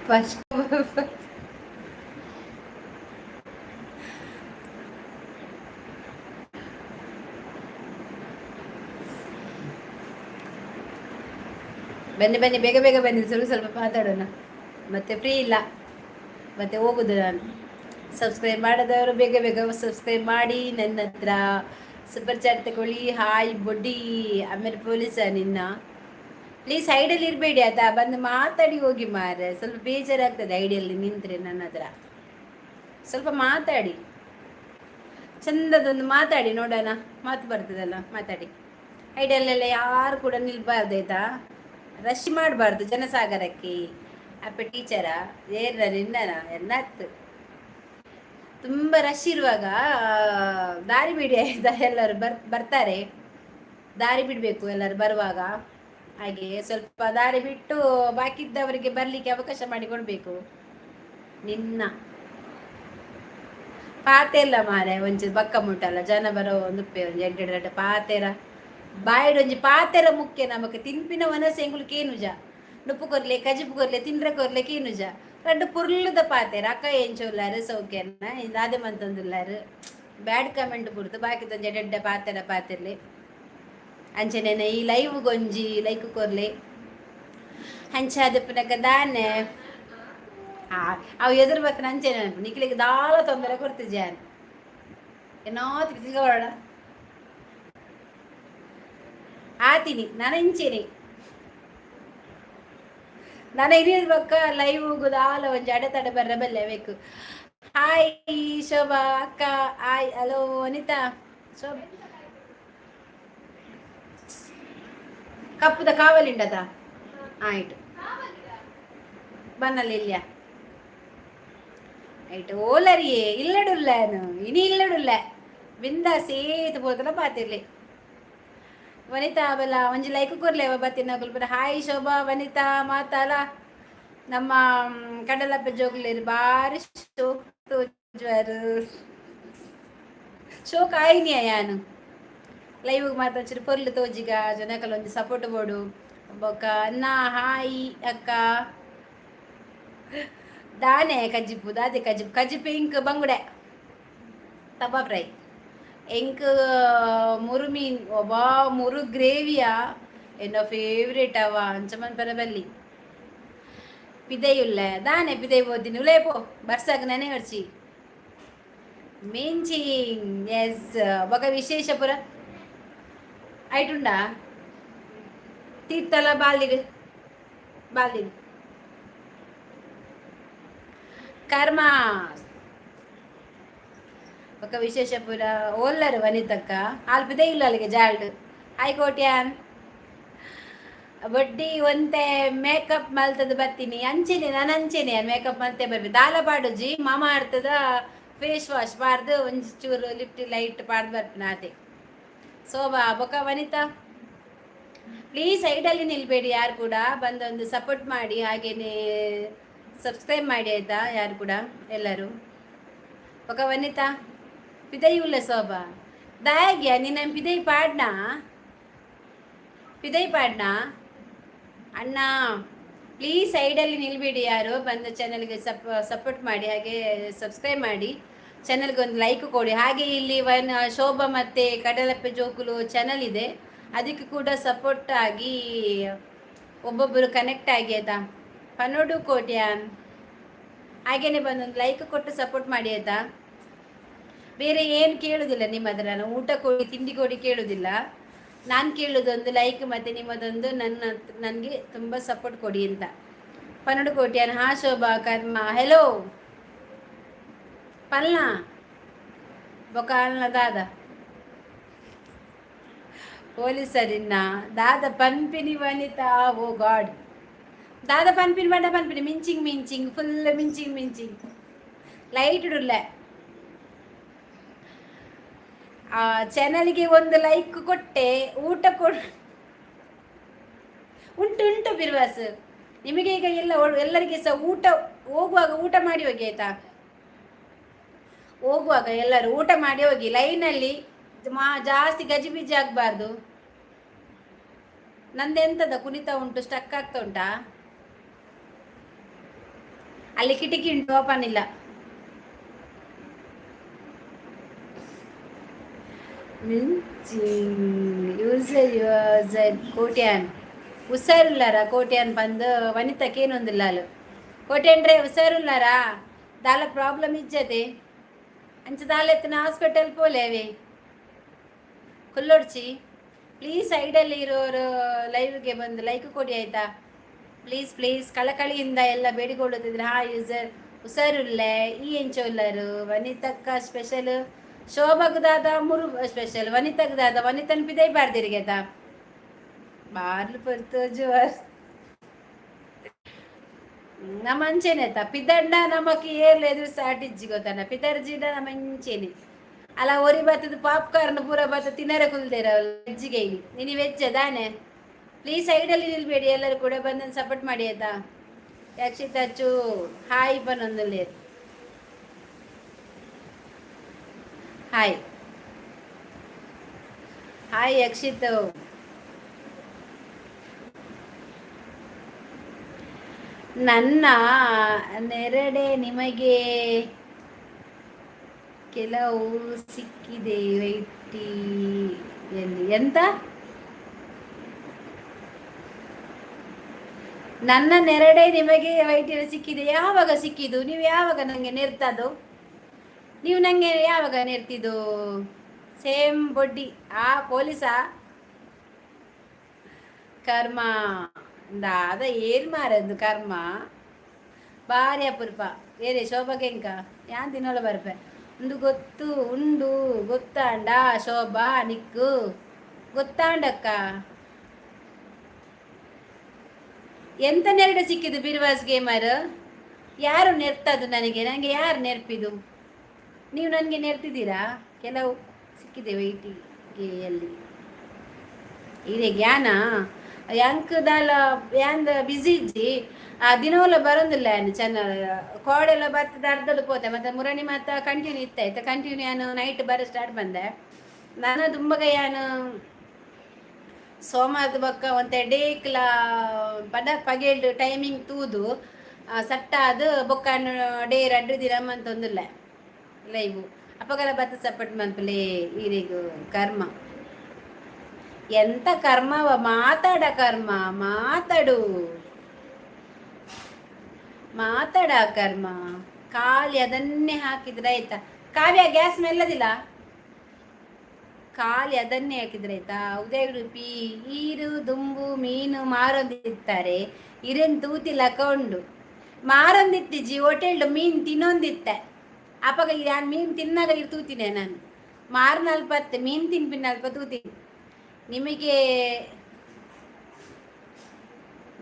First ಬನ್ನಿ ಬನ್ನಿ, ಬೇಗ ಬೇಗ ಬನ್ನಿ. ಸ್ವಲ್ಪ ಸ್ವಲ್ಪ ಮಾತಾಡೋಣ. ಮತ್ತೆ ಫ್ರೀ ಇಲ್ಲ, ಮತ್ತೆ ಹೋಗುದು ನಾನು. ಸಬ್ಸ್ಕ್ರೈಬ್ ಮಾಡದವರು ಬೇಗ ಬೇಗ ಸಬ್ಸ್ಕ್ರೈಬ್ ಮಾಡಿ. ನನ್ನ ಹತ್ರ ಸೂಪರ್ ಚಾಟ್ ತಗೊಳ್ಳಿ. ಹಾಯ್ ಬೊಡ್ಡಿ. ಆಮೇಲೆ ಪೊಲೀಸ ನಿನ್ನ. ಪ್ಲೀಸ್, ಸೈಡಲ್ಲಿ ಇರಬೇಡಿ ಆಯ್ತಾ? ಬಂದು ಮಾತಾಡಿ ಹೋಗಿ ಮಾರೆ. ಸ್ವಲ್ಪ ಬೇಜಾರಾಗ್ತದೆ ಸೈಡಲ್ಲಿ ನಿಂತರೆ. ನನ್ನ ಹತ್ರ ಸ್ವಲ್ಪ ಮಾತಾಡಿ, ಚಂದದೊಂದು ಮಾತಾಡಿ ನೋಡೋಣ. ಮಾತು ಬರ್ತದಲ್ಲ, ಮಾತಾಡಿ. ಸೈಡಲ್ಲೆಲ್ಲ ಯಾರು ಕೂಡ ನಿಲ್ಬಾರ್ದು ಆಯ್ತಾ? ರಶ್ ಮಾಡಬಾರ್ದು ಜನಸಾಗರಕ್ಕೆ. ಅಪ್ಪ ಟೀಚರಾ ಏರ್ನ ನಿನ್ನನ ಎನ್ನಾಗ್ತು. ತುಂಬ ರಶ್ ಇರುವಾಗ ದಾರಿ ಬಿಡಿ ಆಯ್ತಾ? ಎಲ್ಲರೂ ಬರ್ತಾರೆ, ದಾರಿ ಬಿಡಬೇಕು ಎಲ್ಲರೂ ಬರುವಾಗ. ಹಾಗೆ ಸ್ವಲ್ಪ ದಾರಿ ಬಿಟ್ಟು ಬಾಕಿದ್ದವರಿಗೆ ಬರಲಿಕ್ಕೆ ಅವಕಾಶ ಮಾಡಿಕೊಡ್ಬೇಕು. ನಿನ್ನ ಪಾತೆಲ್ಲ ಮಾರೆ ಒಂಚೂರು ಬಕ್ಕ ಮುಟ್ಟಲ್ಲ. ಜನ ಬರೋ ಒಂದು ಒಂಜಿ ಎಡ್ಡೆ ಎಡ್ಡೆ ಪಾತೆರ, ಬಾಯಿಡ್ ಒಂಜಿ ಪಾತೆರ ಮುಖ್ಯ ನಮಕ್. ತಿನ್ಪಿನ ವನಸ್ ಎಂಗುಲು ಕೇನುಜ. ನುಪ್ಪು ಕೊರ್ಲೆ, ಕಜಿಪು ಕೊರ್ಲೆ, ತಿಂಡ್ರೆ ಕೊರ್ಲೆ, ಕೇನುಜ. ರಡ್ಡ್ ಪುರ್ಲುದ ಪಾತೆರ. ಅಕ್ಕ ಎಂಚ ಉಲ್ಲಾರು, ಸೌಖ್ಯನ, ದಾದೆ ಮಂತೊಂದುಲ್ಲಾರು, ಬ್ಯಾಡ್ ಕಮೆಂಟ್ ಬುಡ್ದು ಬಾಕಿದೊಂಜಿ ಎಡ್ಡೆ ಪಾತೆರ ಪಾತೆರ್ಲೆ. ಅಂಚನೆ ಈ ಲೈವ್ ಗೊಂಜಿ ಲೈಕ್ ಕೊರ್ಲೆ. ಅಂಚ ಅದಪ್ಪನಕ ದಾನೆ ಅವು ಎದುರು ಬತ್ತನ. ಅಂಚನೆ ನಿಕ್ಲಿಗೆ ದಾಲ ತೊಂದರೆ ಕೊಡ್ತಿದ್ಯಾನ್ ಏನೋ ತಿಳ್ಕೊಬೇಡ. ಆತೀನಿ ನಾನು ಇಂಚೇನೆ. ನಾನು ಇರಿಯ ಬಕ್ಕ ಲೈವ್ ದಾಲ ಒಂಜಿ ಅಡೆತಡೆ ಬರ್ರೆ ಬಲ್ಲೆ ಬೇಕು. ಹಾಯ್ ಶೋಭಾ ಅಕ್ಕ, ಹಾಯ್, ಹಲೋ ವನಿತಾ. ಶೋಭಾ, ಕಪ್ಪುದ ಕಾವಲಿಂಡದ ಆಯ್ತು ಬನ್ನಲ್ಲಿ ಇಲ್ಲ ಆಯ್ತು. ಓಲರಿಯೇ ಇಲ್ಲಡುಲ್ಲ, ಇನಿ ಇಲ್ಲಡುಲ್ಲ. ಬಿಂದಾಸ್ ಏತ್ ಪೋತಲ ಪಾತಿರ್ಲಿ. ವನಿತಾ ಬಲ, ಒಂಜಿ ಲೈಕ್ ಕೊರ್ಲೆ ಬತ್ತಿನ ಬರ. ಹಾಯ್ ಶೋಭಾ, ವನಿತಾ ಮಾತಾಲ. ನಮ್ಮ ಕಡಲಪ್ಪ ಜೋಗ್ಲೇರು ಬಾರಿ ಶೋಕ್ ತೋಜುವರು. ಶೋಕ್ ಆಯ್ನಿಯ ಯಾನು ಲೈವ್ ಮಾತಾಡ್ಚಿರು. ಪೊರ್ಲು ತೋಜಿಗ ಜನಕಲ್ ಒಂಜಿ ಸಪೋರ್ಟ್ ಬೋಡು. ಬೊಕ್ಕ ಅಣ್ಣ, ಹಾಯ್ ಅಕ್ಕ. ದಾನೆ ಕಜ್ಜಿಪು? ದಾದೆ ಕಜ್ಜಿಪು? ಕಜ್ಜಿಪು ಇಂಕ್ ಬಂಗುಡೆ ತವಾ ಫ್ರೈ, ಎಂಕ್ ಮುರು ಮೀನ್. ಒಬ್ಬಾ ಮುರು ಗ್ರೇವಿಯಾ ಎನ್ನ ಫೇವ್ರೇಟ್ ಅವ. ಅಂಚ ಮನ್ಪರ ಬಲ್ಲಿ. ಪಿದೆಯುಲ್ಲ ದಾನೆ? ಪಿದೈ ಬೋದಿನಿ ಉಲೇಪೋ ಬರ್ಸಾಗ ನೆನೆ ಹೊರ್ಚಿ. ಮಿಂಚಿಂಗ್ ಎಸ್. ಬೊಕ ವಿಶೇಷ ಪುರ ಐಟುಂಡಾ? ತೀರ್ಥಲ ಬಾಲ್ದಿಡು ಬಾಲ್ದಿಡು. ಕರ್ಮ. ಬೊಕ ವಿಶೇಷ ಪುರ ಓಲ್ಲರು ವನಿತಕ್ಕ? ಆಲ್ ಇಲ್ಲ ಅಲ್ಲಿಗೆ ಜಾಲ್ಡ್. ಹಾಯ್ ಕೋಟ್ಯಾನ್. ಬಡ್ಡಿ ಒಂತೆ ಮೇಕಪ್ ಮಲ್ತದ ಬತ್ತೀನಿ. ಅಂಚೆನೆ ನಾನು, ಅಂಚೆನೆ ಮೇಕಪ್ ಮಲ್ತೆ ಬರ್ಬಿ. ದಾಲ ಪಾಡುಜಿ, ಮಾಮ ಆಡ್ತದ ಫೇಸ್ ವಾಶ್ ಪಾಡ್ದು ಒಂಜಿ ಚೂರು ಲಿಫ್ಟ್ ಲೈಟ್ ಪಾಡ್ದು ಬರ್ಪಿನ ಆತೆ. ಶೋಭಾ ಬೊಕ ವನಿತಾ, ಪ್ಲೀಸ್ ಸೈಡಲ್ಲಿ ನಿಲ್ಬೇಡಿ ಯಾರು ಕೂಡ. ಬಂದೊಂದು ಸಪೋರ್ಟ್ ಮಾಡಿ, ಹಾಗೇನೆ ಸಬ್ಸ್ಕ್ರೈಬ್ ಮಾಡಿ ಆಯ್ತಾ? ಯಾರು ಕೂಡ ಎಲ್ಲರೂ. ಬೊಕ ವನಿತಾ, ಪಿದೈ ಉಲ್ಲ ಶೋಭಾ ದಾಯಗ್ಯ ನಿನ್ನ ಪಿದೈ ಪಾಡ್ನಾ? ಪಿದೈ ಪಾಡ್ನಾ ಅಣ್ಣ? ಪ್ಲೀಸ್, ಸೈಡಲ್ಲಿ ನಿಲ್ಬೇಡಿ ಯಾರು. ಬಂದು ಚಾನಲ್ಗೆ ಸಪೋರ್ಟ್ ಮಾಡಿ, ಹಾಗೆ ಸಬ್ಸ್ಕ್ರೈಬ್ ಮಾಡಿ, ಚಾನಲ್ಗೆ ಒಂದು ಲೈಕ್ ಕೊಡಿ. ಹಾಗೆ ಇಲ್ಲಿ ಒನ್ ಶೋಭಾ ಮತ್ತು ಕಡಲಪ್ಪೆ ಜೋಕುಲು ಚಾನಲ್ ಇದೆ, ಅದಕ್ಕೆ ಕೂಡ ಸಪೋರ್ಟ್ ಆಗಿ ಒಬ್ಬೊಬ್ಬರು ಕನೆಕ್ಟ್ ಆಗಿ ಆಯ್ತಾ? ಪನೋಡು ಕೋಟ್ಯಾನ್. ಹಾಗೇನೆ ಬಂದೊಂದು ಲೈಕ್ ಕೊಟ್ಟು ಸಪೋರ್ಟ್ ಮಾಡಿ ಆಯ್ತಾ? ಬೇರೆ ಏನು ಕೇಳುದಿಲ್ಲ ನಿಮ್ಮ ಹತ್ರ ನಾನು. ಊಟ ಕೊಡಿ, ತಿಂಡಿ ಕೊಡಿ ಕೇಳುದಿಲ್ಲ. ನಾನು ಕೇಳುದೊಂದು ಲೈಕ್ ಮತ್ತು ನಿಮ್ಮದೊಂದು ನನಗೆ ತುಂಬ ಸಪೋರ್ಟ್ ಕೊಡಿ ಅಂತ. ಪನ್ನಡು ಕೋಟ್ಯಾನ್. ಹಾ ಶೋಭಾ, ಕರ್ಮ, ಹೆಲೋ. ಪಲ್ನ ಬೊಕ ಅಲ್ನ ದಾದ ಪೊಲೀಸರಿನ್ನ ದಾದ ಪನ್ಪಿನಿ ವನಿತಾ? ಓ ಗಾಡ್, ದಾದ ಪನ್ಪಿನಿ ಬಂಡ ಪನ್ಪಿನಿ. ಮಿಂಚಿಂಗ್ ಮಿಂಚಿಂಗ್, ಫುಲ್ ಮಿಂಚಿಂಗ್ ಮಿಂಚಿಂಗ್. ಲೈಟ್ ಇಡುಲ್ಲ. ಆ ಚಾನಲ್ಗೆ ಒಂದು ಲೈಕ್ ಕೊಟ್ಟೆ. ಊಟ ಕೊಡು. ಉಂಟು ಉಂಟು ಬಿರ್ವಾಸ್. ನಿಮಗೆ ಈಗ ಎಲ್ಲ ಎಲ್ಲರಿಗೆ ಸಹ ಊಟ ಹೋಗುವಾಗ ಊಟ ಮಾಡಿ ಹೋಗಿ ಆಯ್ತಾ? ಹೋಗುವಾಗ ಎಲ್ಲರೂ ಊಟ ಮಾಡಿ ಹೋಗಿ. ಲೈನಲ್ಲಿ ಜಾಸ್ತಿ ಗಜಿಬಿಜಿ ಆಗಬಾರ್ದು. ನಂದೆಂತದ ಕುಣಿತ ಉಂಟು, ಸ್ಟಕ್ ಆಗ್ತಾ ಉಂಟಾ? ಅಲ್ಲಿ ಕಿಟಕಿ ಉಂಟು, ಓಪನ್ ಇಲ್ಲ. ಮಿಂಚಿಂಗ್ ಯೂಸರ್ ಯೂಸರ್ ಕೋಟ್ಯಾನ್ ಹುಷಾರಿಲ್ಲಾರ? ಕೋಟ್ಯಾನ್ ಬಂದು ವನಿತಕ್ಕೇನೊಂದಿಲ್ಲ ಅಲ್ಲ. ಕೋಟ್ಯಾನ್ರೆ, ಹುಷಾರಿಲ್ಲಾರಾ? ದಾಲ ಪ್ರಾಬ್ಲಮ್ ಇಜ್ಜದೆ ಅಂಚ ದಾಲ ಎತ್ತಿನ ಹಾಸ್ಪಿಟಲ್ ಪೋಲೇವೆ ಕುಲ್ಲೊಡ್ಚಿ. ಪ್ಲೀಸ್, ಸೈಡಲ್ಲಿ ಇರೋರು ಲೈವ್ಗೆ ಬಂದು ಲೈಕ್ ಕೊಡಿ, ಆಯ್ತಾ? ಪ್ಲೀಸ್ ಪ್ಲೀಸ್, ಕಳಕಳಿಯಿಂದ ಎಲ್ಲ ಬೇಡಿಕೊಳ್ಳುತ್ತಿದ್ರೆ. ಹಾ ಯೂಸರ್, ಹುಷಾರುಲ್ಲೆ ಈ ಎಂಚೋಲ್ಲರು? ವನಿತಕ್ಕ ಸ್ಪೆಷಲ್, ಶೋಭಗದಾದ ಮುರು ಸ್ಪೆಷಲ್, ವನಿತಗದಾದ ವನಿತನ್ ಪಿದೈ ಬಾರ್ದಿರಿಗೆತ ಬಾರ್ಲು ಪೊರ್ತು ಜುವರ್ ನಮ್ಮ ಅಂಚೆನೆ ಪಿದಂಡ ನಮಕ್ ಏರ್ಲ ಎದುರು ಸಾಟಿಜ್ಜಿ ಗೊತ್ತಾನ. ಪಿದರ್ಜಿಡ ನಮ್ಮ ಅಂಚೆನೆ ಅಲ್ಲ. ಒರಿ ಬತ್ತದ ಪಾಪ್ಕಾರ್ನ್ ಪೂರ ಬತ್ತ ತಿನ್ನರೆ ಕುಲ್ದೇರ ವೆಜ್ಜಿಗೆ. ಇಲ್ಲಿ ನಿನಿ ವೆಜ್ ದಾನೆ? ಪ್ಲೀಸ್, ಸೈಡಲ್ಲಿ ನಿಲ್ಬೇಡಿ, ಎಲ್ಲರೂ ಕೂಡ ಬಂದು ಸಪೋರ್ಟ್ ಮಾಡಿ, ಆಯ್ತಾ? ಯಕ್ಷಿತ್ ಅಚ್ಚು ಹಾಯ್ ಬನ್ನೊಂದಲ್ಲಿ. Hi hi Yakshith. ನನ್ನ ನೆರಡೆ ನಿಮಗೆ ಕೆಲವು ಸಿಕ್ಕಿದೆ ವೈಟಿಯಲ್ಲಿ. ಎಂತ? ನನ್ನ ನೆರಡೆ ನಿಮಗೆ ವೈಟಿಯಲ್ಲಿ ಸಿಕ್ಕಿದೆ? ಯಾವಾಗ ಸಿಕ್ಕಿದ್ದು? ನೀವು ಯಾವಾಗ ನನಗೆ ನೆರ್ತದು? ನೀವು ನನಗೆ ಯಾವಾಗ ನೆರ್ತಿದ್ದು? ಸೇಮ್ ಬೊಡ್ಡಿ ಆ ಪೊಲೀಸಾ? ಕರ್ಮ ದಾದ ಏನ್ ಮಾರದ್ದು ಕರ್ಮ. ಬಾರಿ ಅಪರೂಪ. ಏನೇ ಶೋಭಾಗೆ? ಯಾನ್ ದಿನೋಲ ಬರ್ಪೆ ಉಂದು ಗೊತ್ತು ಉಂಡು ಗೊತ್ತಾಂಡ ಶೋಭಾ ನಿಕ್ಕು ಗೊತ್ತಾಂಡಕ್ಕ. ಎಂತ ನೆರಡು ಸಿಕ್ಕಿದ್ದು? ಬಿರ್ವಾಸ್ ಗೇಮರ್, ಯಾರು ನೆರ್ತದ್ದು ನನಗೆ? ನನಗೆ ಯಾರು ನೆರ್ಪಿದು? ನೀವು ನನಗೆ ನೆರ್ತಿದ್ದೀರಾ? ಕೆಲವು ಸಿಕ್ಕಿದೆ ವೈಟಿಗೆಯಲ್ಲಿ ಇದೆ ಜ್ಞಾನ. ಯಾಂಕ್ ದಾಲ ಯಾಂದ ಬಿಸಿ ಇಜ್ಜಿ. ಆ ದಿನವಲ್ಲ ಬರೋದಿಲ್ಲ ಯಾನ್ ಚೆನ್ನ ಕೋಡೆಲ್ಲ ಬರ್ತದೆ, ಅರ್ಧಡು ಪೋತೆ. ಮತ್ತೆ ಮುರಣಿ ಮಾತ ಕಂಟಿನ್ಯೂ ಇತ್ತಾಯ್ತು. ಕಂಟಿನ್ಯೂ ಯಾನು ನೈಟ್ ಬರ ಸ್ಟಾರ್ಟ್ ಬಂದೆ ನಾನು. ತುಂಬಗ ಯಾನು ಸೋಮವಾರದ ಬೊಕ್ಕ ಒಂತೆ ಡೇಕ್ಲ ಪದ ಪಗೆಲ್ಡು ಟೈಮಿಂಗ್ ತೂದು ಸಟ್ಟಾದ ಬೊಕ್ಕ ಡೇ ರಡ್ಡು ದಿನ ಮಂತೊಂದುಲ್ಲ ಲೈವು. ಅಪ್ಪಗಲ ಬತ್ತ ಸಪೋರ್ಟ್ ಮನ್ಪುಲೆ ಈರೆಗು. ಕರ್ಮ, ಎಂತ ಕರ್ಮವ? ಮಾತಾಡ ಕರ್ಮ, ಮಾತಾಡು, ಮಾತಾಡ ಕರ್ಮ. ಖಾಲಿ ಅದನ್ನೇ ಹಾಕಿದ್ರೆ ಆಯ್ತಾ? ಕಾವ್ಯ, ಗ್ಯಾಸ್ ಮೆಲ್ಲದಿಲ್ಲ. ಖಾಲಿ ಅದನ್ನೇ ಹಾಕಿದ್ರೆ ಆಯ್ತಾ? ಉದಯ ಉಡುಪಿ ಈರು ದುಂಬು ಮೀನು ಮಾರೊಂದಿತ್ತಾರೆ. ಇರೆನ್ ತೂತಿ ಲಕ ಉಂಡು. ಮಾರೊಂದಿತ್ತಿಜಿ, ಹೋಟೆಲ್ ಮೀನು ತಿನ್ನೊಂದಿತ್ತೆ. ಅಪಗ ಯಾನ್ ಮೀನು ತಿನ್ನಾಗ ಇರ್ ತೂತಿನೆ ನಾನು. ಮಾರ್ನಲ್ಪತ್ತೆ ಮೀನು ತಿನ್ಪಿನಲ್ಪ ತೂತೀನಿ. ನಿಮಗೆ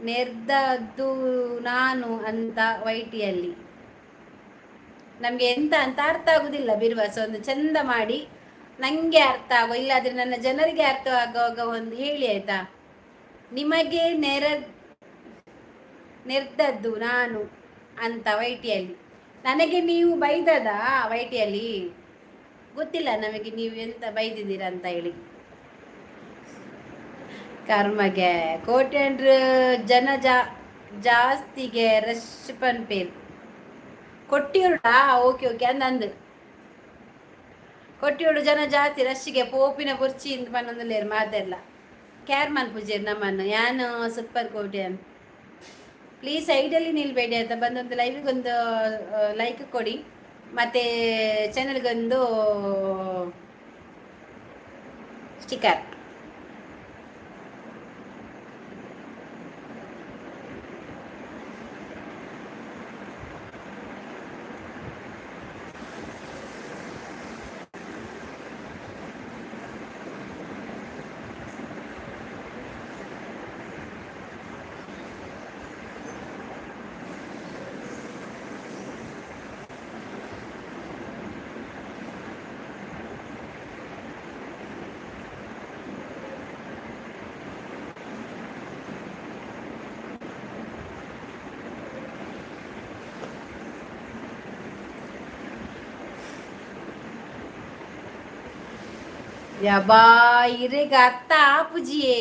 ನೆರ್ದದ್ದು ನಾನು ಅಂತ ವೈಟಿಯಲ್ಲಿ. ನಮಗೆ ಎಂತ ಅಂತ ಅರ್ಥ ಆಗುದಿಲ್ಲ ಬಿರ್ವಾಸ. ಒಂದು ಚಂದ ಮಾಡಿ ನಂಗೆ ಅರ್ಥ ಆಗೋ, ಇಲ್ಲಾದ್ರೆ ನನ್ನ ಜನರಿಗೆ ಅರ್ಥ ಆಗುವಾಗ ಒಂದು ಹೇಳಿ, ಆಯ್ತಾ? ನಿಮಗೆ ನೆರ್ದದ್ದು ನಾನು ಅಂತ ವೈಟಿಯಲ್ಲಿ. ನನಗೆ ನೀವು ಬೈದದ ವೈಟಿಯಲ್ಲಿ? ಗೊತ್ತಿಲ್ಲ ನಮಗೆ ನೀವು ಎಂತ ಬೈದಿದ್ದೀರಾ ಅಂತ ಹೇಳಿ. ಕರ್ಮಗೆ ಕೋಟ್ಯಂಡ್ರ ಜನ ಜಾಸ್ತಿಗೆ ರಶ್ ಪನ್ಪೇರ್ ಕೊಟ್ಟಿಯುಡ. ಓಕೆ ಓಕೆ, ಅಂದ ಅಂದ್ ಕೊಟ್ಟಿಯೋಡು ಜನ ಜಾಸ್ತಿ ರಶ್ಗೆ ಪೋಪಿನ ಬೊರ್ಚಿ ಇಂದ್ ಪನ್ನೊಂದುಲ್ಲೇರು ಮಾತೆರ್ಲ. ಕ್ಯಾರ್ ಮನ್ಪುಜೆರ್ ನಮ್ಮನ್ನು ಯಾನ್ ಸೂಪರ್ ಕೋಟ್ಯಾನ್. ಪ್ಲೀಸ್, ಸೈಡಲ್ಲಿ ನಿಲ್ಬೇಡಿ ಅಂತ. ಬಂದೊಂದು ಲೈವ್ಗೊಂದು ಲೈಕ್ ಕೊಡಿ ಮತ್ತು ಚಾನಲ್ಗೊಂದು ಸ್ಟಿಕ್ಕರ್. ಯಬಾ, ಇರೆಗ್ ಅರ್ಥ ಆಪುಜಿಯೇ.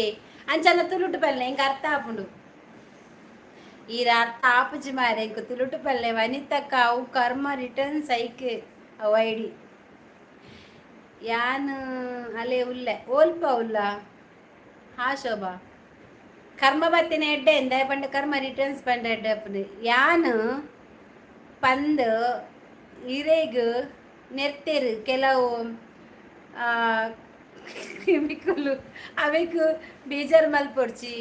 ಅಂಚನ ತುಳುಟು ಪಲ್ಲೆ, ಎಂಕ್ ಅರ್ಥ ಆಪುಂಡು. ಈ ಅರ್ಥ ಆಪುಜಿ ಮಾರೆ ಎಂಕ್ ತುಳುಟು ಪಲ್ಲೆ. ವನಿತಕ್ಕ, ಅವು ಕರ್ಮ ರಿಟರ್ನ್ಸ್ ಐಕ್ ಅವು ಐಡಿ. ಯಾನ್ ಅಲೆ ಉಲ್ಲೆ, ಓಲ್ಪ ಉಲ್ಲ? ಹಾ ಶೋಭಾ, ಕರ್ಮ ಬತ್ತಿನ ಎಡ್ಡೆ ಎಂದ ಪಂಡ, ಕರ್ಮ ರಿಟರ್ನ್ಸ್ ಪಂಡ ಎಡ್ಡೆ ಅಪ್ಪುಂಡು. ಯಾನ್ ಪಂದ್ ಇರೆಗ್ ನೆರ್ತೆರ್ ಕೆಲವು ಕ್ರಿಮಿಕುಲು, ಅವೆಕ್ ಬೇಜಾರ್ ಮಲ್ಪೊಡ್ಚಿ.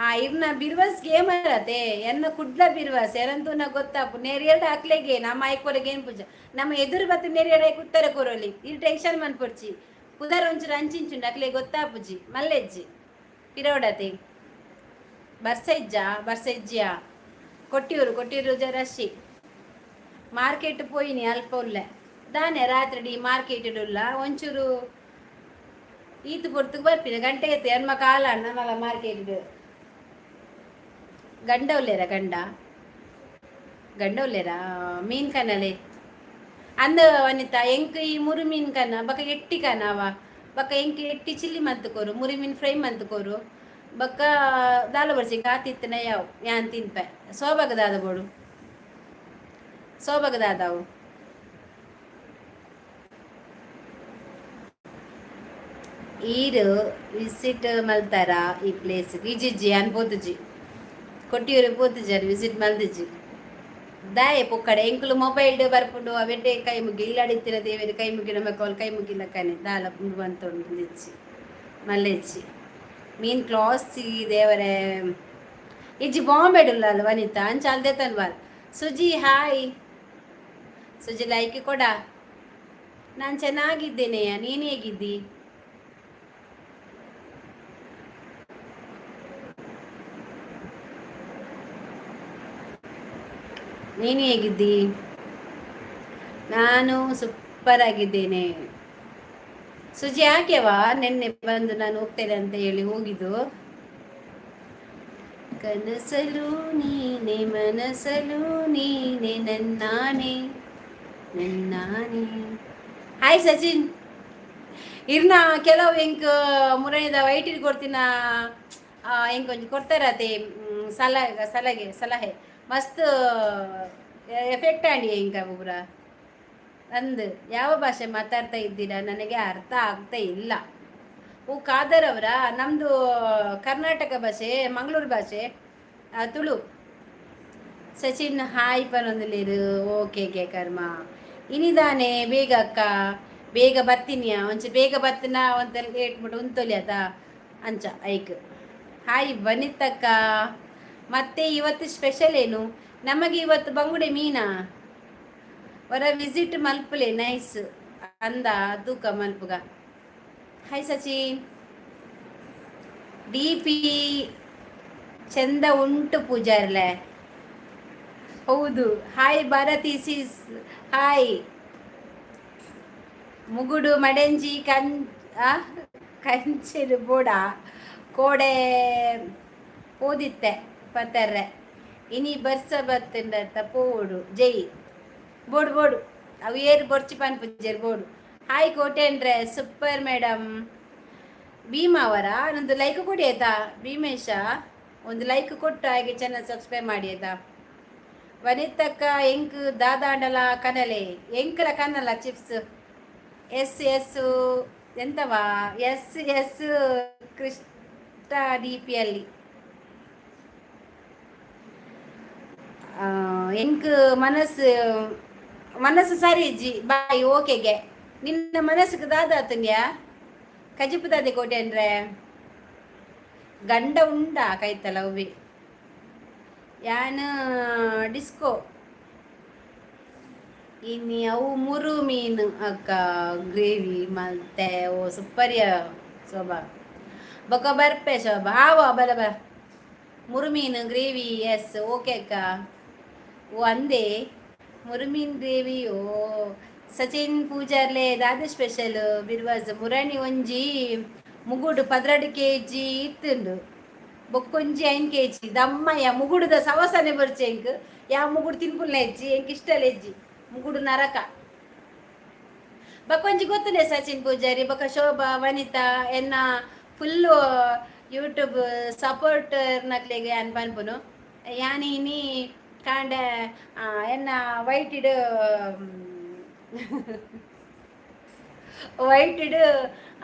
ಆ ಇರ್ನ ಬಿರ್ವಾಸ್ ಗೇಮರ್ ಅತೆ, ಎನ್ನ ಕುಡ್ಲ ಬಿರ್ವಾಸ್ ಎರಂತೂನ ಗೊತ್ತಾಪು. ನೇರಿಯರ್ಡ ಅಕ್ಲೆಗೆ ನಮ್ಮ ಐಕೋಲೆಗೆ ಏನ್ ಪೂಜೆ, ನಮ್ಮ ಎದುರು ಬತ್ತ ನೇರಿಯರ್ಡ ಉತ್ತರ ಕೊರೊಲಿ. ಈ ಟೆನ್ಷನ್ ಮನ್ಪೊಡ್ಚಿ. ಪುದರ್ ಒಂಚೂರು ಅಂಚಿಂಚುಂಡು, ಅಕ್ಲೆ ಗೊತ್ತಾಪುಜಿ. ಮಲ್ಲೆಜ್ಜಿ ಪಿರೋಡತೆ. ಬರ್ಸ ಇಜ್ಜಾ? ಬರ್ಸ ಇಜ್ಜಿಯಾ? ಕೊಟ್ಟಿಯೂರು, ಕೊಟ್ಟಿಯೂರು ಜರಶಿ ಮಾರ್ಕೆಟ್ ಪೋಯಿನಿ, ಅಲ್ಪ ಉಲ್ಲೆ ದಾನೆ. ರಾತ್ರಿ ಮಾರ್ಕೆಟ್ ಉಲ್ಲ, ಒಂಚೂರು ಈತು ಪೊರ್ತುಗು ಬರ್ಪಿನ. ಗಂಟೆ ಐತೆ ಎನ್ಮ ಕಾಲ ನಮ್ಮಲ್ಲ ಮಾರ್ಕೆಟ್. ಗಂಡ ಉಲ್ಲೇರ? ಗಂಡ, ಗಂಡ ಉಲ್ಲೇರಾ? ಮೀನ್ ಕನಲೆ ಅಂದ ವನಿತಾ, ಎಂಕ್ ಈ ಮುರು ಮೀನ್ ಕನ ಬಕ ಎಟ್ಟಿ ಕನವ. ಬಕ ಎಂಕ್ ಎಟ್ಟಿ ಚಿಲ್ಲಿ ಮಂತುಕೋರು, ಮುರಿ ಮೀನ್ ಫ್ರೈ ಮಂತುಕೋರು. ಬೊಕ್ಕ ದಾಲ ಬರ್ಚಿ ಕಾತಿತ್ತನ ಯಾವ್ ಯಾನ್ ತಿನ್ಪೆ. ಸೋಬಗ ದಾದ ಬೋಡು? ಸೋಬಗ ದಾದಾವು? ಈರ್ ವಿಸಿಟ್ ಮಲ್ತಾರ ಈ ಪ್ಲೇಸ್? ಇಜ್ಜಿಜ್ಜಿ, ಯಾನ್ ಪೋತುಜಿ. ಕೊಟ್ಟಿಯೂರು ಪೋತುಜಾರ್, ವಿಸಿಟ್ ಮಲ್ದಿಜಿ. ದಾಯೆ ಪೊಕ್ಕಡೆ? ಎಂಕುಲು ಮೊಬೈಲ್ ಬರ್ಪುಂಡು, ಅವೆಡ್ಡೆ ಕೈ ಮುಗಿ. ಇಲ್ಲಾಡಿತ್ತಿನ ದೇವೆರ್ ಕೈ ಮುಗಿ, ನಮ್ಮ ಕೋಲ್ ಕೈ ಮುಗಿಲಕ್ಕನೆ ದಾಲ ಬಂತುಂಡು. ಇಜ್ಜಿ, ಮಲ್ಲೆಜ್ಜಿ. ಮೀನ್ ಕ್ಲಾಸ್ ದೇವರೇ. ಇಜ್ಜಿ, ಬಾಂಬೆಡ್ ಉಲ್ಲಲ್ಲ ವನಿತಾ, ಅಂಚ ಅಲ್ದೆ ತನ್ವಾಲ್. ಸುಜಿ, ಹಾಯ್ ಸುಜಿ, ಲೈಕ್ ಕೊಡ. ನಾನು ಚೆನ್ನಾಗಿದ್ದೇನೆ, ನೀನು ಹೇಗಿದ್ದಿ? ನೀನು ಹೇಗಿದ್ದಿ? ನಾನು ಸೂಪರ್ ಆಗಿದ್ದೇನೆ ಸುಜಿ. ಯಾಕೆವಾ ನಿನ್ನೆ ಬಂದು ನಾನು ಹೋಗ್ತೇನೆ ಅಂತ ಹೇಳಿ ಹೋಗಿದ್ದು? ಕನಸಲು ನೀನೆ, ಮನಸಲು ನೀನೆ, ನನ್ನಾನೆ ನನ್ನಾನೆ. ಹಾಯ್ ಸಚಿನ್. ಇರ್ನ ಕೆಲವು ಎಂಕ್ ಮುರಣಿದ ವೈಟಿಗೆ ಕೊಡ್ತೀನ, ಎಂಕ್ ಒಂಜಿ ಕೊಡ್ತಾರತೆ ಸಲಹೆ, ಸಲಹೆ, ಸಲಹೆ ಮಸ್ತ್ ಎಫೆಕ್ಟ್ ಆಂಡಿ ಎಂಕ ಪೂರ. ಅಂದ್ ಯಾವ ಭಾಷೆ ಮಾತಾಡ್ತಾ ಇದ್ದೀರಾ? ನನಗೆ ಅರ್ಥ ಆಗ್ತಾ ಇಲ್ಲ. ಓ ಖಾದರ್ ಅವರ, ನಮ್ಮದು ಕರ್ನಾಟಕ ಭಾಷೆ, ಮಂಗಳೂರು ಭಾಷೆ, ತುಳು. ಸಚಿನ್ ಹಾಯ್ ಪನೊಂದುಲ್ಲೆರ್. ಓಕೆ ಕೆ ಕರ್ಮ. ಇನಿದಾನೆ ಬೇಗ ಅಕ್ಕ, ಬೇಗ ಬತ್ತಿನಿಯಾ? ಒಂಚ ಬೇಗ ಬತ್ತಿನ ಒಂತ ಲೇಟ್ ಮುಟ್ಟು ಉಂತೊಲಿ ಅತ, ಅಂಚ ಐಕ್. ಹಾಯ್ ವನಿತಕ್ಕ. ಮತ್ತೆ ಇವತ್ತು ಸ್ಪೆಷಲ್ ಏನು? ನಮಗೆ ಇವತ್ತು ಬಂಗುಡೆ ಮೀನಾ. ವರ ವಿಸಿಟ್ ಮಲ್ಪುಲೆ. ನೈಸ್ ಅಂದ ತೂಕ ಮಲ್ಪುಗ. ಹಾಯ್ ಸಚಿನ್. ಡಿ ಪಿ ಚಂದ ಉಂಟು ಪೂಜಾರ್ಲೆ. ಹೌದು. Hi Bharati sis, hi. ಮುಗುಡು ಮಡೆಂಜಿ ಕಂ ಕಂಚೆಲು ಬೋಡ ಕೋಡೆ ಪೋದಿತ್ತೆ ಪತ್ತರ್ರೆ. ಇನಿ ಬರ್ಸ ಬತ್ತಂಡತ್ತ, ಪೋಡು. ಜೈ ಬೋಡು ಬೋಡು, ಅವು ಏರು ಬೊರ್ಚಿ ಪನ್ಪುಜೆರ್, ಬೋಡು. ಹಾಯ್ ಕೋಟೆನ್ರೆ, ಸೂಪರ್ ಮೇಡಮ್. ಭೀಮಾ ಅವರ ನಂದು ಲೈಕ್ ಕೊಡಿ ಆಯ್ತಾ? ಭೀಮೇಶ, ಒಂದು ಲೈಕ್ ಕೊಟ್ಟು ಹಾಗೆ ಚಾನಲ್ ಸಬ್ಸ್ಕ್ರೈಬ್ ಮಾಡಿ ಆಯ್ತಾ? ವನಿತಕ್ಕ, ಎಂಕ್ ದಾದಾಂಡಲ ಕನಲೆ. ಎಂಕಲ ಕನಲ ಚಿಪ್ಸ್. ಎಸ್ ಎಸ್ ಎಂತವಾ? Yes yes Krishna D P ಅಲ್ಲಿ. ಎಂಕ್ ಮನಸ್ಸು ಮನಸ್ಸು ಸರಿ ಇಜ್ಜಿ. ಬಾಯ್ ಓಕೆಗೆ. ನಿನ್ನ ಮನಸ್ಸಿಗೆ ದಾದಾತನ್ಯಾ? ಕಜಿಪು ದಾದೆ ಕೋಟೆ ಅಂದ್ರೆ ಗಂಡ ಉಂಡ ಕೈತಲ ಉವಿ. ಯಾನ್ ಡಿಸ್ಕೋ ಇನಿ. ಅವು ಮುರು ಮೀನು ಅಕ್ಕ, ಗ್ರೇವಿ ಮಲ್ತೆ. ಓ ಸೂಪರ್ಯ ಶೋಭಾ. ಬೊಕ ಬರ್ಪೆ ಶೋಭಾ. ಆವ ಬಲ ಬಲ. ಮುರು ಮೀನು ಗ್ರೇವಿ, ಎಸ್ ಓಕೆ ಅಕ್ಕ. ಓ ಅಂದೆ, ಮುರು ಮೀನು ಗ್ರೇವಿ. ಓ ಸಚಿನ್ ಪೂಜಾರ್ಲೆ, ದಾದ ಸ್ಪೆಷಲ್? ಬಿರ್ವಾಸ್ ಮುರಣಿ ಒಂಜಿ ಮುಗುಡು 12 ಕೆಜಿ ಇತ್ತುಂಡು, ಬೊಕ್ಕೊಂಜಿ 5 ಕೆಜಿ. ದಮ್ಮಯ್ಯ, ಮುಗುಡುದ ಸವಸನೆ ಬರ್ಚೆ ಎಂಕ್. ಯಾವ ಮುಗುಡು ತಿನ್ಪುಲ್ನ ಹೆಜ್ಜಿ, ಎಂಕ್ ಇಷ್ಟಲ ಹೆಜ್ಜಿ ಮುಗುಡು, ನರಕ. ಬೊಕ್ಕೊಂಜಿ ಗೊತ್ತುಂಡೆ ಸಚಿನ್ ಪೂಜಾರಿ, ಬೊಕ ಶೋಭಾ, ವನಿತಾ, ಎನ್ನ ಫುಲ್ಲು ಯೂಟ್ಯೂಬ್ ಸಪೋರ್ಟರ್ನಕ್ಲೆಗ್ ಯಾನ್ ಪನ್ಪುನು. ಯಾನ್ ಇನಿ ಕಾಂಡೆ ಎನ್ನ ವೈಟಿಡ್ ವೈಟಿಡ್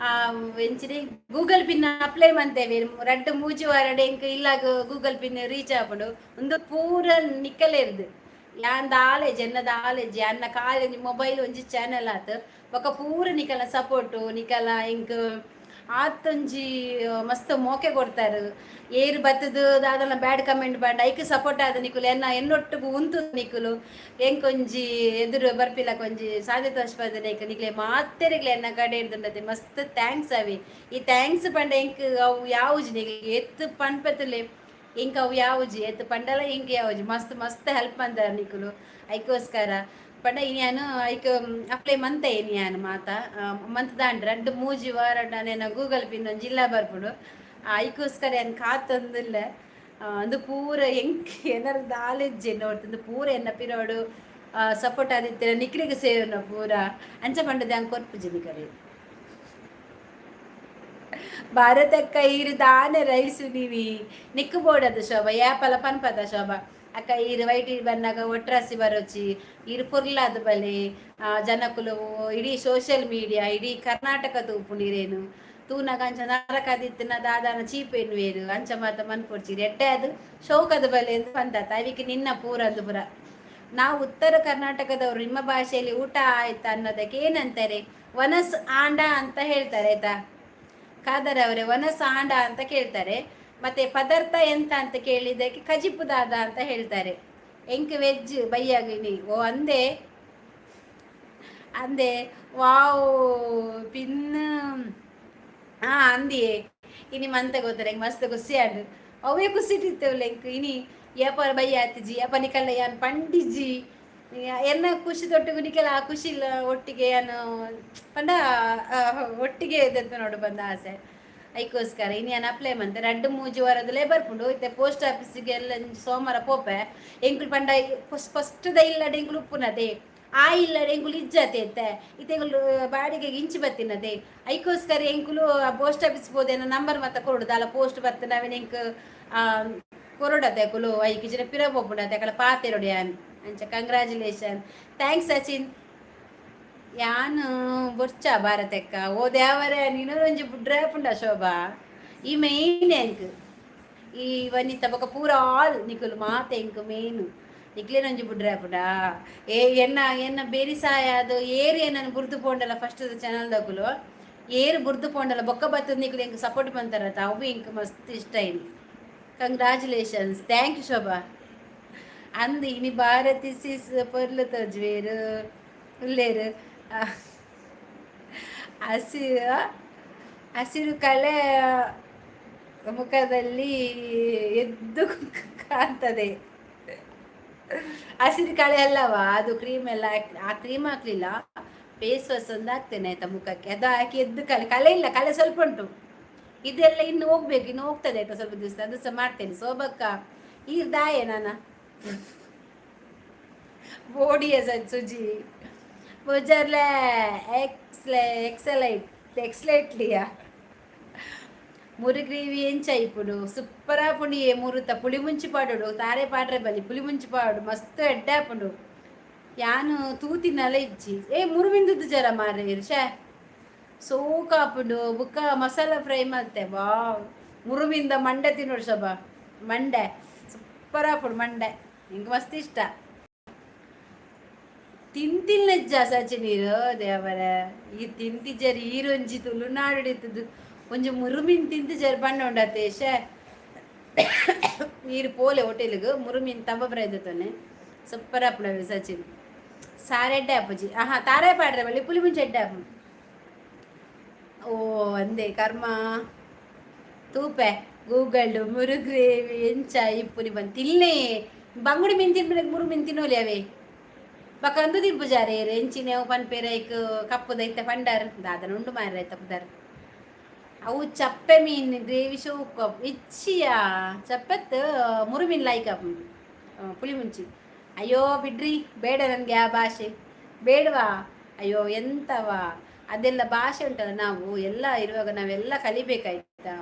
ಎಂಚಿನಿ ಗೂಗಲ್ ಪಿನ್ ಅಪ್ಲೈ ಮಂತೇವೆ. 2-3 ವಾರಡ್ ಎಂಕ್ ಇಲ್ಲಾಗ ಗೂಗಲ್ ಪಿನ್ ರೀಚ್ ಆಪುಂಡು. ಉಂದು ಪೂರ ನಿಕಲೆರ್ದ್. ಯಾನ್ ದಾಲೇಜ್, ಎನ್ನ ದಾಲೇಜ್, ಅನ್ನ ಖಾಲಿ ಒಂಜಿ ಮೊಬೈಲ್, ಒಂಜಿ ಚಾನೆಲ್ ಆತ್. ಬೊಕ ಪೂರ ನಿಕಲ ಸಪೋರ್ಟು. ನಿಕಲ ಎಂಕ್ ಆತೊಂಜಿ ಮಸ್ತ್ ಮೋಕೆ ಕೊಡ್ತಾರೆ. ಏರು ಬತ್ತದು ದಾದಲ ಬ್ಯಾಡ್ ಕಮೆಂಟ್ ಪಂಡ ಐಕ್ ಸಪೋರ್ಟ್ ಆದ ನಿಕುಲು ಎನ್ನ ಎನ್ನೊಟ್ಟುಗು ಉಂತು ನಿಕುಲು ಎಂಕೊಂಜಿ ಎದುರು ಬರ್ಪಿಲಕ ಒಂಜಿ ಸಾಧ್ಯತೆ ನಿಕ್ಲೆ ನಿಕ್ಲೆ ಮಾತೆರೆಗ್ಲೆ ಎನ್ನ ಕಡೆ ಹಿಡ್ದುಂಡತೆ ಮಸ್ತ್ thanks ಅವಿ. ಈ thanks ಪಂಡ ಎಂಕ್ ಅವು ಯಾವುಜಿ. ನಿಕ್ಲೆ ಎತ್ತು ಪನ್ಪೆತುಲೆ, ಎಂಕ್ ಅವು ಯಾವುಜಿ. ಎತ್ತು ಪಂಡಲ ಎಂಕ್ ಯಾವುಜಿ. ಮಸ್ತ್ ಮಸ್ತ್ ಹೆಲ್ಪ್ ಅಂತಾರೆ ನಿಕುಲು. ಐಕೋಸ್ಕರ ಪಂಡ ಯಾನು ಐಕ್ ಅಪ್ಲೈ ಮಂತೆ. ಇನಿ ಯಾನ್ ಮಾತ ಮಂತ್ ದಾಂಡ್ 2-3 ವಾರ ನೆನ ಗೂಗಲ್ ಪಿನ್ ಒಂಜಿ ಜಿಲ್ಲಾ ಬರ್ಪುಂಡು. ಐಕೋಸ್ಕರ ಯಾನ್ ಕಾತೊಂದುಲ್ಲೆ. ಅಂದು ಪೂರ ಎಂಕ್ ಏನಾರ ದಾಲೆಜ್ಜೆ ನೋಡ್ತಂದು ಪೂರ ಎನ್ನ ಪಿರೋಡು ಸಪೋರ್ಟ್ ಆದಿತ್ತಿರ ನಿಕ್ಲಿಗೆ ಸೇರುನ ಪೂರ. ಅಂಚ ಪಂಡದ ಯಾನ್ ಕೊರ್ಪುಜಿ ನಿಕಲೆ. ಭಾರತಕ್ಕ ಈರು ದಾನೆ ರೈಸು ನೀವಿ ನಿಕ್ಕು ಬೋಡದು ಶೋಭಾ. ಯಾಪಲ ಪನ್ಪದ ಶೋಭಾ ಅಕ್ಕ, ಈರು ವೈಟ್ ಬನ್ನಾಗ ಒಟ್ರಾಸಿ ಬರೋಚಿ, ಈರು ಪೊರ್ಲಾದ ಬಲೆ, ಜನಕುಲು ಇಡೀ ಸೋಷಿಯಲ್ ಮೀಡಿಯಾ ಇಡೀ ಕರ್ನಾಟಕ ತೂಪುಂಡು. ಇರೇನು ತೂನಾಗ ಅಂಚ ನರಕದಿತ್ತಿನ ದಾದಾನ ಚೀಪೆನ್ ವೇರು ಅಂಚ ಮಾತ ಮನ್ಪೊಡ್ಚಿ, ಎಡ್ಡೆ ಅದು ಶೋಕದ ಬಲೆ ಅಂತ ಪಂತಾತ. ಅವಿಕ್ ನಿನ್ನ ಪೂರ ಅಂದು ಪುರ. ನಾವು ಉತ್ತರ ಕರ್ನಾಟಕದವರು. ನಿಮ್ಮ ಭಾಷೆಯಲ್ಲಿ ಊಟ ಆಯ್ತಾ ಅನ್ನೋದಕ್ಕೆ ಏನಂತಾರೆ? ವನಸ್ ಆಂಡ ಅಂತ ಹೇಳ್ತಾರೆ, ಆಯ್ತಾ ಖಾದರ್ ಅವರೇ? ವನಸ್ ಆಂಡ ಅಂತ ಕೇಳ್ತಾರೆ. ಮತ್ತೆ ಪದಾರ್ಥ ಎಂತ ಅಂತ ಕೇಳಿದ್ದಕ್ಕೆ ಕಜಿಪು ದಾದ ಅಂತ ಹೇಳ್ತಾರೆ. ಎಂಕ್ ವೆಜ್ ಬೈಯಾಗಿನಿ. ಓ, ಅಂದೆ ಅಂದೆ. ವಾವ್, ಪಿನ್ ಹಾ ಅಂದಿಯೇ. ಇನಿ ಮಂತ ಗೊತ್ತಾರೆ, ಮಸ್ತ್ ಖುಷಿ ಆಂಡ್. ಅವೇ ಖುಷಿ ಇತ್ತೇವಲ್ಲ ಎಂಕ್. ಇನಿ ಏಪ ಬಯ್ಯ ಆತಿಜಿ, ಏಪ ನಿಕಲ್ಲ ಯಾನ್ ಪಂಡಿಜಿ. ಎನ್ನ ಖುಷಿ ತೊಟ್ಟಿಗೂ ನಿಕಲ ಆ ಖುಷಿ ಇಲ್ಲ. ಒಟ್ಟಿಗೆ ಯಾನು ಪಂಡ ಒಟ್ಟಿಗೆ ಇದ್ದದ್ದು ನೋಡು ಬಂದ ಆಸೆ. ಐಕೋಸ್ಕರ ಇನ್ನು ಯಾನ್ ಅಪ್ಲೈ ಮಂತೆ. 2-3 ವಾರದಲ್ಲೇ ಬರ್ಪುಂಡು. ಇತ್ತೆ ಪೋಸ್ಟ್ ಆಫೀಸಿಗೆ ಎಲ್ಲ ಸೋಮವಾರ ಪೋಪೆ. ಎಂಕುಲು ಪಂಡ ಫಸ್ಟ್ ದ ಇಲ್ಲಡೆ ಎಂಕುಲು ಉಪ್ಪುನದೆ. ಆ ಇಲ್ಲಡೆ ಎಂಕುಲು ಇಜ್ಜತೆ ಇತ್ತೆ. ಇತ್ತೆ ಎಂಕುಲು ಬಾಡಿಗೆಗೆ ಇಂಚಿ ಬತ್ತಿನದೆ. ಐಕೋಸ್ಕರ ಎಂಕುಲು ಪೋಸ್ಟ್ ಆಫೀಸ್ ಪೋದೇನ ನಂಬರ್ ಮತ್ತ ಕೊರಡು ದಾಲ ಪೋಸ್ಟ್ ಬತ್ತ ನಾವೇನು ಎಂಕ್ ಕೊರಡತೆ ಕುಲು. ಐಕ್ ಇಜ್ಜಿಡ ಪಿರ ಪೋಪುಂಡತೆ ಅಕಲ ಪಾತೆರೊಡು ಯಾನ್. ಅಂಚ ಕಂಗ್ರ್ಯಾಚುಲೇಷನ್, thanks Sachin. ಯಾನು ಬೊರ್ಚ ಭಾರತಕ್ಕ. ಓ ದೇವರೇ, ನೀನು ಒಂಜಿ ಬುಡ್ರೆ ಶೋಭಾ. ಈ ಮೇನ್ ಎಂಕ್ ಈ ವನಿತ ಬೊಕ ಪೂರ ಆಲ್ ನಿಕುಲು ಮಾತ ಎಂಕ್ ಮೇನ್. ನಿಕ್ಲೇನೊಂಜಿ ಬುಡ್ರೆ ಪುಡ. ಏ ಎನ್ನ ಎನ್ನ ಬೇರಿ ಸಾಯ ಅದು ಏರು ಏನನ್ನು ಬುರ್ದು ಪೋಂಡಲ ಫಸ್ಟ್ ಚಾನಲ್ ದಕುಲು ಏರು ಬುರ್ದು ಪೋಂಡಲ ಬೊಕ್ಕ ಬತ್ತದ ನಿಕುಲು ಎಂಕ್ ಸಪೋರ್ಟ್ ಬಂತಾರತ. ಅವು ಎಂಕ್ ಮಸ್ತ್ ಇಷ್ಟ ಇನಿ. Congratulations, thank you Shobha. ಅಂದ್ ಇನಿ ಭಾರತಿ ಸಿಸ್ ಪೊರ್ಲು ತೋಜ್ವೇರು ಉಲ್ಲೇರು. ಹಸಿರು ಕಳೆ ಮುಖದಲ್ಲಿ ಎದ್ದು ಕಾಣ್ತದೆ. ಹಸಿರು ಕಳೆ ಅಲ್ಲವಾ ಅದು? ಕ್ರೀಮ್ ಎಲ್ಲ ಹಾಕಿ, ಆ ಕ್ರೀಮ್ ಹಾಕ್ಲಿಲ್ಲ. ಫೇಸ್ ವಾಶ್ ಒಂದು ಹಾಕ್ತೇನೆ, ಆಯ್ತಾ, ಮುಖಕ್ಕೆ. ಅದು ಹಾಕಿ ಎದ್ದು ಕಲೆ ಕಲೆ ಇಲ್ಲ, ಕಲೆ ಸ್ವಲ್ಪ ಉಂಟು. ಇದೆಲ್ಲ ಇನ್ನು ಹೋಗ್ಬೇಕು, ಇನ್ನು ಹೋಗ್ತದೆ, ಆಯ್ತಾ, ಸ್ವಲ್ಪ ದಿವಸ. ಅದು ಸಹ ಮಾಡ್ತೇನೆ. ಸೋಬಕ್ಕ ಈರ್ದಾಯೆ ನಾನ ಬೋಡಿಯ ಸುಜಿ ಬುಜರ್ಲೆ ಎಕ್ಸ್ಲೆ ಎಕ್ಸಲೈಟ್ ಎಕ್ಸಲೈಟ್ಲಿಯಾ. ಮುರಿ ಗ್ರೇವಿ ಎಂಚ ಇಪ್ಪುಡು? ಸೂಪರ್ ಆಪುಂಡು. ಏ ಮುರುತ ಪುಳಿ ಮುಂಚಿ ಪಾಡೋಡು, ತಾರೆ ಪಾಡ್ರೆ ಬಲಿ. ಪುಳಿ ಮುಂಚಿ ಪಾಡು ಮಸ್ತ್ ಎಡ್ಡೆ ಆಪುಂಡು. ಯಾನು ತೂತಿನಲ ಇಜ್ಜಿ. ಏ ಮುರುಮಿಂದದ್ದು ಜರ ಮಾರ್ರೆ ಶೇ ಸೋಕಾಪುಂಡು. ಬುಕ್ಕ ಮಸಾಲ ಫ್ರೈ ಮಲ್ತೆ ಬಾ. ಮುರುಮಿಂದ ಮಂಡೆ ತಿನ್ನೋಡು ಶೋಭಾ. ಮಂಡೆ ಸೂಪರ್ ಆಪುಂಡು. ಮಂಡೆ ನಿಂಗೆ ಮಸ್ತ್ ಇಷ್ಟ. ತಿಂತಿಲ್ಲಜ್ಜ ಸಚಿನೀರು. ದೇವರ, ಈ ತಿಂತಿಜರ್ ಈರೊಂಜಿ ತುಳುನಾಡು ಇತ್ತದು ಒಂಜಿ ಮುರುಮೀನ್ ತಿಂತಿಜರ್ ಬಣ್ಣ ಉಂಡತೆ. ಶೇ, ನೀರು ಪೋಲೆ ಹೋಟೆಲ್ಗೆ ಮುರುಮೀನ್ ತವ ಫ್ರೈ. ಸೂಪರ್ ಆಪುಂಡು ಸಚಿನ್. ಸಾರೆ ಎಡ್ಡೆ ಅಪ್ಪುಜಿ. ಆಹಾ, ತಾರೆ ಪಾಡ್ರೆ ಬಲ್ಲಿ ಪುಲಿ ಮುಂಚೆ ಎಡ್ಡೆ ಆಪುಂಡು. ಓ ಅಂದೆ ಕರ್ಮ ತೂಪೆ ಗೂಗಲ್. ಮುರು ಗ್ರೇವಿ ಎಂಚ ಇಪ್ಪುನಿ ಬಂತು ಇಲ್ಲೇ. ಬಂಗುಡಿ ಮೀನು ತಿನ್ಬಿಡಕ್ಕೆ ಮುರು ಮೀನು ತಿನ್ನೋಲಿ ಅವೇ. ಬೊಕ ಅಂದು ತಿನ್ಪುಜಾರೆ ಎಂಚಿನ ಪನ್ಪೇರ ಐಕ್ ಕಪ್ಪುದೈತೆ ಪಂಡಾರ್ ದಾದನ ಉಂಡು ಮಾರ್ರೆ ತಪ್ಪುದಾರ್. ಅವು ಚಪ್ಪೆ ಮೀನು ಗ್ರೇವಿ ಶೋಕ್ ಇಚ್ಚಿಯಾ ಚಪ್ಪೆತ್ ಮುರು ಮೀನು ಲೈಕ್ ಪುಳಿ ಮುಂಚಿ. ಅಯ್ಯೋ ಬಿಡ್ರಿ, ಬೇಡ ನನಗೆ ಆ ಭಾಷೆ ಬೇಡವಾ. ಅಯ್ಯೋ, ಎಂತವಾ ಅದೆಲ್ಲ ಭಾಷೆ ಉಂಟಲ್ಲ. ನಾವು ಎಲ್ಲ ಇರುವಾಗ ನಾವೆಲ್ಲ ಕಲಿಬೇಕಾಯ್ತಾ?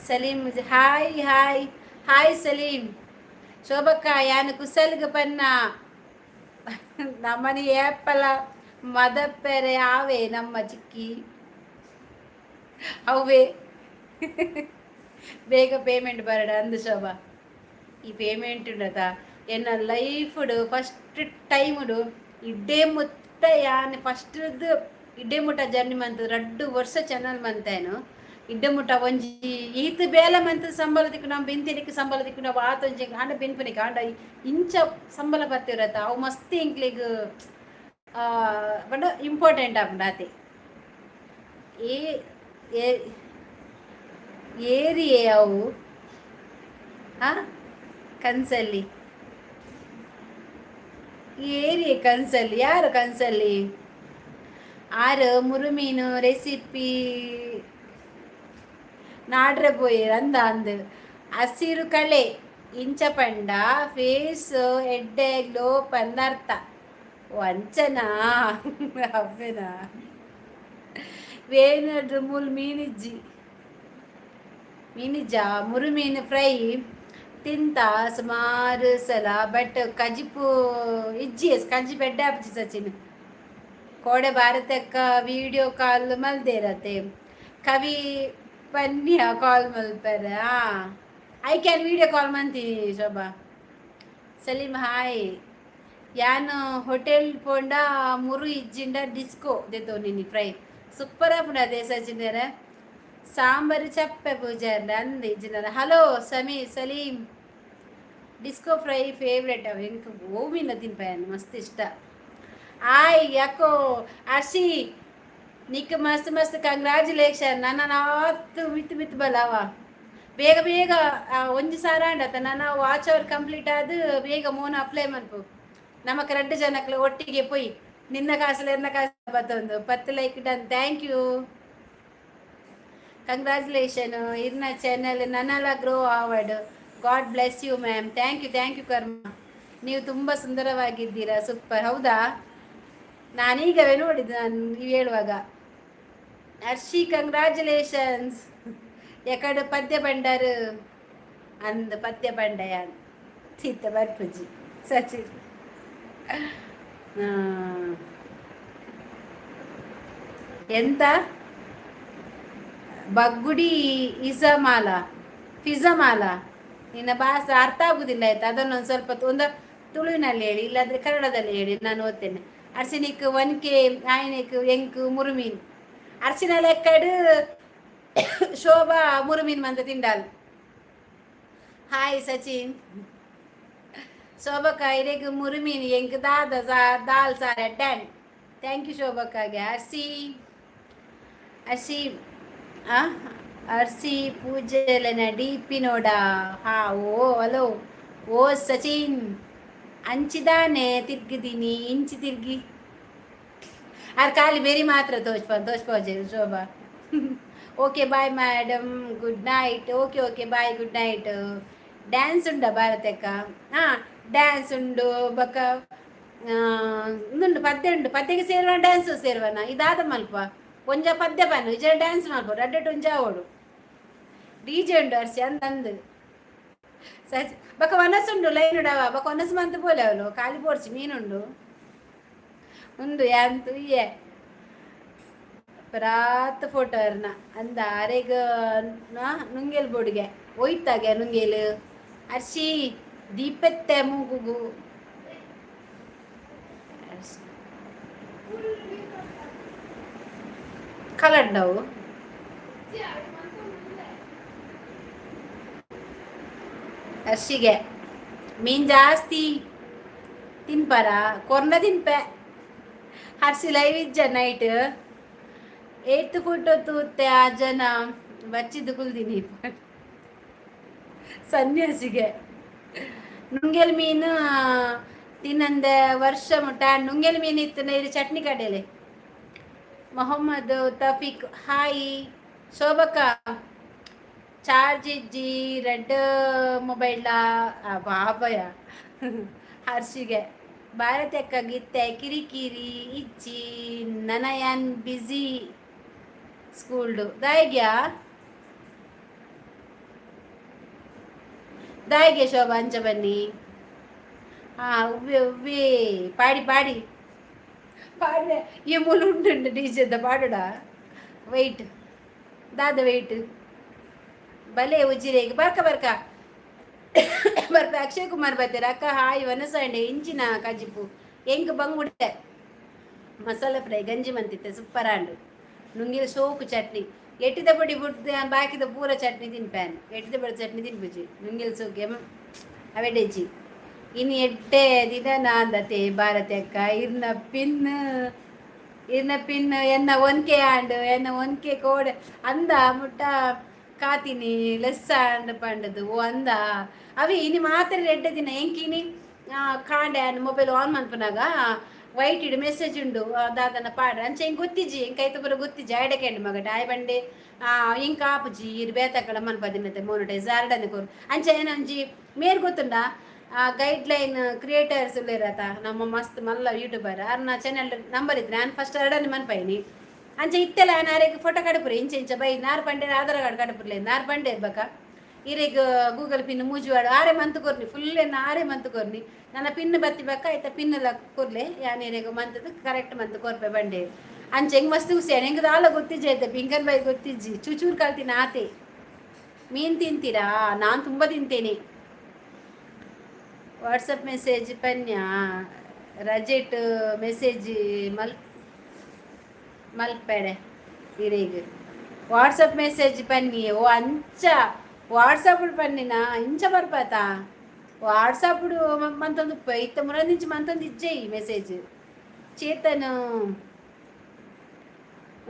Salim, hi hi hi Salim. ಶೋಭಕ್ಕ, ಯಾನು ಕುಸಲ್ಗ್ ಪನ್ನ ನಮ್ಮನಿ ಏಪಲ ಮದಪ್ಪೆರೆ ಆವೆ ನಮ್ಮ ಚಿಕ್ಕಿ ಅವೇ. ಬೇಗ ಪೇಮೆಂಟ್ ಬರಡ ಅಂದು ಶೋಭಾ. ಈ ಪೇಮೆಂಟ್ ಉಂಡತ, ಎನ್ನ ಲೈಫ್ಡ್ ಫಸ್ಟ್ ಟೈಮ್ಡು ಇಡ್ಡೆ ಮುಟ್ಟ ಯಾನ್ ಫಸ್ಟ್ ಇಡ್ಡೆ ಮುಟ್ಟ ಜರ್ನಿ ಮಂತ್ 2 ವರ್ಷ ಚಾನಲ್ ಮಂತೇನು. ಇಡ್ಡೆ ಮುಟ್ಟ ಒಂಜಿ ಈತ್ ಬೇಲೆ ಮಂತ್ ಸಂಬಳ ತಿಕ್ಕು ನಮ್ಮ ಬೆಂತಿನಿಕ್ ಸಂಬಳ ತಿಕ್ಕು ನಾವು ಆತೊಂಜಿ ಆಂಡ ಬೆನ್ಪುನಿಕ್ ಆಂಡ ಇಂಚ ಸಂಬಳ ಬತ್ತಿರತ್ತ, ಅವು ಮಸ್ತ್ ಎಂಕ್ಲೆಗ್ ಪಂಡ ಇಂಪಾರ್ಟೆಂಟ್ ಆಪುಂಡು ಆತೆ. ಏ ಏರಿಯೇ ಅವು? ಹಾ, ಕನ್ಸಲ್ಲಿ ಏರಿಯೆ? ಕನ್ಸಲ್ಲಿ ಯಾರು? ಕನ್ಸಲ್ಲಿ ಆರು ಮುರುಮೀನು ರೆಸಿಪಿ ನಾಡ್ರೆ ಪೋಯೆರ್ ಅಂದ ಅಂದ್. ಹಸಿರು ಕಳೆ ಇಂಚ ಪಂಡ ಫೇಸ್ ಎಡ್ಡೆ ಗ್ಲೋ ಪಂದ್ ಅರ್ಥ. ಅಂಚನಾ? ಅವ್ವೆನಾ? ವೇನಡ್ ಮೂಲು ಮೀನಿಜ್ಜಿ, ಮೀನಿಜ್ಜ. ಮುರುಮೀನು ಫ್ರೈ ತಿಂತ ಸುಮಾರು ಸಲ, ಬಟ್ ಕಜಿಪು ಇಜ್ಜಿ. ಕಜಿಪು ಎಡ್ಡೆ ಆಪುಜಿ ಸಚಿನ್. ಕೋಡೆ ಭಾರತಕ್ಕ ವಿಡಿಯೋ ಕಾಲ್ ಮಲ್ದೇರತೆ. ಕವಿ ಪನ್ಯ ಕಾಲ್ ಮಲ್ಪೆರೆ. I can video call ಮಂತೀನಿ ಶೋಭಾ. ಸಲೀಂ ಹಾಯ್. ಯಾನ್ ಹೋಟೆಲ್ ಪೋಂಡ ಮುರು ಇಜ್ಜಿಂಡ ಡಿಸ್ಕೋ ದೆತೊನಿನಿ. ಫ್ರೈ ಸೂಪರ್ ಆಪುಂಡು ಅದೇ ಸಚಿನ್. ಸಾಂಬಾರು ಚಪ್ಪೆ ಪೂಜಾರ್ಲ ಅಂದ್ ಇಜ್ಜಿಂಡ. ಹಲೋ ಸಮಿ ಸಲೀಂ. ಡಿಸ್ಕೋ ಫ್ರೈ ಫೇವ್ರೆಟ್ ಅವು. ಎಂಕ್ ಓವಿನ ತಿನ್ಪಯನ್ ಮಸ್ತ್ ಇಷ್ಟ. ಆಯ್ ಯಾಕೋ ಅರ್ಷಿ, ನಿಕ್ ಮಸ್ತ್ ಮಸ್ತ್ ಕಂಗ್ರ್ಯಾಚುಲೇಷನ್. ನನ್ನ ಆತ್ ಮಿತ್ ಮಿತ್ ಬಲವ ಬೇಗ ಬೇಗ. ಒಂಜಿ ಸಾರ ಆಂಡತ ನನ್ನ ವಾಚ್ ಅವರ್ ಕಂಪ್ಲೀಟ್ ಆದ್ ಬೇಗ ಮೋನ ಅಪ್ಲೈ ಮನ್ಪು. ನಮಕ್ ರಡ್ಡು ಜನಕ್ಲು ಒಟ್ಟಿಗೆ ಪೋಯಿ ನಿನ್ನ ಕಾಸಲು ಎನ್ನ ಕಾಸು ಬತ್ತೊಂದು. 10 like done. Thank you, congratulation. ಇರ್ನ ಚಾನೆಲ್ ನನಲ ಗ್ರೋ ಆವಡ್. God bless you, ma'am. Thank you, thank you ಕರ್ಮ. ನೀವು ತುಂಬ ಸುಂದರವಾಗಿದ್ದೀರಾ, ಸೂಪರ್. ಹೌದಾ? ನಾನೀಗವೇ ನೋಡಿದ್ದು ನಾನು ನೀವು ಹೇಳುವಾಗ. Hershey, congratulations. ಎಕಡೆ ಪದ್ಯ ಬಂಡಾರು ಅಂದ್ ಪದ್ಯ ಬಂಡಯ ಸೀತ ಬರ್ಪುಜಿ ಸಚಿನ್. ಎಂತ ಬಗ್ಗುಡಿ ಇಸಮಾಲ ಫಿಜಮಾಲ? ನಿನ್ನ ಭಾಷೆ ಅರ್ಥ ಆಗುದಿಲ್ಲ, ಆಯ್ತಾ? ಅದನ್ನು ಒಂದು ಸ್ವಲ್ಪ ಒಂದು ತುಳುವಿನಲ್ಲಿ ಹೇಳಿ, ಇಲ್ಲಾಂದ್ರೆ ಕನ್ನಡದಲ್ಲಿ ಹೇಳಿ, ನಾನು ಓದ್ತೇನೆ. ಅರ್ಶಿನಿಕ್ 1K ಆಯನಿಕ್ ಎಂಕ್ ಮುರುಮೀನ್. ಅರ್ಶಿನ ಲೆಕ್ಕಡು ಶೋಭಾ ಮುರುಮೀನ್ ಮಂದ ತಿಂಡಾಲ್. ಹಾಯ್ ಸಚಿನ್. ಶೋಭಕ್ಕ, ಇರೆಗ್ ಮುರುಮೀನ್, ಎಂಕ್ ದಾದ ದಾಲ್ ಸಾರ ಡ್ಯಾನ್. Thank you ಶೋಭಕ್ಕಾಗೆ. ಅರ್ಸಿ ಅರ್ಸಿ ಆ ಅರ್ಸಿ ಪೂಜೆಲೆನ ಡಿ ಪಿ ನೋಡ. ಹಾ, ಓ ಹಲೋ ಓ ಸಚಿನ್. ಅಂಚಿದಾನೆ ತಿರ್ಗಿದ್ದೀನಿ ಇಂಚಿ ತಿರ್ಗಿ ಆರ್ ಖಾಲಿ ಬೇರೆ ಮಾತ್ರ ತೋಚ್ಪ ತೋಚ್ಪೋಜೆ ಶೋಭಾ. Okay, bye madam, good night. Okay okay, bye, good night. Dance ಉಂಡ ಭಾರತಕ್ಕ? ಹಾಂ, ಡ್ಯಾನ್ಸ್ ಉಂಡು. ಬೊಕ್ಕ ಉಂದುಂಡು, ಪದ್ಯ ಉಂಡು. ಪದ್ಯಕ್ಕೆ ಸೇರುವನ, ಡ್ಯಾನ್ಸ್ ಸೇರುವನ? ಇದಾದ ಮಲ್ಪ ಒಂಜ ಪದ್ಯ ಪನ್ನು ಇಜ ಡ್ಯಾನ್ಸ್ ಮಲ್ಪ ರಡ್ಡೆಟ್ ಒಂಜ ಆವೊಡು. ಡಿಜೆ ಉಂಡು ಅರ್ಸಿ ಅಂದ್ ಅಂದ್ ಸಚ್. ಬೊಕ್ಕ ವನಸ್ ಉಂಡು ಲೈನ್ ಉಡವ. ಬೊಕ್ಕ ವನಸ್ ಮಂತ್ ಪೋಲೆ ಅವಳು ಖಾಲಿ ಪೋರ್ಚಿ ಮೀನುಂಡು ಉಂದು ಯಾಂತು ಇಯೆ ಪ್ರಾತ್ ಫೋಟೋ ಅರ್ನ ಅಂದ. ಅರೆಗ್ ನುಂಗೇಲ್ ಬೋಡಿಗೆ ಒಯ್ತಾಗೆ ನುಂಗೇಲು. ಅರ್ಶಿ ದೀಪತ್ತೆ ಮೂಗುಗು. ಅರ್ಶಿ ಕಲಂಡವು. ಅರ್ಶಿಗೆ ಮೀನು ಜಾಸ್ತಿ ತಿನ್ಪಾರ? ಕೊರ್ನ ತಿನ್ಪೆ. Hershey live ಇಜ್ಜ night? ಏತ್ ಫೋಟೋ ತೂತೆ ಆ ಜನ ಬಚ್ಚಿದ್ದು ಕುಲ್ದಿನಿ ಸನ್ಯಾಸಿಗೆ. ನುಂಗೆಲ್ ಮೀನು ತಿನ್ನಂದೆ ವರ್ಷ ಮುಟ್ಟ ನುಂಗೆಲ್ ಮೀನು ಇತ್ತು. ಇದು ಚಟ್ನಿ ಕಡಲೆ. ಮೊಹಮ್ಮದ್ ತಫೀಕ್ ಹಾಯ್. ಶೋಭಕ್ಕ, ಚಾರ್ಜ್ ಇಜ್ಜಿ ರೆಡ್ ಮೊಬೈಲ ಬಾಬಯ. ಹರ್ಷಿಗೆ ಭಾರತಕ್ಕ ಗಿತ್ತೆ ಕಿರಿಕಿರಿ ಇಜ್ಜಿ. ನನಯಾನ್ ಬಿಸಿ ಸ್ಕೂಲ್ಡು ದಾಯಿಗ್ಯಾ. ದಾಯಿಗೆ ಶೋಭಾ ಅಂಚ ಬನ್ನಿ. ಹಾ, ಉವ್ವೆ ಉವ್ವೆ, ಪಾಡಿ ಪಾಡಿ ಪಾಡ್ವೆ. ಈ ಮೂಲು ಉಂಡು ಡಿಜೆದ ಪಾಡುಡ. ವೆಯ್ಟ್ ದಾದ ವೆಯ್ಟ್. ಬಲೆ ಉಜಿರೆಗ್ ಬರ್ಕ ಬರ್ಕ ಬರ್ಪ. ಅಕ್ಷಯ್ ಕುಮಾರ್ ಬರ್ತಾರೆ. ಅಕ್ಕ ಹಾಯ್, ವನಸಂಡೆ ಇಂಚಿನ ಕಜಿಪು? ಎಂಕ್ ಬಂಗುಡೆ ಮಸಾಲೆ ಫ್ರೈ, ಗಂಜಿ ಮಂತಿತ್ತೆ, ಸೂಪರ್ ಆಂಡು. ನುಂಗಿದ ಸೋಕು ಚಟ್ನಿ, ಎಟ್ಟಿದ ಪೊಡಿ ಬುಡ್ದು ಬಾಕಿದ ಪೂರ ಚಟ್ನಿ ತಿನ್ಪ್ಯಾನ್. ಎಟ್ಟಿದ ಪೊಡಿ ಚಟ್ನಿ ತಿನ್ಪುಜಿ. ನುಂಗಿಲ್ ಸೋಕೆ ಅವೆಡೆಜಿ. ಇನ್ನು ಎಡ್ಡೆ ದಿನ ನಾಂದತೆ ಭಾರತಿ ಅಕ್ಕ. ಇರ್ನ ಪಿನ್, ಇರ್ನ ಪಿನ್ ಎನ್ನ ಒನ್ಕೆ ಆಂಡ್, ಎನ್ನ ಒನ್ಕೆ ಕೋಡೆ ಅಂದ ಮುಟ್ಟ ಕಾತಿನಿ ಲೆಸ್ ಆಂಡ್ ಪಂಡದು. ಓ ಅಂದ ಅವಿ ಇನಿ ಮಾತ್ರ ಎಡ್ಡೆ ದಿನ. ಎಂಕಿನಿ ಕಾಂಡೆ ಮೊಬೈಲ್ ಆನ್ ಮನ್ಪುನಾಗ ವೈಟ್ ಇಡು ಮೆಸೇಜ್ ಉಂಡು, ದಾದನ ಪಾಡ್ರೆ ಅಂಚ. ಎಂಕ್ ಗೊತ್ತಿಜ್ಜಿ, ಎಂಕ್ ಐತ ಪೂರ ಗೊತ್ತಿಜ್ಜಿ. ಆಯ್ಡಕೆಂಡು ಮಗಟ ಆಯ್ ಬಂಡೆ ಇಂಕ ಆಪುಜಿ. ಇರು ಬೇತಕಳ ಮನ್ಪದಿನತೆ ಮೋನಿಟೈಸ್ ಆರ್ಡನೆ ಕೊರು. ಅಂಚ ಏನೊಂಜಿ ಮೇರ್ ಗೊತ್ತುಂಡ ಗೈಡ್ ಲೈನ್ ಕ್ರಿಯೇಟರ್ಸ್ ಉಲ್ಲೇರತ, ನಮ್ಮ ಮಸ್ತ್ ಮಲ್ಲ ಯೂಟ್ಯೂಬರ್, ಅರ್ನ ಚಾನೆಲ್ ನಂಬರ್ ಇತ್ತು. ನಾನು ಫಸ್ಟ್ ಅರಡನೆ ಮನ್ಪೈನಿ. ಅಂಚ ಇತ್ತೆಲ್ಲ ನಾರೆಗ್ ಫೋಟೋ ಕಡಪುರಿ ಇಂಚ ಇಂಚ ಬೈ ನಾರ್ ಪಂಡೇರ್ ಆಧಾರ್ ಕಾರ್ಡ್ ಕಡಪುರ್ಲೆ ನಾರ್ ಪಂಡೇರ್ ಬಕ ಇರೆಗ್ ಗೂಗಲ್ ಪಿನ್ ಮೂಜುವಾಡು ಆರೆ ಮಂತ್ ಕೊರ್ನಿ ಫುಲ್ ಎನ್ನ ಆರೆ ಮಂತ್ ಕೊರ್ನಿ. ನನ್ನ ಪಿನ್ ಬತ್ತಿ ಬಕ್ಕ ಆಯ್ತ ಪಿನ್ ಎಲ್ಲ ಕೊರ್ಲೆ, ಯಾನ್ ಇರೆಗ್ ಮಂತದ್ದು ಕರೆಕ್ಟ್ ಮಂತ್ ಕೊರ್ಪೆ ಬಂಡೆ. ಅಂಚ ಹೆಂಗ್ ಮಸ್ತ್ ಖುಷಿ. ಹೆಂಗ್ ದಾಲ ಗೊತ್ತಿಜ್ಜಿ ಆಯ್ತಾ? ಪಿಂಕನ್ ಬೈ ಗೊತ್ತಿಜ್ಜಿ, ಚೂಚೂರು ಕಲ್ತಿನ ಆತೆ. ಮೀನು ತಿಂತೀರಾ? ನಾನು ತುಂಬ ತಿಂತೇನೆ. ವಾಟ್ಸಪ್ ಮೆಸೇಜ್ ಪನ್ಯ ರಜೆಟ್ ಮೆಸೇಜ್ ಮಲ್ ಮಲ್ಪೆಡೆ ಇರೆಗ್ ವಾಟ್ಸಪ್ ಮೆಸೇಜ್ ಪನ್ನಿ. ಓ ಅಂಚ ವಾಟ್ಸಪ್ ಪನ್ನಿನ ಇಂಚ ಬರ್ಪಾತ. ವಾಟ್ಸಪ್ ಮಂತೊಂದು ಇತ್ತ ಮುರಂದಿಂಚಿ ಮಂತೊಂದು ಇಜ್ಜೆ ಈ ಮೆಸೇಜ್. ಚೇತನ್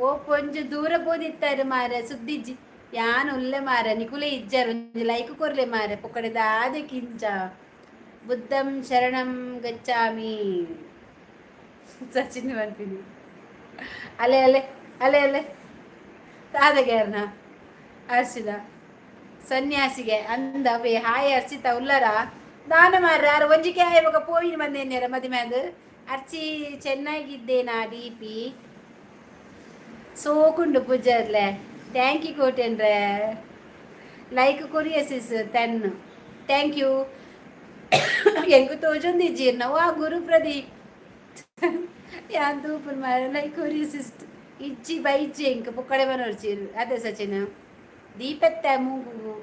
ಓ ಪೊಂಜು ದೂರ ಪೋದಿತ್ತಾರೆ ಮಾರೆ, ಸುದ್ದಿಜ್ಜಿ. ಯಾನ್ ಉಲ್ಲೆ ಮಾರೆ, ನಿಕುಲೆ ಇಜ್ಜಾರು. ಒಂಜಿ ಲೈಕ್ ಕೊರ್ಲೆ ಮಾರೆ. ಪೊಕ್ಕಡೆ ದಾದೆ ಕಿಂಚ. ಬುದ್ಧಂ ಶರಣಂ ಗಚ್ಚಾಮಿ. ಸಚಿನ್ ಬಂತೀನಿ. ಅಲೆ ಅಲೆ ಅಲೆ ಅಲೆ ತಾದಗೇರ್ನ ಅರ್ಷಿದ ಸನ್ಯಾಸಿಗೆ ಅಂದ ಬೇ. ಹಾಯ್ ಅರ್ಚಿತ, ಉಲ್ಲರ ದಾನ ಮಾರ್ರೆ. ಯಾರು ಒಂಜಿಕೆ ಆಯ್ ಪೋಯಿನ ಬಂದೇನ್ಯಾರ ಮದಿಮ್ಯಾದ. ಅರ್ಚಿ ಚೆನ್ನಾಗಿದ್ದೇನಾ? ಡಿ ಪಿ ಸೋಕುಂಡು ಪೂಜಾರ್ಲೆ. Thank you ಕೋಟೇನ್ರೆ. ಲೈಕ್ ಕೊರಿಯ ಸಿಸ್ 10, thank you. ಎಂಕ್ ತೋಜೊಂದಿಜ್ಜೀರ್ನ ವಾ ಗುರು ಪ್ರದೀಪ್ ಯಾನ್ ತೂಪುನ್ ಮಾರೆ. ಲೈಕ್ ಕೊರಿಯ ಸಿಸ್ಟ್ ಇಜ್ಜಿ ಬೈಜ್ಜಿ ಎಂಕ್ ಪೊಕ್ಕಡೆ ಬನೊರ್ಚೀರ್ ಅದೇ. ಸಚಿನ್ ದೀಪತ್ತ ಮೂಗು.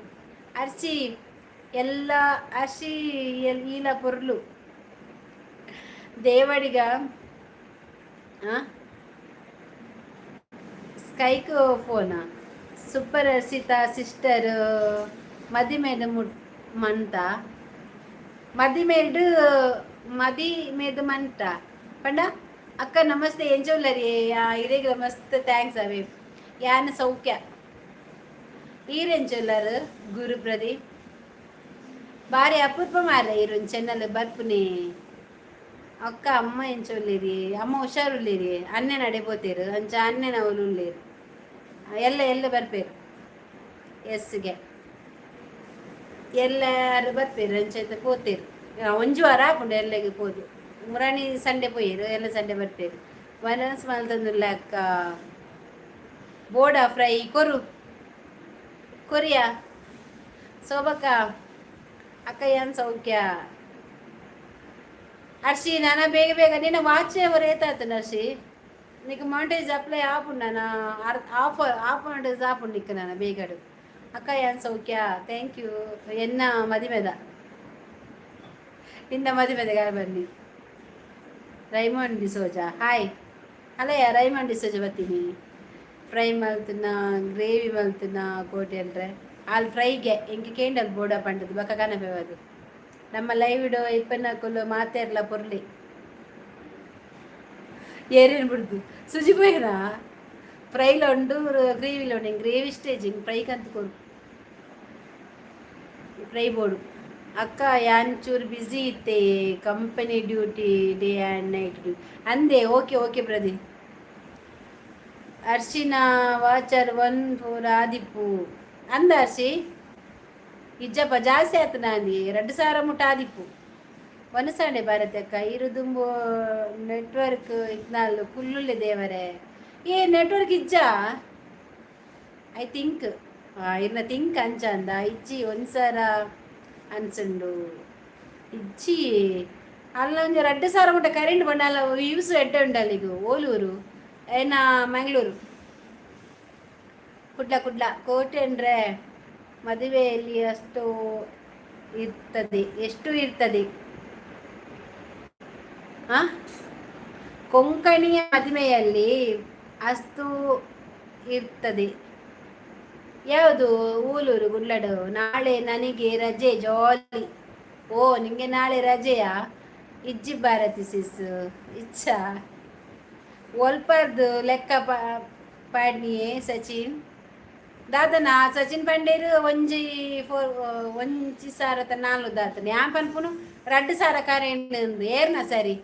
ಅರ್ಚಿ ಎಲ್ಲ ಅರ್ಶಿ ಈಲ ಪೊರ್ಲು ದೇವಡಿಗ. ಸ್ಕೈಕ್ ಫೋನಾ? Super Arshitha sister. ಮದಿಮೇದ ಮುಟ್ ಮಂತ ಮದಿಮೇಡ್ ಮದಿಮೇದ ಮಂಟ ಪಂಡ. ಅಕ್ಕ ನಮಸ್ತೆ, ಎಂಚ ಉಲ್ಲರಿ? ಇರೆಗ್ಲ ಮಸ್ತ್ thanks ಅವೆ. ಯಾನ್ ಸೌಖ್ಯ, ಈರೆಂಚುಲ್ಲರ್ ಗುರು ಪ್ರದೀಪ್? ಬಾರಿ ಅಪೂರ್ವ ಮಾರ್ರೆ ಇರುನ್ ಚೆನ್ನಲ್ ಬರ್ಪುನಿ. ಅಕ್ಕ ಅಮ್ಮ ಎಂಚ ಉಲ್ಲೇರಿ? ಅಮ್ಮ ಹುಷಾರುಲ್ಲೇರಿ. ಅನ್ನೆ ನಡೆ ಪೋತೇರು. ಅಂಚ ಅನ್ನೆನ ಅವ್ಲು ಉಲ್ಲೇರು. ಎಲ್ಲ ಎಲ್ಲ ಬರ್ಪೇರು ಎಸ್ಗೆ ಎಲ್ಲಾರು ಬರ್ಪೇರು. ಅಂಚ ಪೋತೇರು. ಒಂಜಿ ವಾರ ಆಪುಂಡು ಎಲ್ಲೆಗ್ ಪೋದು. ಮುರಾಣಿ ಸಂಡೆ ಪೋಯೆರು, ಎಲ್ಲ ಸಂಡೆ ಬರ್ಪೇರು. ವನಸ್ ಮಲ್ತೊಂದುಲ್ಲ ಅಕ್ಕ. ಬೋಡ ಫ್ರೈ ಕೊರು ಕೊರಿಯಾ. ಸೋಬಕ್ಕ ಅಕ್ಕ ಏನ್ ಸೌಖ್ಯ? ಅರ್ಷಿ ನಾನ ಬೇಗ ಬೇಗ ನಿನ್ನ ವಾಚ್ ಅವರ್ ಏತಾಯ್ತು ಅರ್ಷಿ? నీకు మానిటైజ్ అప్లై ఆపుండు. ಆಫ್ ಆಫ್ ಮಾನಿಟೈಸ್ ಆಪುಂಡು ನಿಕ್ಕ ನಾನು ಬೇಗಡು. ಅಕ್ಕ ಏನ್ ಸೌಖ್ಯ? Thank you. ಎನ್ನ ಮದಿಮೆದ ನಿನ್ನ ಮದಿಮೆದ ಬನ್ನಿ. Raymond D'Souza hi. ಅಲ್ಲಯ್ಯ, ರೈಮಂಡ್ ಡಿಸೋಜ ಬರ್ತೀನಿ. ಫ್ರೈ ಮಲ್ತುನ, ಗ್ರೇವಿ ಮಲ್ತುನ ಕೋಟಿ ಅಂದ್ರೆ ಆಲ್ ಫ್ರೈಗೆ ಎಂಕ್ ಕೇಂಡಲ್ ಬೋಡ ಪಂಡದು ಬಕ ಕನಪೆ. ನಮ್ಮ ಲೈವ್ ಇಡೋ ಇಪ್ಪನಕುಲು ಮಾತೇರ್ಲ ಪೊರ್ಲಿ. ಏರೇನು ಬಿಡ್ದು ಸುಜಿ ಪೋಯಿನ. ಫ್ರೈಲ ಉಂಡು, ಗ್ರೇವಿಲ ಉಂಡು. ಗ್ರೇವಿ ಸ್ಟೇಜಿಂಗ್ ಫ್ರೈ ಕಂತ ಕೊರು, ಫ್ರೈ ಬೋಡು. ಅಕ್ಕ ಯಾನ್ ಚೂರು ಬ್ಯುಸಿ ಇತ್ತೆ, company duty, day and night duty ಅಂದೆ. Okay okay Pradeep. ಅರ್ಶಿನ ವಾಚರ್ 14 ಆದಿಪ್ಪು ಅಂದ. ಅರ್ಶಿ ಇಜ್ಜಪ್ಪ, ಜಾಸ್ತಿ ಆಯ್ತು ನಾಂದಿ 2000 ಮುಟ್ಟ ಆದಿಪ್ಪು. ವನಸಾಂಡೆ ಭಾರತಿ ಅಕ್ಕ ಇರುದುಂಬು ನೆಟ್ವರ್ಕ್ ಇತ್ನಾಲ್ ಕುಲ್ಲುಲ್ಲೆ ದೇವರೇ. ಏ ನೆಟ್ವರ್ಕ್ ಇಜ್ಜ I think ಇರ್ನ ಥಿಂಕ್ ಅಂಚ ಅಂದ. ಇಜ್ಜಿ ಒಂದ್ಸರ ಅನ್ಸುಂಡು ಇಜ್ಜಿ. ಅಲ್ಲ, ಒಂಜಿ 2000 ಮುಟ್ಟ ಕರೆಂಟ್ ಬಂಡ ಅಲ್ಲ, ವ್ಯೂಸ್ ಎಡ್ಡೆ ಉಂಡಲ್ಲಿಗ. ಓಲೂರು ಏನ? ಮಂಗಳೂರು, ಕುಡ್ಲ, ಕುಡ್ಲ. ಕೋಟೆ ಅಂದರೆ ಮದುವೆಯಲ್ಲಿ ಅಷ್ಟು ಇರ್ತದೆ, ಎಷ್ಟು ಇರ್ತದೆ? ಆ ಕೊಂಕಣಿಯ ಮದುವೆಯಲ್ಲಿ ಅಸ್ತು ಇರ್ತದೆ. ಯಾವುದು? ಊಲೂರು ಗುಡ್ಲಡು. ನಾಳೆ ನನಗೆ ರಜೆ, ಜಾಲಿ. ಓ, ನಿಮಗೆ ನಾಳೆ ರಜೆಯಾ? ಇಜ್ಜಿ ಭಾರತಿ ಸಿಸ್, ಇಚ್ಛಾ. ಒಲ್ಪರ್ದು ಲೆಕ್ಕ ಪಾಡ್ನಿಯೇ ಸಚಿನ್ ದಾದನ? ಸಚಿನ್ ಪಂಡೇರು ಒಂಜಿ ಫೋರ್ 1004 ದಾತನ. ಯಾನ್ ಪನ್ಪುನು 2000 ಕರೆಂಟ್ ಏರ್ನ ಸರಿ.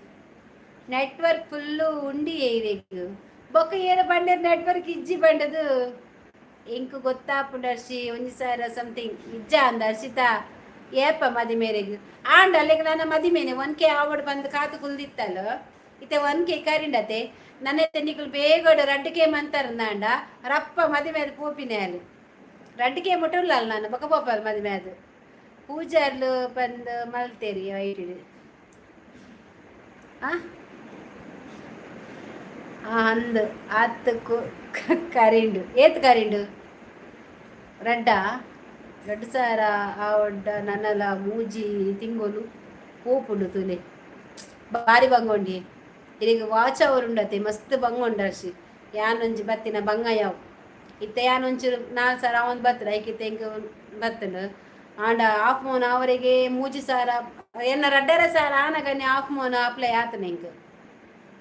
ನೆಟ್ವರ್ಕ್ ಫುಲ್ಲು ಉಂಡಿ ಇರೆಗ್. ಬೊಕ್ಕ ಏರ ಪಂಡೇರ್ ನೆಟ್ವರ್ಕ್ ಇಜ್ಜಿ ಪಂಡದು. ಎಂಕ್ ಗೊತ್ತಾಪುಂಡು ಹರ್ಷಿ, 1000 ಸಮಥಿಂಗ್ ಇಜ್ಜ ಅಂದ. ಹರ್ಷಿತಾ, ಏಪ ಮದಿಮೇರೆಗ್ ಆಂಡ? ಅಲ್ಲಿಗೆ ನನ್ನ ಮದಿಮೇನೆ 1K ಆವಡ್ ಬಂದು ಕಾತು ಕುಲ್ದಿತ್ತಲ್ಲ. ಇತ್ತೆ 1K ಕರಿಂಡತೆ. ನನ್ನ ನಿಕುಲು ಬೇಗಡು 2K ಮಂತಾರಂದಾಂಡ ರಪ್ಪ ಮದಿಮೆ ಪೋಪಿನೆ. ಅಲ್ಲಿ 2K ಮುಟ್ಟುಲ್ಲ ನಾನು ಬೊಕ ಪೋಪಲ್ ಮದಿಮೆ. ಅದು ಪೂಜಾರ್ಲು ಬಂದು ಮಲ್ತೇರಿ ಐಟಿಡ್. ಆ ಅಂದು ಆತ್ ಕರಿಂಡು. ಏತ್ ಕರಿಂಡು? ರಡ್ಡ 2000 ಆವಡ್ಡ ನನ್ನಲ ಮೂಜಿ ತಿಂಗೊಲು ಪೋಪುಂಡು ತುಲೆ. ಬಾರಿ ಬಂಗೊಂಡಿ ಇಲ್ಲಿಗೆ ವಾಚ್ ಅವರುಂಡತೆ. ಮಸ್ತ್ ಬಂಗೊಂಡು ಅರ್ಷಿ. ಯಾನೊಂಜಿ ಬತ್ತಿನ ಬಂಗ ಯಾವು ಇತ್ತೆ. ಯಾನೊಂಚೂರು 4000 ಅವನ್ ಬತ್ತಡ ಐಕಿತ್ತೆ ಎಂಕ್ ಬತ್ತಂಡು. ಆಂಡ ಹಾಫ್ ಮೋನ್ ಅವರಿಗೆ 3000 ಎನ್ನ 2500 ಆನಗನೆ ಹಾಫ್ ಮೋನ್ ಅಪ್ಲೈ ಆತನ ಎಂಕ್.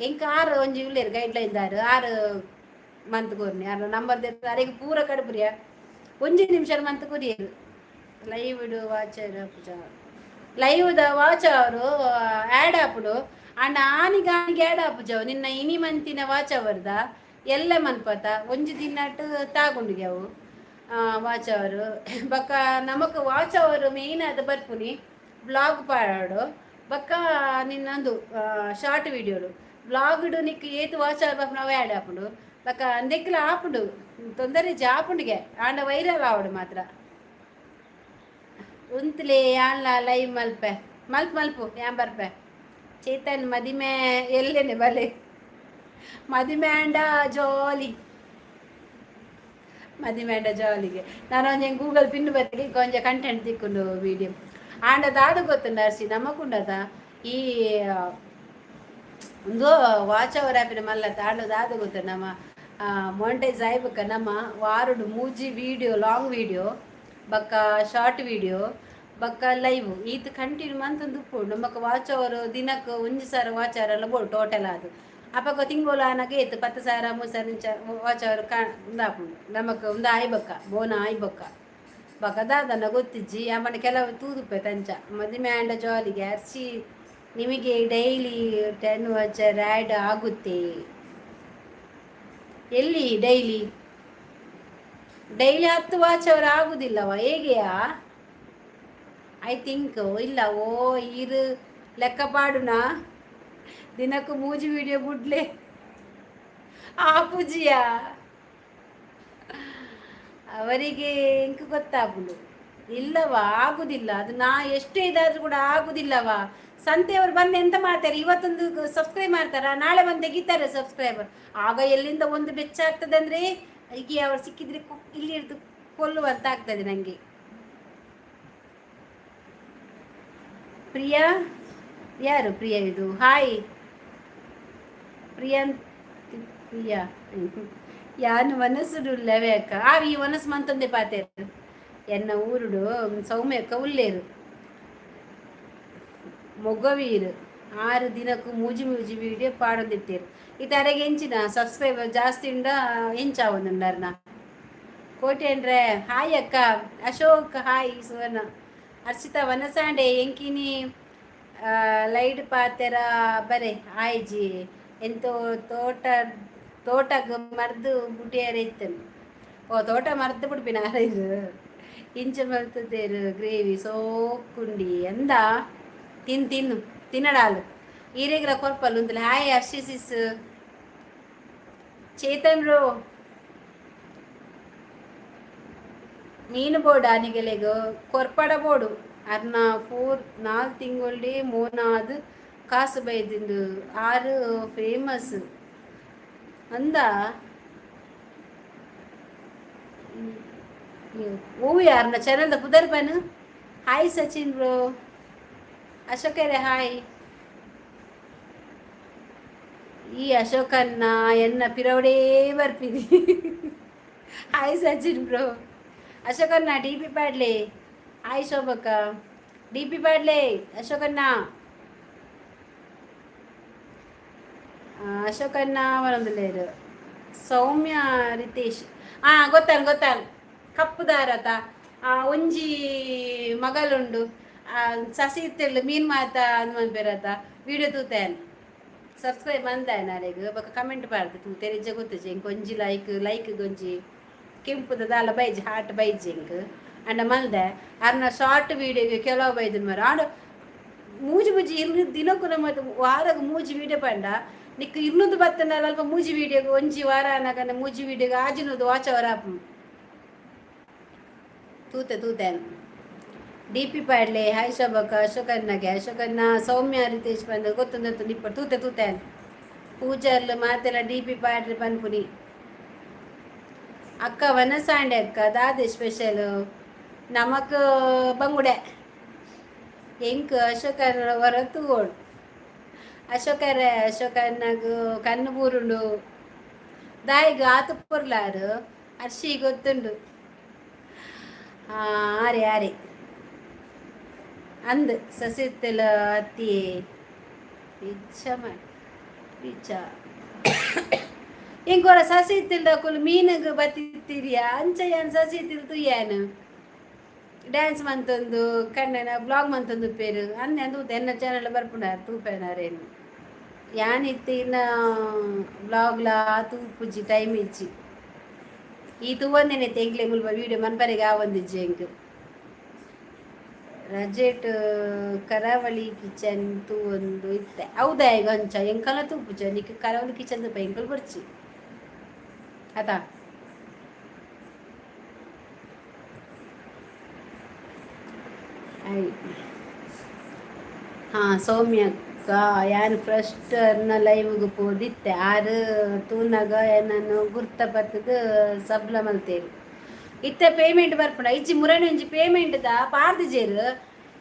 ಎಂಕ್ ಆರು ಒಂಜಿ ಉಲ್ಲೇರು ಗೈಡ್ ಲೈನ್ ದಾರು. 6 ಮಂತ್ ಕೊರ್ನಿ ಆರು ನಂಬರ್ ದೆತ್ತ್ ಅರೆಗ್ ಪೂರ ಕಡುಪುರಿಯ. ಒಂಜಿ ನಿಮಿಷ ಮಂತ್ ಕೊರಿಯರು. Live watcher live the watch ಅವರು ಆ್ಯಡ್ ಆಪುಡು. ಅಂಡ ಆನಿಗ ಆನಿಗೆ ಆ್ಯಡ್ ಆಪುಜವು. ನಿನ್ನ ಇನಿ ಮಂತಿನ ವಾಚ್ ಅವರ್ದ ಎಲ್ಲ ಮನ್ಪತ ಒಂಜಿ ದಿನಟ್ ತಾಗುಂಡಿಗೆ ಅವು ವಾಚ್ ಅವರು. ಬೊಕ್ಕ ನಮಕ್ ವಾಚ್ ಅವರು ಮೇಯ್ನ್ ಅದು ಬರ್ಪುನಿ ಬ್ಲಾಗ್ ಪಾಡು, ಬೊಕ್ಕ ನಿನ್ನೊಂದು ಶಾರ್ಟ್ ವೀಡಿಯೋಡು. ಬ್ಲಾಗ್ಡ್ ನಿಕ್ ಏತ್ ವಾಚ್ ಅವರ್ ಬರ್ಪುನ ಅವು ಆ್ಯಡ್ ಆಪುಂಡು. ಬೊಕ್ಕ ಅಂದೆಕ್ಲ ಆಪುಂಡು, ತೊಂದರೆ ಜಾಪುಂಡಿಗೆ. ಆಂಡ ವೈರಲ್ ಆವಡು ಮಾತ್ರ. ಉಂತ್ಲೆ, ಯಾನ್ಲ ಲೈವ್ ಮಲ್ಪೆ. ಮಲ್ಪು ಮಲ್ಪು, ಯಾನ್ ಬರ್ಪೆ. ಚೇತನ್, ಮದಿಮೆ ಎಲ್ಲೇನೆ? ಬಲೆ ಮದಿಮೆ ಆಂಡ ಜಾಲಿ. ಮದಿಮೆ ಆಂಡ ಜಾಲಿಗೆ ನಾನು ಒಂಜಿ ಗೂಗಲ್ ಪಿನ್ ಬತ್ತಿಗೆ ಕೊಂಚ ಕಂಟೆಂಟ್ ತಿಕ್ಕೊಂಡು ವೀಡಿಯೋ. ಆಂಡ ದಾದ ಗೊತ್ತುಂಡ ಅರ್ಸಿ, ನಮಕುಂಡದ ಈ ಒಂದು ವಾಚ್ ಅವರ್ ಆಪಿನ ಮಲ್ಲತ್ತ. ಆಂಡ ದಾದ ಗೊತ್ತು, ನಮ್ಮ ಮೊಂಟೈಸ್ ಆಯ್ಬಕ್ಕ ನಮ್ಮ ವಾರುಡು ಮೂಜಿ ವೀಡಿಯೋ, ಲಾಂಗ್ ವೀಡಿಯೋ ಬಕ್ಕ ಶಾರ್ಟ್ ವೀಡಿಯೋ ಬಕ್ಕ ಲೈವ್ ಈತ್ ಕಂಟಿನ್ಯೂ ಮಂತೊಂದು ಉಪ್ಪು. ನಮಕ್ ವಾಚ್ ಅವರು ದಿನಕ್ಕೆ 1000 ವಾಚ್ ಅವರ್ ಎಲ್ಲ ಬೋಡು ಟೋಟಲ್. ಅದು ಅಪಗ ತಿಂಗೋಲು ಆನಗ ಏತ್? 10,000, 3000 ಇಂಚ ವಾಚ್ ಅವರ್ ಕಾ ಉಂದಾಪುಂಡು ನಮಕ್. ಉಂದು ಆಯ್ಬಕ್ಕ ಬೋನ ಆಯ್ಬಕ್ಕ ಬಕ್ಕ ದಾದನ ಗೊತ್ತಿಜ್ಜಿ. ಆಮನ ಕೆಲವು ತೂದುಪ್ಪೆ ತಂಚ. ಮದಿಮೆ ಆಂಡ ಜಾಲಿಗೆ. ಅರ್ಚಿ, ನಿಮಗೆ ಡೈಲಿ 10 ವಾಚ್ ಆ್ಯಡ್ ಆಗುತ್ತೆ. ಎಲ್ಲಿ ಡೈಲಿ ಡೈಲಿ 10 ವಾಚ್ ಅವರು ಆಗುದಿಲ್ಲವ ಹೇಗೆಯಾ? I think ಇಲ್ಲ. ಓ, ಇರು ಲೆಕ್ಕ ಪಾಡುನ. ದಿನಕ್ಕೂ ಮೂಜಿ ವಿಡಿಯೋ ಬುಡ್ಲೆ ಆಪುಜಿಯ ಅವರಿಗೆ ಎಂಕ್ ಗೊತ್ತಾಗುದು ಇಲ್ಲವ, ಆಗುದಿಲ್ಲ ಅದು. ನಾ ಎಷ್ಟು ಇದಾದ್ರೂ ಕೂಡ ಆಗುದಿಲ್ಲವ. ಸಂತೆಯವರು ಬಂದು ಎಂತ ಮಾಡ್ತಾರೆ? ಇವತ್ತೊಂದು ಸಬ್ಸ್ಕ್ರೈಬ್ ಮಾಡ್ತಾರ, ನಾಳೆ ಬಂದು ತೆಗಿತಾರೆ ಸಬ್ಸ್ಕ್ರೈಬರ್. ಆಗ ಎಲ್ಲಿಂದ ಒಂದು ಬೆಚ್ಚ ಆಗ್ತದೆ ಅಂದ್ರೆ, ಈಗ ಅವರು ಸಿಕ್ಕಿದ್ರೆ ಇಲ್ಲಿ ಹಿಡಿದು ಕೊಲ್ಲುವಂತ ಆಗ್ತದೆ ನನಗೆ. ಪ್ರಿಯಾ, ಯಾರು ಪ್ರಿಯಾ ಇದು? ಹಾಯ್ ಪ್ರಿಯಾ. ಪ್ರಿಯಾ ಯಾನು ಮನಸ್ಸು ಲವೆ ಅಕ್ಕ. ಆ ಈ ಮನಸ್ಸು ಮಂತಂದೆ ಪಾತೇರು. ಎನ್ನ ಊರುಡು ಸೌಮ್ಯಕ್ಕ ಉಲ್ಲೇರು ಮೊಗವೀರು. 6 ದಿನಕ್ಕೂ ಮೂಜಿ ಮೂಜಿ ವೀಡಿಯೋ ಪಾಡೊಂದಿತ್ತೇರು. ಈ ತರೆಗೆ ಎಂಚಿನ ಸಬ್ಸ್ಕ್ರೈಬರ್ ಜಾಸ್ತಿ ಉಂಡ ಎಂಚಾವೊಂದುಂಡರ್ನ. ಕೋಟೆ ಅಂದ್ರೆ ಹಾಯ್ ಅಕ್ಕ. ಅಶೋಕ್ ಹಾಯ್. ಸುವರ್ಣ ಹರ್ಷಿತಾ ವನಸಾಂಡೆ ಎಂಕಿನಿ ಲೈಟ್ ಪಾತೆರ ಬರೆ ಆಯ್ಜಿ. ಎಂತೋ ತೋಟ ತೋಟಗ್ ಮರ್ದು ಬುಟಿಯರ ಇತ್ತನು. ಓ, ತೋಟ ಮರ್ದು ಬಿಡ್ಪಿನ ಇದು. ಇಂಚ ಮಲ್ತದೇರು ಗ್ರೇವಿ ಸೋಕುಂಡಿ ಎಂದ. ತಿನ್ ತಿನ್ನು ತಿನ್ನಡಾಲು ಈರೆಗ್ಲ ಕೊರ್ಪಲ್ ಉಂತಲೆ. ಹಾಯ್ ಹರ್ಷಿ ಸಿಸ್. ಚೇತನ್ ಬ್ರೋ, ಮೀನು ಬೋಡ ನಿಗಲೆಗು ಕೊರ್ಪಡ ಬೋಡು. ಅರ್ನ ಫೋರ್ ನಾಲ್ ತಿಂಗೊಳ್ಳಿ ಮೋನಾದ್ ಕಾಸು ಬೈದಿಂಡು. ಆರು ಫೇಮಸ್ ಅಂದ. ಓ, ಯಾರನ್ನ ಚಾನಲ್ದ ಪುದರ್ ಪನ್. ಹಾಯ್ ಸಚಿನ್ ಬ್ರೋ, ಅಶೋಕರೇ ಹಾಯ್. ಈ ಅಶೋಕನ್ನ ಎನ್ನ ಪಿರವಡೇ ಬರ್ಪಿದಿ. Hi Sachin bro. ಅಶೋಕನ್ನ, ಡಿಪಿ ಪಾಡ್ಲೆ. ಹಾಯ್ ಶೋಭಕ್ಕ. ಡಿಪಿ ಪಾಡ್ಲೆ ಅಶೋಕನ್ನ. ಅಶೋಕನ್ನ ಬರೊಂದುಲ್ಲೆರ್. ಸೌಮ್ಯ ರಿತೇಶ್, ಆ ಗೊತ್ತಾನ್ ಗೊತ್ತಾನ್. ಕಪ್ಪುದಾರತ, ಒಂಜಿ ಮಗಲುಂಡು. ಸಸಿ ಇತ್ತಿರ್ಲು ಮೀನ್ ಮಾತ ಅಂದ್ ಮನ್ಪೆರತ. ವಿಡಿಯೋ ತೂತೇನ್, ಸಬ್ಸ್ಕ್ರೈಬ್ ಮಂದಾಯನ ಅರೆಗ್. ಬೊಕ ಕಮೆಂಟ್ ಪಾಡ್ದು ತೂತೆರ್ ಇಜ್ಜ ಗೊತ್ತುಜಿ. ಎಂಕ್ ಒಂಜಿ ಲೈಕ್, ಲೈಕ್ ಒಂಜಿ ಕೆಂಪುದ ದಾಲ ಬೈಜಿ, ಹಾರ್ಟ್ ಬೈಜಿ ಎಂಕ್. ಅಂಡ ಮಲ್ದೆ ಅರ್ನ ಶಾರ್ಟ್ ವೀಡಿಯೋಗೆ ಕೆಲವು ಬೈದಿನ ಮರ. ಆಂಡ ಮೂಜಿ ಮೂಜಿ ಇರ್ನ ದಿನಕ್ಕೂ ನಮ್ಮ ವಾರಗ್ ಮೂಜಿ ವೀಡಿಯೋ ಪಂಡ ನಿಕ್ 200 ಬತ್ತಂಡ ಅಲ್ಪ ಮೂಜಿ ವೀಡಿಯೋಗೆ ಒಂಜಿ ವಾರ ಆನಗನ ಮೂಜಿ ವೀಡಿಯೋಗೆ 600 ವಾಚ್ ಅವರ್ ಆಪುಂಡು. ತೂತೆ ತೂತೆ. ಡಿಪಿ ಪಾಡ್ಲೆ. ಹಾಯ್ ಶೋಭಕ್ಕ. ಅಶೋಕನ್ನಗೆ, ಅಶೋಕನ್ನ ಸೌಮ್ಯ ರಿತೇಶ್ ಬಂದ ಗೊತ್ತೊಂದು ನಿಪ್ಪ. ತೂತೆ ತೂತೆ. ಪೂಜಾರ್ಲು ಮಾತೆಲ್ಲ ಡಿಪಿ ಪಾಡ್ರಿ ಪನ್ಪುನಿ. ಅಕ್ಕ, ವನಸಾಂಡೆ ಅಕ್ಕ, ದಾದೆ ಸ್ಪೆಷಲ್? ನಮಕ್ ಬಂಗುಡೆ. ಎಂಕ್ ಅಶೋಕನ ಹೊರ ತೂವೋಡು. ಅಶೋಕರೇ, ಅಶೋಕಣ್ಣಗ್ ಕಣ್ಣು ಬೂರುಂಡು. ದಾಯಿಗ್ ಆತು ಪೊರ್ಲಾರು ಅರ್ಶಿ ಗೊತ್ತುಂಡು. ಆರೆ ಆರೆ ಅಂದ್ ಸಸಿತ್ತಲ ಅತ್ತಿ ಇಚ್ಚ ಇಚ್ಚ. ಇಂಕೊರ ಸಸಿ ತಿಲ್ದಕುಲು ಮೀನುಗ್ ಬತ್ತಿತ್ತೀರಿಯ ಅಂಚ ಯಾನ್ ಸಸಿ ತಿಲ್ ತುಯ್ಯಾನು ಡ್ಯಾನ್ಸ್ ಮಂತೊಂದು ಕಣ್ಣನ ಬ್ಲಾಗ್ ಮಂತೊಂದು ಪೇರು ಅಂದೆ ಅಂದು. ಎನ್ನ ಚಾನಲ್ ಬರ್ಪುಂಡಾರ ತೂಪೇನಾರೇನು. ಯಾನ್ ಇತ್ತಿನ ಬ್ಲಾಗ್ಲಾ ತೂಪುಜಿ, ಟೈಮ್ ಇಜ್ಜಿ. ಈ ತೂವಂದೇನೆ ಎಂಕ್ಲೆ ಮುಲ್ಪ ವೀಡಿಯೋ ಮನ್ಪರೆಗೆ ಆವೊಂದಿಜ್ಜಿ ಎಂಕ್. ರಜೆಟ್ ಕರಾವಳಿ ಕಿಚನ್ ತೂವೊಂದು ಇತ್ತೆ. ಹೌದಾ? ಈಗ ಅಂಚ ಎಂಕಲ ತೂಪುಜ. ನಿಕ್ ಕರಾವಳಿ ಕಿಚನ್ ತೂಪ, ಎಂಕಲ್ ಬೊರ್ಚಿ ಅತಾ. I ಹಾಂ ಸೌಮ್ಯಕ್ಕ, ಯಾನ್ ಫಸ್ಟ್ ಅರ್ನ ಲೈವ್ಗ್ ಪೋದಿತ್ತೆ. ಆರ್ ತೂನಗ ಎನ್ನನ್ ಗುರ್ತ ಪತ್ತುದು ಸಬ್ಲ ಮಲ್ತೇರು. ಇತ್ತೆ ಪೇಮೆಂಟ್ ಬರ್ಪುಂಡ? ಇಜ್ಜಿ ಮುರಣಿ ಒಂಜಿ ಪೇಮೆಂಟ್ ದ ಪಾರ್ದಿಜೆರ್,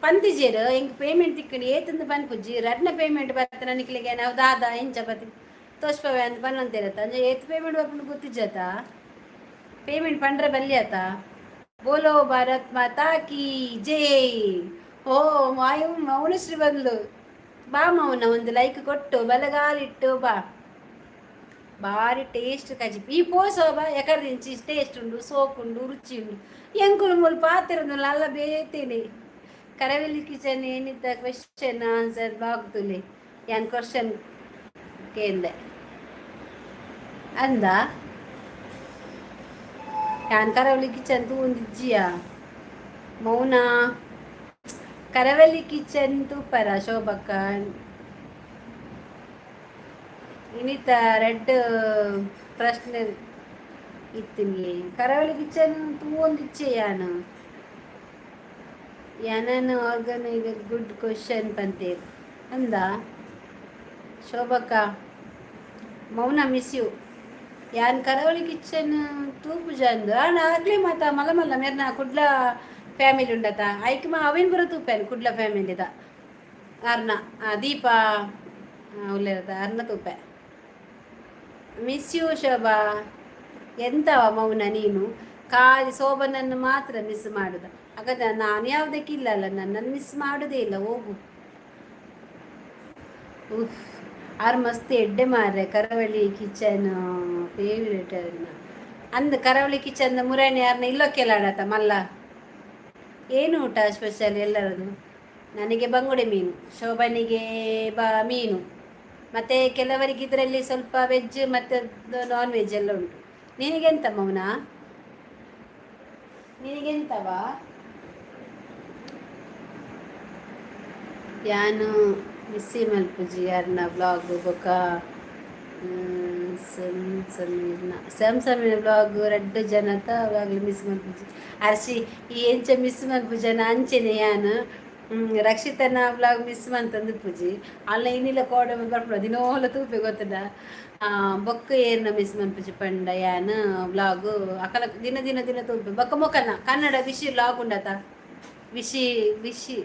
ಪಂತಿಜೆರ್. ಎಂಕ್ ಪೇಮೆಂಟ್ ತಿಕ್ಕಂಡು ಏತಂದು ಪನ್ಪುಜಿ. ರಡ್ನ ಪೇಮೆಂಟ್ ಬತ್ತನ ನಿಕ್ಲೆಗೆ ನಾವು ದಾದ ಎಂಚ ಬತ್ತಿ ತೋಜ್ಪವೆ ಅಂದ್ ಪನೊಂತೇರತ್ತ. ಅಂಚ ಏತ್ ಪೇಮೆಂಟ್ ಬರ್ಪುಂಡು ಗೊತ್ತಿಜ್ಜತ. ಪೇಮೆಂಟ್ ಪಂಡ್ರೆ ಬಲ್ಲಿ ಆತ. ಬೋಲೋ ಭಾರತ್ ಮಾತಾ ಕಿ ಜೈ. ಓ ಮಾಯು ಮೌನಶ್ರೀ ಬಂದ್ಲು. ಬಾ ಮೌನ, ಒಂದು ಲೈಕ್ ಕೊಟ್ಟು ಬಲಗಾಲಿಟ್ಟು ಬಾ. ಬಾರಿ ಟೇಸ್ಟ್ ಕಜಿಪು ಈ ಪೋಸೋಬ ಎಕರ್ದಿಂಚಿ ಟೇಸ್ಟ್ ಉಂಡು, ಸೋಕುಂಡು, ರುಚಿ ಉಂಡು. ಎಂಕುಲು ಮೂಲು ಪಾತೆರೊಂದು ಅಲ್ಲ ಬೇತೇನೆ. ಕರವಲ್ಲಿ ಕಿಚನ್ ಏನಿತ್ತ ಕ್ವೆಶನ್ ಆನ್ಸರ್ ಬ್ಲಾಗ್ ತುಲೆ. ಯಾನ್ ಕ್ವಶನ್ ಕೇಂದೆ ಅಂದ. ಯಾನ್ ಕರಾವಳಿ ಕಿಚನ್ ತೂಂದಿಜ್ಜಿಯಾ ಮೌನ? ಕರವಲ್ಲಿ ಕಿಚನ್ ತೂಪರ ಶೋಭಕ್ಕ? ಇನಿತ ರೆಡ್ ಪ್ರಶ್ನೆ ಇತ್ತಿನಿ. ಕರಾವಳಿ ಕಿಚನ್ ತೂವೊಂದಿಚ್ಚೆ ಯಾನ್. ಯಾನನ್ ಆರ್ಗನೈಸರ್ ಗುಡ್ ಕ್ವಶನ್ ಪಂತೇರ್ ಅಂದ ಶೋಭಕ್ಕ. ಮೌನ, ಮಿಸ್ you. ಯಾನ್ ಕರಾವಳಿ ಕಿಚನ್ ತೂಪುಜ ಅಂದ್. ಆಂಡ ಅಕ್ಲೆ ಮಾತ ಮಲ್ಲ ಮಲ್ಲ ಮೆರ್ನ ಕುಡ್ಲ ಫ್ಯಾಮಿಲಿ ಉಂಡತ, ಐಕ್ ಮಾ ಅವೇನ್ ಪೂರ ತೂಪೇನ್. ಕುಡ್ಲ ಫ್ಯಾಮಿಲಿದ ಅರ್ನ ದೀಪ ಉಲ್ಲೇರದ ಅರ್ನ ತೂಪೆ. Miss you Shobha. ಎಂತವ ಮೌನ, ನೀನು ಖಾಲಿ ಶೋಭನನ್ನು ಮಾತ್ರ ಮಿಸ್ ಮಾಡುದ? ಹಾಗಾದ್ರೆ ನಾನು ಯಾವುದಕ್ಕಿಲ್ಲ ಅಲ್ಲ, ನನ್ನನ್ನು ಮಿಸ್ ಮಾಡುದೇ ಇಲ್ಲ. ಹೋಗು. ಉಫ್, ಆರ್ ಮಸ್ತ್ ಎಡ್ಡೆ ಮಾರ್ರೆ. ಕರಾವಳಿ ಕಿಚನ್ ಫೇವ್ರೇಟ್ ಅಂದ್. ಕರಾವಳಿ ಕಿಚನ್ ಮುರಾಣಿ ಯಾರನ್ನ ಇಲ್ಲೊಕ್ಕೆಲಾಡತ ಮಲ್ಲ. ಏನು ಊಟ ಸ್ಪೆಷಲ್ ಎಲ್ಲರದು? ನನಗೆ ಬಂಗುಡೆ ಮೀನು, ಶೋಭನಿಗೆ ಬ ಮೀನು, ಮತ್ತು ಕೆಲವರಿಗೆ ಇದರಲ್ಲಿ ಸ್ವಲ್ಪ ವೆಜ್ ಮತ್ತು ನಾನ್ ವೆಜ್ ಎಲ್ಲ ಉಂಟು. ನಿನಗೆಂತ ಮೌನ? ನಿನಗೆಂತವಾ? ಯಾನು ಮಿಸ್ಸಿ ಮಲ್ಪುಜಿ ಯಾರನ್ನ ಬ್ಲಾಗ್. ಬೊಕ ಸ್ಯಾಮ್ಸಂಗ್ ವ್ಲಾಗ್ ರಡ್ಡು ಜನತ ವ್ಲಾಗ್ ಮಿಸ್ ಮನ್ಪುಜಿ. ಅರ್ಶಿ, ಈ ಎಂಚ ಮಿಸ್ ಮನ್ಪುಜನ ಅಂಚೆನೆ ಯಾನ್ ರಕ್ಷಿತನ ವ್ಲಾಗ್ ಮಿಸ್ ಮಂತಂದು ಪೂಜಿ. ಅಲ್ಲ ಇನ್ನಿಲ್ಲ ಕೋಡೆ ಬರ್ಪುನ ದಿನೋಲ ತೂಪೆ, ಗೊತ್ತದ. ಬೊಕ್ಕ ಏರ್ನ ಮಿಸ್ ಮನ್ಪುಜಿ ಪಂಡ, ಯಾನ್ ವ್ಲಾಗ್ ಅಕಲ ದಿನ ದಿನ ದಿನ ತೂಪೆ. ಬೊಕ್ಕ ಮೊಕಲ್ನ ಕನ್ನಡ ವಿಶಿ ವ್ಲಾಗ್ ಉಂಡತ, ವಿಶಿ ವಿಶಿ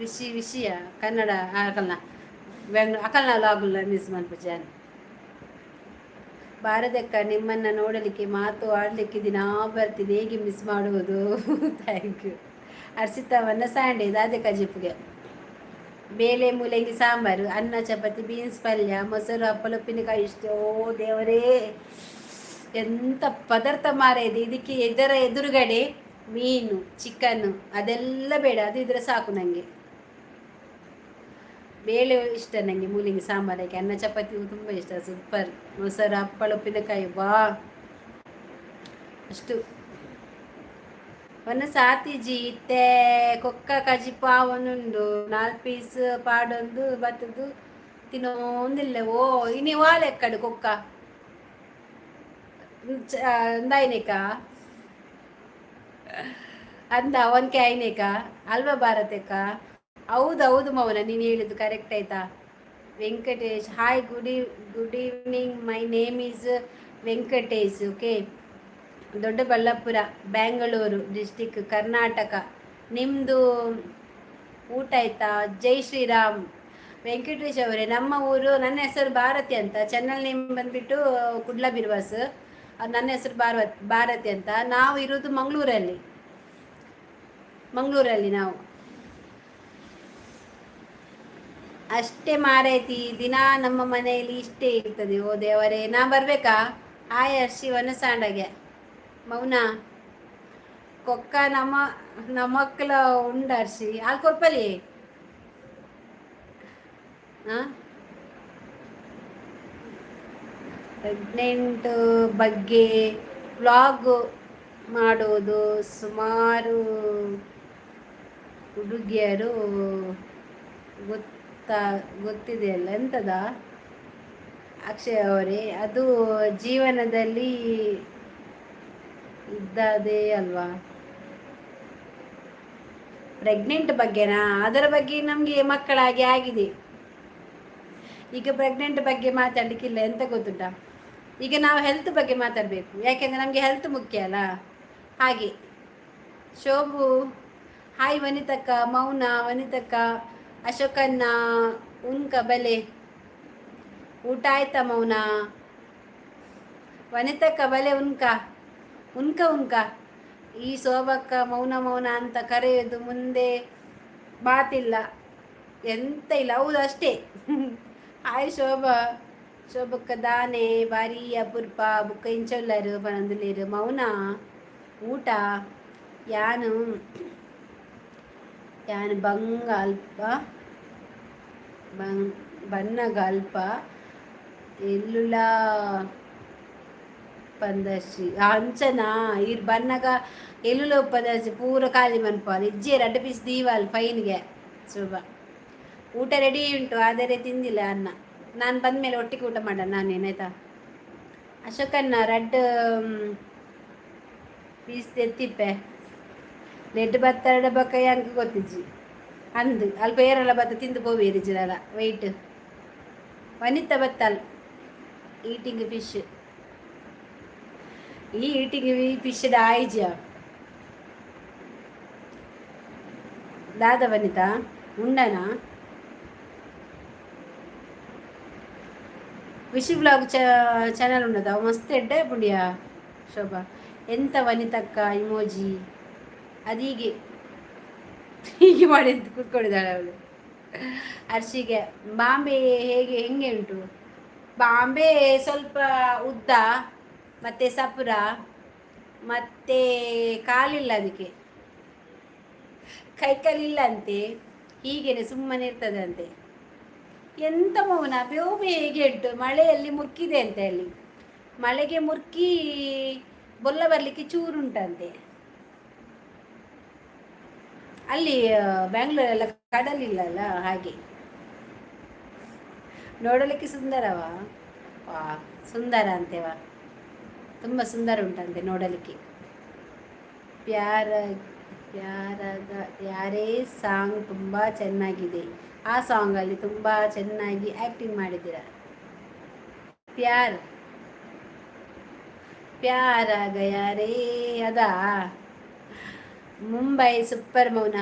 ವಿಶಿ ವಿಷಯ ಕನ್ನಡ ಅಕಲ್ನ ಬೆಂಗ್ಳೂರು ಅಕಲ್ನ ವ್ಲಾಗ್ ಮಿಸ್ ಮನ್ಪುಜಿ ಯಾನ್. ಭಾರತಕ್ಕ, ನಿಮ್ಮನ್ನ ನೋಡಲಿಕ್ಕೆ, ಮಾತು ಆಡಲಿಕ್ಕೆ ದಿನಾ ಬರ್ತೀನಿ, ಹೇಗೆ ಮಿಸ್ ಮಾಡುವುದು? Thank you Arshita. ವನಸಾಂಡೆ ದಾದೆ ಕಜಿಪುಗೆ? ಬೇಳೆ ಮೂಲಂಗಿ ಸಾಂಬಾರು, ಅನ್ನ, ಚಪಾತಿ, ಬೀನ್ಸ್ ಪಲ್ಯ, ಮೊಸರು, ಹಪ್ಪಳ, ಉಪ್ಪಿನಕಾಯಿ. ಇಷ್ಟು. ಓ ದೇವರೇ, ಎಂಥ ಪದಾರ್ಥ ಮಾರಾಯ ಇದಕ್ಕೆ! ಇದರ ಎದುರುಗಡೆ ಮೀನು, ಚಿಕನ್ ಅದೆಲ್ಲ ಬೇಡ. ಅದು ಇದ್ರೆ ಸಾಕು ನನಗೆ. ಬೇಳೆ ಇಷ್ಟ ನನಗೆ. ಮೂಲಂಗಿ ಸಾಂಬಾರಕ್ಕೆ ಅನ್ನ ಚಪಾತಿ ತುಂಬ ಇಷ್ಟ. ಸೂಪರ್. ಮೊಸರು, ಹಪ್ಪಳ, ಉಪ್ಪಿನಕಾಯಿ, ಬಾ ಅಷ್ಟು. ಒಂದು ಸಾತಿಜಿ ಇತ್ತೆ. ಕೊಕ್ಕ ಕಜಿಪು ಆವೊಂದುಂಡು. ನಾಲ್ಕು ಪೀಸ್ ಪಾಡೊಂದು ಬತ್ತದು ತಿನ್ನೊಂದಿಲ್ಲ. ಓ, ಇನಿ ವಾಲೆಕ್ಕಡು ಕೊಕ್ಕ ಅಂದಾಯ್ನೇಕ ಅಂದ ಅವನ್ಕೆ ಆಯ್ನೇಕ ಅಲ್ವಾ ಭಾರತಕ್ಕ? ಹೌದು ಹೌದು ಮೌನ, ನೀನು ಹೇಳಿದ್ದು ಕರೆಕ್ಟ್ ಆಯ್ತಾ. Venkatesh, hi, good evening. My name is Venkatesh, okay. Doddaballapura, Bangalore district, Karnataka. ನಿಮ್ಮದು ಊಟ ಆಯ್ತಾ? ಜೈ ಶ್ರೀರಾಮ್. ವೆಂಕಟೇಶ್ ಅವರೇ, ನಮ್ಮ ಊರು, ನನ್ನ ಹೆಸರು ಭಾರತಿ ಅಂತ. ಚಾನಲ್ ನೇಮ್ ಬಂದ್ಬಿಟ್ಟು ಕುಡ್ಲ ಬಿರ್ವಾಸ್. ನನ್ನ ಹೆಸರು ಭಾರತಿ ಅಂತ. ನಾವು ಇರೋದು ಮಂಗಳೂರಲ್ಲಿ. ಮಂಗಳೂರಲ್ಲಿ ನಾವು. ಅಷ್ಟೇ ಮಾರೈತಿ, ದಿನ ನಮ್ಮ ಮನೆಯಲ್ಲಿ ಇಷ್ಟೇ ಇರ್ತದೆ. ಓ ದೇವರೇ, ನಾ ಬರ್ಬೇಕಾ? ಹಾಯ್ ಅರ್ಶಿ, ವನಸಾಂಡಗೆ. ಮೌನ, ಕೊಕ್ಕ ನಮ್ಮ ನಮಕ್ಲ ಉಂಡು ಅರ್ಶಿ. ಹಾಲು ಕೊರ್ಪಲಿ. ಹಾಂ, ಪ್ರೆಗ್ನೆಂಟ್ ಬಗ್ಗೆ ವ್ಲಾಗ್ ಮಾಡೋದು ಸುಮಾರು ಹುಡುಗಿಯರು ಗೊತ್ತಿದೆಯಲ್ಲ, ಎಂತದ ಅಕ್ಷಯ್ ಅವರೇ? ಅದು ಜೀವನದಲ್ಲಿ ಇದ್ದದೇ ಅಲ್ವಾ? ಪ್ರೆಗ್ನೆಂಟ್ ಬಗ್ಗೆನಾ? ಅದರ ಬಗ್ಗೆ ನಮಗೆ ಮಕ್ಕಳಾಗಿ ಆಗಿದೆ. ಈಗ ಪ್ರೆಗ್ನೆಂಟ್ ಬಗ್ಗೆ ಮಾತಾಡಲಿಕ್ಕಿಲ್ಲ. ಎಂತ ಗೊತ್ತುಂಟಾ? ಈಗ ನಾವು ಹೆಲ್ತ್ ಬಗ್ಗೆ ಮಾತಾಡಬೇಕು. ಯಾಕೆಂದರೆ ನಮಗೆ ಹೆಲ್ತ್ ಮುಖ್ಯ ಅಲ್ಲ, ಹಾಗೆ. ಶೋಭು ಹಾಯ್, ವನಿತಕ್ಕ, ಮೌನ, ವನಿತಕ್ಕ, ಅಶೋಕನ್ನ, ಉನ್ಕ ಬಲೆ. ಊಟ ಆಯ್ತಾ ಮೌನ? ವನಿತಕ್ಕ ಬಲೆ, ಉನ್ಕ ಉನ್ಕ ಉನ್ಕ. ಈ ಶೋಭಕ್ಕ ಮೌನ ಮೌನ ಅಂತ ಕರೆಯೋದು, ಮುಂದೆ ಮಾತಿಲ್ಲ, ಎಂತ ಇಲ್ಲ. ಹೌದು, ಅಷ್ಟೇ. ಹಾಯ್ ಶೋಭಾ. ಶೋಭಕ್ಕ ದಾನೆ ಬಾರಿ ಅಪೂರ್ಪ ಬುಕ್ಕ ಇಂಚೊಲ್ಲರು ಪನೊಂದುಲ್ಲೆರ್. ಮೌನ, ಊಟ ಯಾನು ಯಾನ್ ಬಂಗ ಅಲ್ಪ ಬನ್ನಗ ಅಲ್ಪ ಎಲ್ಲುಲಾ ಪಂದರ್ಶಿ ಅಂಚನಾ? ಈರ್ ಬನ್ನಗ ಎಲ್ಲುಲ ಉಪ್ಪದರ್ಶಿ ಪೂರ ಖಾಲಿ ಮನ್ಪಾಲ್ ಇಜ್ಜೆ. ರಡ್ಡ್ ಪೀಸ್ ದೀವಾಲ್ ಫೈನ್ಗೆ. ಶೋಭ, ಊಟ ರೆಡಿ ಉಂಟು, ಆದರೆ ತಿಂದಿಲ್ಲ ಅನ್ನ. ನಾನು ಬಂದಮೇಲೆ ಒಟ್ಟಿಗೆ ಊಟ ಮಾಡೋಣ ನಾನೇನಾಯ್ತಾ? ಅಶೋಕನ್ನ, ರಡ್ಡ್ ಪೀಸ್ ಎತ್ತಿಪ್ಪೆ. ಲೆಡ್ ಬತ್ತರಡ ಬೊಕ್ಕ ಎಂಕ್ ಗೊತ್ತಿಜ್ಜಿ ಅಂದ್. ಅಲ್ಪ ಏರೆಲ್ಲ ಬತ್ತ ತಿಂದು ಪೋವೇರು ಜಿರಲ. ವೆಯ್ಟ್ ವನಿತಾ ಬತ್ತಲ್. ಈಟಿಂಗ್ ಫಿಶ್, ಈ ಈಟಿಂಗ್ ಫಿಶ್ ಆಯ್ಜ ದಾದ ವನಿತಾ, ಉಂಡನಾ? ವಿಶಿ ವ್ಲಾಗ್ ಚಾನಲ್ ಉಂಡದ, ಮಸ್ತ್ ಎಡ್ಡೆ ಪುಂಡಿಯ. ಶೋಭಾ, ಎಂತ ವನಿತಕ್ಕ ಇಮೋಜಿ? ಅದೀಗೆ ಹೀಗೆ ಮಾಡಿ ಅಂತ ಕೂತ್ಕೊಂಡಿದ್ದಾಳೆ ಅವಳು. ಅರ್ಶಿಗೆ ಬಾಂಬೆ ಹೇಗೆ, ಹೆಂಗೆ ಉಂಟು ಬಾಂಬೆ? ಸ್ವಲ್ಪ ಉದ್ದ ಮತ್ತು ಸಪುರ ಮತ್ತು ಕಾಲಿಲ್ಲ ಅದಕ್ಕೆ. ಕೈ ಕಾಲಿಲ್ಲ ಅಂತೆ, ಹೀಗೇನೆ ಸುಮ್ಮನೆ ಇರ್ತದಂತೆ. ಎಂತ ಮೌನ? ಬೇವು ಹೇಗೆ ಉಂಟು? ಮಳೆಯಲ್ಲಿ ಮುರ್ಕಿದೆ ಅಂತೆ ಅಲ್ಲಿ. ಮಳೆಗೆ ಮುರ್ಕಿ ಬೊಲ್ಲ ಬರಲಿಕ್ಕೆ ಚೂರುಂಟಂತೆ ಅಲ್ಲಿ. ಬ್ಯಾಂಗ್ಳೂರೆಲ್ಲ ಕಡಲಿಲ್ಲ ಅಲ್ಲ, ಹಾಗೆ. ನೋಡಲಿಕ್ಕೆ ಸುಂದರವಾ? ವಾ, ಸುಂದರ ಅಂತೇವಾ, ತುಂಬ ಸುಂದರ ಉಂಟಂತೆ ನೋಡಲಿಕ್ಕೆ. ಪ್ಯಾರ ಪ್ಯಾರದ ಯಾರೇ ಸಾಂಗ್ ತುಂಬ ಚೆನ್ನಾಗಿದೆ. ಆ ಸಾಂಗಲ್ಲಿ ತುಂಬ ಚೆನ್ನಾಗಿ ಆ್ಯಕ್ಟಿಂಗ್ ಮಾಡಿದ್ದೀರ. ಪ್ಯಾರ್ ಪ್ಯಾರ ಗಯಾರೇ ಅದಾ? ಮುಂಬೈ ಸೂಪರ್ ಮೌನ.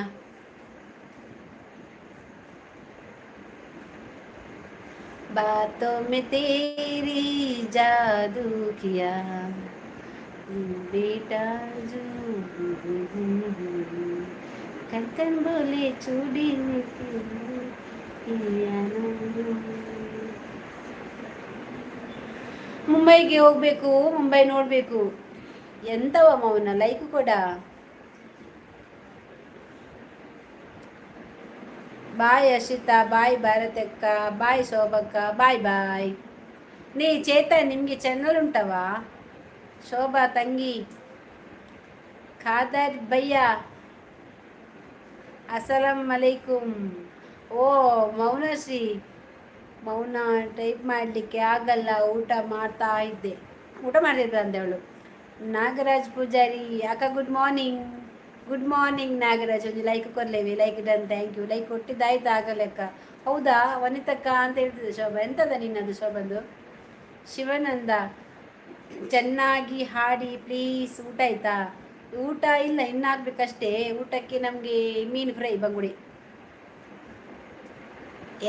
बातों में तेरी जादू किया बेटा जो कंकन बोले चूड़ी में किया. ಮುಂಬೈಗೆ ಹೋಗ್ಬೇಕು, ಮುಂಬೈ ನೋಡಬೇಕು. ಎಂತವ ಮೌನ, ಲೈಕ್ ಕೊಡ. ಬಾಯ್ ಅಶಿತಾ, ಬಾಯ್ ಭಾರತಕ್ಕ, ಬಾಯ್ ಶೋಭಕ್ಕ, ಬಾಯ್ ಬಾಯ್. ನೀ ಚೇತನ್, ನಿಮಗೆ ಚಾನಲ್ ಉಂಟವಾ? ಶೋಭಾ ತಂಗಿ, ಖಾದರ್ ಭಯ್ಯ, ಅಸಲಾಂ ಅಲೈಕುಂ. ಓ ಮೌನಶ್ರೀ, ಮೌನ ಟೈಪ್ ಮಾಡಲಿಕ್ಕೆ ಆಗಲ್ಲ, ಊಟ ಮಾಡ್ತಾ ಇದ್ದೆ. ಊಟ ಮಾಡ್ತಿದ್ದ ಅಂದೆ ಅವಳು. ನಾಗರಾಜ್ ಪೂಜಾರಿ ಅಕ್ಕ, good morning. Good morning Nagaraj. ಒಂದು ಲೈಕ್ ಕೊರ್ಲೇವಿ. Like done, thank you. Like ಕೊಟ್ಟಿದ್ದಾಯ್ತು ಆಗಲೆಕ್ಕ. ಹೌದಾ ವನಿತಕ್ಕ ಅಂತ ಹೇಳ್ತಿದ್ದೆ ಶೋಭಾ. ಎಂತದ ನಿನ್ನದು ಶೋಭಂದು? ಶಿವಾನಂದ, ಚೆನ್ನಾಗಿ ಹಾಡಿ ಪ್ಲೀಸ್. ಊಟ ಆಯ್ತಾ? ಊಟ ಇಲ್ಲ, ಇನ್ನಾಗಬೇಕಷ್ಟೇ. ಊಟಕ್ಕೆ ನಮಗೆ ಮೀನು ಫ್ರೈ, ಬಂಗುಡಿ.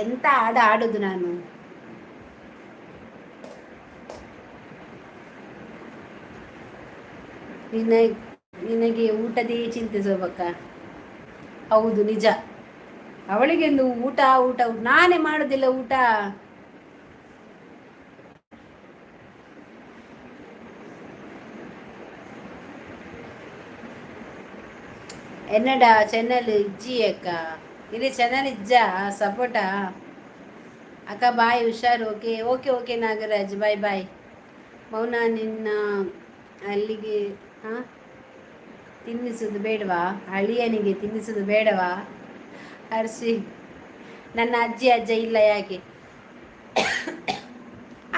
ಎಂತ ಹಾಡು ಹಾಡುದು ನಾನು? ನಿನಗೆ ಊಟದೇ ಚಿಂತೆ ಶೋಭಕ್ಕ. ಹೌದು, ನಿಜ. ಅವಳಿಗೆಂದು ಊಟ ಊಟ. ನಾನೇ ಮಾಡೋದಿಲ್ಲ ಊಟ. ಎನ್ನಡ ಚಾನಲ್ ಇಜ್ಜಿ ಅಕ್ಕ. ಇಲ್ಲಿ ಚಾನಲ್ ಇಜ್ಜ ಸಪೋರ್ಟಾ ಅಕ್ಕ. ಬಾಯ್, ಹುಷಾರು. Okay okay okay Nagaraj, bye bye. ಮೌನ, ನಿನ್ನ ಅಲ್ಲಿಗೆ ಹಾಂ ತಿನ್ನಿಸೋದು ಬೇಡವಾ? ಅಳಿಯನಿಗೆ ತಿನ್ನಿಸೋದು ಬೇಡವಾ? ಹರ್ಷಿ, ನನ್ನ ಅಜ್ಜಿ ಅಜ್ಜ ಇಲ್ಲ. ಯಾಕೆ?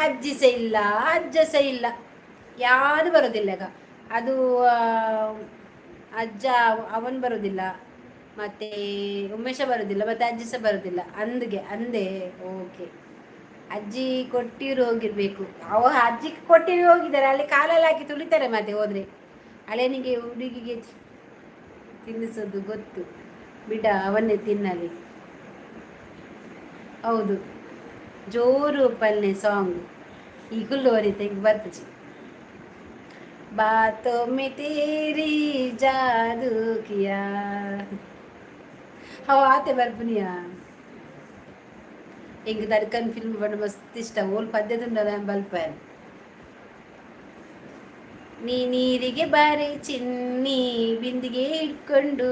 ಅಜ್ಜಿ ಸಹ ಇಲ್ಲ, ಅಜ್ಜ ಸಹ ಇಲ್ಲ, ಯಾರು ಬರೋದಿಲ್ಲ ಈಗ. ಅದು ಅಜ್ಜ ಅವನು ಬರೋದಿಲ್ಲ, ಮತ್ತು ಉಮೇಶ ಬರೋದಿಲ್ಲ, ಮತ್ತು ಅಜ್ಜಿ ಸಹ ಬರೋದಿಲ್ಲ. ಅಂದ್ಗೆ ಅಂದೆ. ಓಕೆ, ಅಜ್ಜಿ ಕೊಟ್ಟಿರು ಹೋಗಿರ್ಬೇಕು. ಅವ ಅಜ್ಜಿ ಕೊಟ್ಟಿರು ಹೋಗಿದ್ದಾರೆ. ಅಲ್ಲಿ ಕಾಲಲ್ಲಿ ಹಾಕಿ ತುಳಿತಾರೆ ಮತ್ತೆ ಹೋದ್ರೆ. ಅಳೆನಿಗೆ ಹುಡುಗಿಗೆ ತಿನ್ನಿಸೋದು ಗೊತ್ತು ಬಿಡ, ಅವನ್ನೇ ತಿನ್ನಲಿ. ಹೌದು, ಜೋರು ಪಲ್ಲೆ ಸಾಂಗ್. ಈ ಕುಲ್ಲುವರಿ ತೆಂಗ್ ಬರ್ತಜಿ. बातों में तेरी जादू किया. ಅವ ಆತೆ ಬರ್ಪುನಿಯ. ಎಂಕ್ ದರ್ಕನ್ ಫಿಲ್ಮ್ ಪಂಡ ಮಸ್ತ್ ಇಷ್ಟ. ಓಲ್ ಪದ್ಯದುಂಡಲ ಬಲ್ಪನ್. ನೀ ನೀರಿಗೆ ಬಾರೆ ಚಿನ್ನಿ, ಬಿಂದಿಗೆ ಹಿಡ್ಕೊಂಡು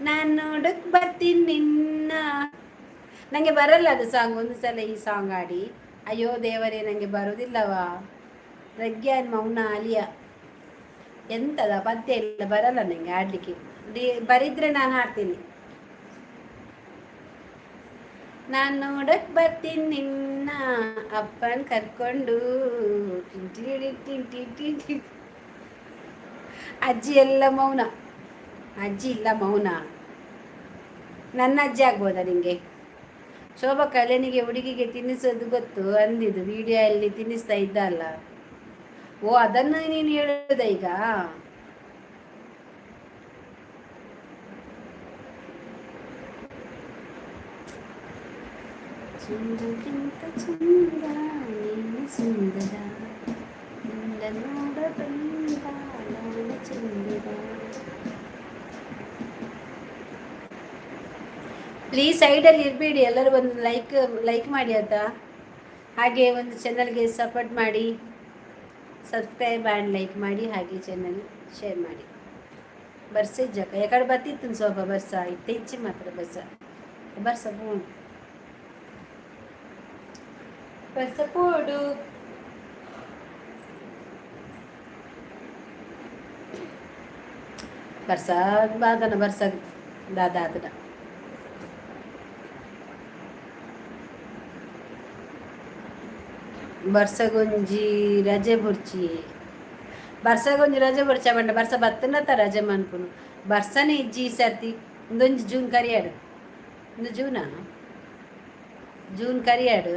ನಾನು ನೋಡಕ್ ಬರ್ತೀನಿ ನಿನ್ನ. ನಂಗೆ ಬರಲ್ಲ ಅದು ಸಾಂಗ್. ಒಂದು ಸಲ ಈ ಸಾಂಗ್ ಆಡಿ. ಅಯ್ಯೋ ದೇವರೇ, ನಂಗೆ ಬರೋದಿಲ್ಲವಾ. ಪ್ರಜ್ಞಾನ್, ಮೌನ, ಆಲಿಯಾ, ಎಂತದ ಪದ್ಯ ಇಲ್ಲ, ಬರಲ್ಲ ನಂಗೆ ಆಡ್ಲಿಕ್ಕೆ. ಬರಿದ್ರೆ ನಾನು ಹಾಡ್ತೀನಿ. ನಾನು ನೋಡಕ್ ಬರ್ತೀನಿ ನಿನ್ನ ಅಪ್ಪನ್ ಕರ್ಕೊಂಡು. Tin T T T. ಅಜ್ಜಿ ಎಲ್ಲ ಮೌನ. ಅಜ್ಜಿ ಇಲ್ಲ, ಮೌನ. ನನ್ನ ಅಜ್ಜಿ ಆಗ್ಬೋದಾ ನಿಂಗೆ? ಶೋಭಾ ಕಲ್ಯಾಣಿಗೆ ಹುಡುಗಿಗೆ ತಿನ್ನಿಸೋದು ಗೊತ್ತು ಅಂದಿದ್ದು. ವಿಡಿಯೋ ಅಲ್ಲಿ ತಿನ್ನಿಸ್ತಾ ಇದ್ದ ಅಲ್ಲ. ಓ, ಅದನ್ನು ನೀನು ಹೇಳುದ ಈಗ? ಚಂದ್ರಕ್ಕಿಂತ ಚಂದ ನೀನು ಸುಂದರ, ನಿನ್ನ ನೋಡ ಬಂದ ನಾನು ಚಂದಿರ. ಪ್ಲೀಸ್ ಸೈಡಲ್ಲಿ ಇರಬೇಡಿ ಎಲ್ಲರೂ. ಒಂದು ಲೈಕ್ ಲೈಕ್ ಮಾಡಿ ಆಯ್ತಾ? ಹಾಗೆ ಒಂದು ಚಾನಲ್ಗೆ ಸಪೋರ್ಟ್ ಮಾಡಿ. ಸಬ್ಸ್ಕ್ರೈಬ್ ಆ್ಯಂಡ್ ಲೈಕ್ ಮಾಡಿ, ಹಾಗೆ ಚಾನಲ್ ಶೇರ್ ಮಾಡಿ. ಬರ್ಸ ಇಜ್ಜಕ್ಕ ಯಾಕಡೆ ಬತ್ತಿತ್ತು ಸ್ವಲ್ಪ ಬರ್ಸ ಇತ್ತೆ ಇಚ್ಚಿ ಮಾತ್ರ. ಬರ್ಸ ಬರ್ಸ ಬರ್ಸ ಪೋಡು. ಬರ್ಸ ಬಾದನ ಬರ್ಸ ದಾದ ಆತನ. ಬರ್ಸಗೊಂಜಿ ರಜೆ ಬೊರ್ಚಿ, ಬರ್ಸಗೊಂಜಿ ರಜೆ ಬೊರ್ಚ ಪಂಡ ಬರ್ಸ ಬತ್ತನತ ರಜೆ ಮನ್ಪುನು. ಬರ್ಸನೆ ಇಜ್ಜಿ ಈ ಸರ್ತಿ. ಇಂದೊಂಜಿ ಜೂನ್ ಕರಿಯಾಡು, ಇಂದು ಜೂನಾ? ಜೂನ್ ಕರಿಯಾಡು.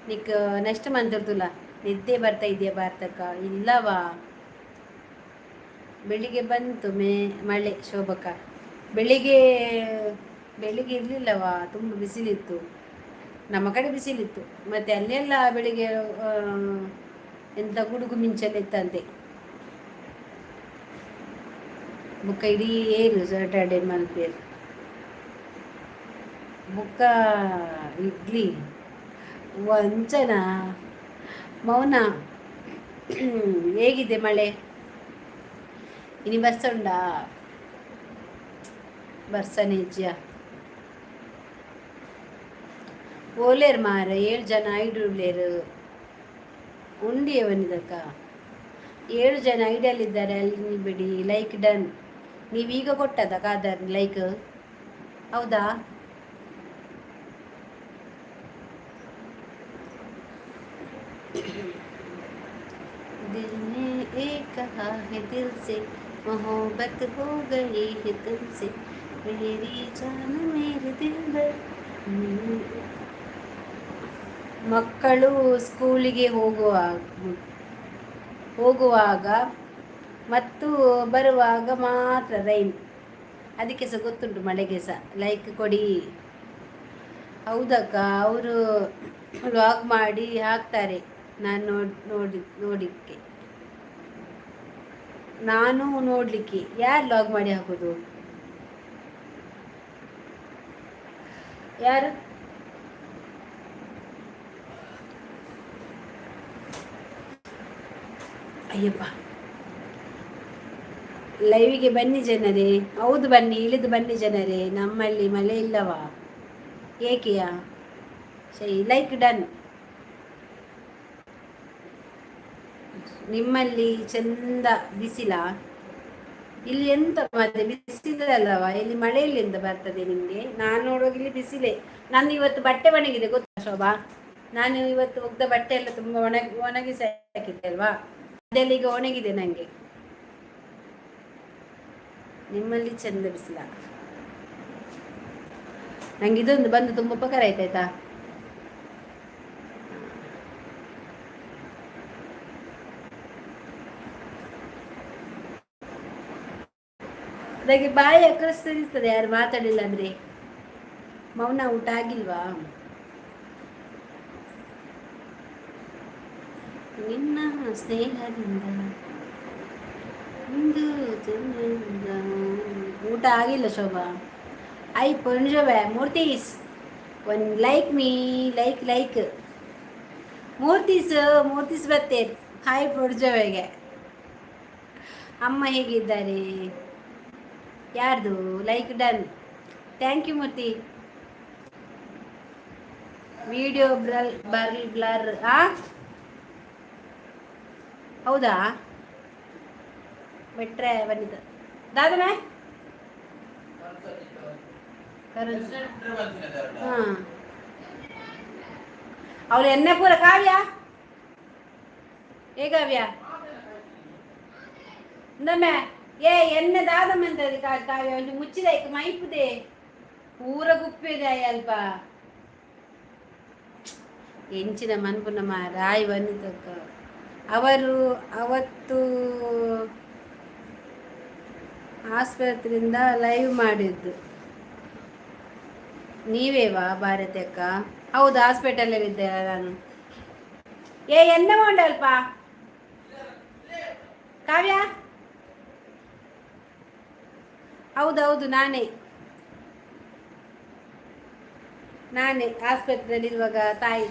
ನಿಕ್ ನೆಕ್ಸ್ಟ್ ಮಂತ್ ತುಲ. ನಿದ್ದೆ ಬರ್ತಾ ಇದೆಯಾ ಭಾರತಕ್ಕ? ಇಲ್ಲವಾ. ಬೆಳಿಗ್ಗೆ ಬಂತು ಮಳೆ ಶೋಭಕ. ಬೆಳಿಗ್ಗೆ ಬೆಳಿಗ್ಗೆ ಇರಲಿಲ್ಲವಾ, ತುಂಬ ಬಿಸಿಲಿತ್ತು. ನಮ್ಮ ಕಡೆ ಬಿಸಿಲಿತ್ತು, ಮತ್ತು ಅಲ್ಲೆಲ್ಲ ಬೆಳಿಗ್ಗೆ ಎಂತ ಗುಡುಗು ಮಿಂಚೆಲ್ಲ ಇತ್ತಂತೆ. ಬುಕ್ಕ ಇಡೀ ಏನು ಸ್ಯಾಟರ್ಡೆ ಮಲ್ಪೇರು. ಬುಕ್ಕ ಇಡ್ಲಿ ವಂಚನ ಮೌನ. ಹೇಗಿದೆ ಮಳೆ? ಇನಿ ಬರ್ಸ ಉಂಡಾ? ಬರ್ಸನೆ ಇಜ್ಜಿಯ? ಓಲೇರ್ ಮಾರ, ಏಳು ಜನ ಐಡುಳ್ಳೇರು ಉಂಡಿಯವನಿದಕ್ಕ. ಏಳು ಜನ ಐಡಲ್ಲಿದ್ದಾರೆ ಅಲ್ಲಿ ಬಿಡಿ. Like done. ನೀವೀಗ ಕೊಟ್ಟದ ಖಾದರ್ ಲೈಕ್? ಹೌದಾ? दिल ने एक कहा है दिल से, मोहब्बत हो गई है तुमसे, मेरी जान मेरे दिल. ಮಕ್ಕಳು ಸ್ಕೂಲಿಗೆ ಹೋಗುವಾಗ ಹೋಗುವಾಗ ಮತ್ತು ಬರುವಾಗ ಮಾತ್ರ ರೈನ್. ಅದಕ್ಕೆ ಸಹ ಗೊತ್ತುಂಟು ಮಳೆಗೆ ಸಹ ಲೈಕ್ ಕೊಡಿ. ಹೌದಕ್ಕ, ಅವರು ವ್ಲಾಗ್ ಮಾಡಿ ಹಾಕ್ತಾರೆ. ನಾನು ನೋಡಿ ನೋಡಿ ನೋಡಲಿಕ್ಕೆ, ನಾನು ನೋಡಲಿಕ್ಕೆ. ಯಾರು ವ್ಲಾಗ್ ಮಾಡಿ ಹಾಕೋದು? ಯಾರು? ಅಯ್ಯಪ್ಪ, ಲೈವಿಗೆ ಬನ್ನಿ ಜನರೇ. ಹೌದು, ಬನ್ನಿ, ಇಳಿದು ಬನ್ನಿ ಜನರೇ. ನಮ್ಮಲ್ಲಿ ಮಳೆ ಇಲ್ಲವಾ? ಏಕೆಯಾ? ಸರಿ, ಲೈಕ್ ಡನ್. ನಿಮ್ಮಲ್ಲಿ ಚಂದ ಬಿಸಿಲಾ? ಇಲ್ಲಿ ಎಂತ ಮತ್ತೆ ಬಿಸಿಲಲ್ಲವಾ ಇಲ್ಲಿ? ಮಳೆ ಎಲ್ಲಿಂದ ಬರ್ತದೆ ನಿಮಗೆ? ನಾನು ನೋಡುವಾಗ ಇಲ್ಲಿ ಬಿಸಿಲೇ. ನಾನು ಇವತ್ತು ಬಟ್ಟೆ ಒಣಗಿದೆ ಗೊತ್ತಾ ಶೋಭಾ? ನಾನು ಇವತ್ತು ಒಗ್ದ ಬಟ್ಟೆ ಎಲ್ಲ ತುಂಬ ಒಣಗಿಸಿ ಹಾಕಿದ್ದೆ ಅಲ್ವಾ, ಅದೆಲ್ಲ ಈಗ ಒಣಗಿದೆ ನನಗೆ. ನಿಮ್ಮಲ್ಲಿ ಚಂದ ಬಿಸಿಲ. ನಂಗೆ ಇದೊಂದು ಬಂದು ತುಂಬ ಉಪಕಾರ ಆಯ್ತಾಯ್ತಾ. ಅದಕ್ಕೆ ಬಾಯಿ ಅಕ್ರಸ್ತದೆ ಯಾರು ಮಾತಾಡಿಲ್ಲ ಅಂದ್ರೆ. ಮೌನ, ಊಟ ಆಗಿಲ್ವಾ? ನಿನ್ನ ಸ್ನೇಹದಿಂದ ಒಂದು ಜನ್ಮದಿಂದ. ಊಟ ಆಗಿಲ್ಲ ಶೋಭಾ. I ಪೊಂಜೋವೆ ಮೂರ್ತೀಸ್, one like me, like like ಮೂರ್ತೀಸ್, ಮೂರ್ತೀಸ್ ಬತ್ತೆ. ಹಾಯ್ ಪೊಂಜೋವೆಗೆ. ಅಮ್ಮ ಹೇಗಿದ್ದಾರೆ? ಯಾರ್ದು like done? Thank you Murthy. Video ಬ್ರಲ್ ಬರ್ ಬ್ಲರ್. ಆ, ಹೌದಾ? ಬಿಟ್ರೆ ಬಂದಿದ್ದು ದಾದಮೆ. ಹಾಂ, ಅವಳು ಎಣ್ಣೆ ಪೂರ. ಕಾವ್ಯ, ಏ ಕಾವ್ಯ, ಇಂದಮ್ಮೆ. ಏ ಎಣ್ಣೆ ದಾದಮ್ಮಂತది ಕಾವ್ಯ, ಒಂದು ಮುಚ್ಚಿದ ಮೈಪುದೆ ಪೂರ ಗುಪ್ಪಿದೆ ಅಲ್ಪ. ಎಂಚಿನ ಮನ್ಪುನ ರಾಯ್ ಬಂದಿದ್ದಕ್ಕ. ಅವರು ಅವತ್ತು ಆಸ್ಪತ್ರೆಯಿಂದ ಲೈವ್ ಮಾಡಿದ್ದು ನೀವೇವಾ ಭಾರತಿ ಅಕ್ಕ? ಹೌದು, ಹಾಸ್ಪಿಟಲಲ್ಲಿದ್ದೆ ನಾನು. ಏ ಎನ್ನ ಅಲ್ಪ ಕಾವ್ಯ. ಹೌದೌದು, ನಾನೇ ನಾನೇ ಆಸ್ಪತ್ರೆಯಲ್ಲಿರುವಾಗ ತಾಯಿ.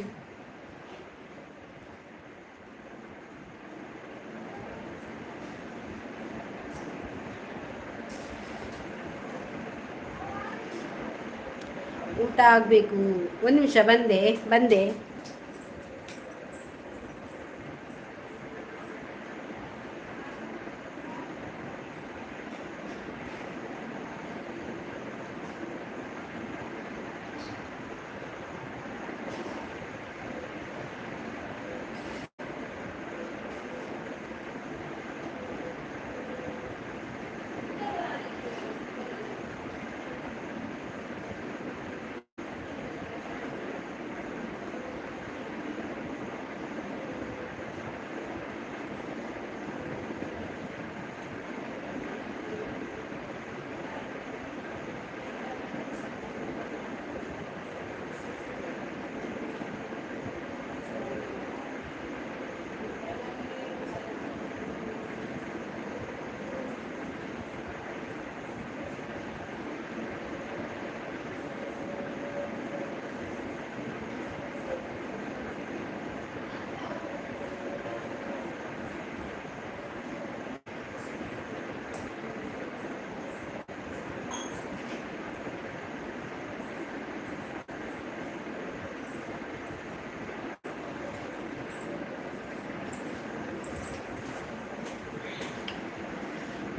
ಊಟ ಆಗಬೇಕು. ಒಂದು ನಿಮಿಷ, ಬಂದೆ ಬಂದೆ.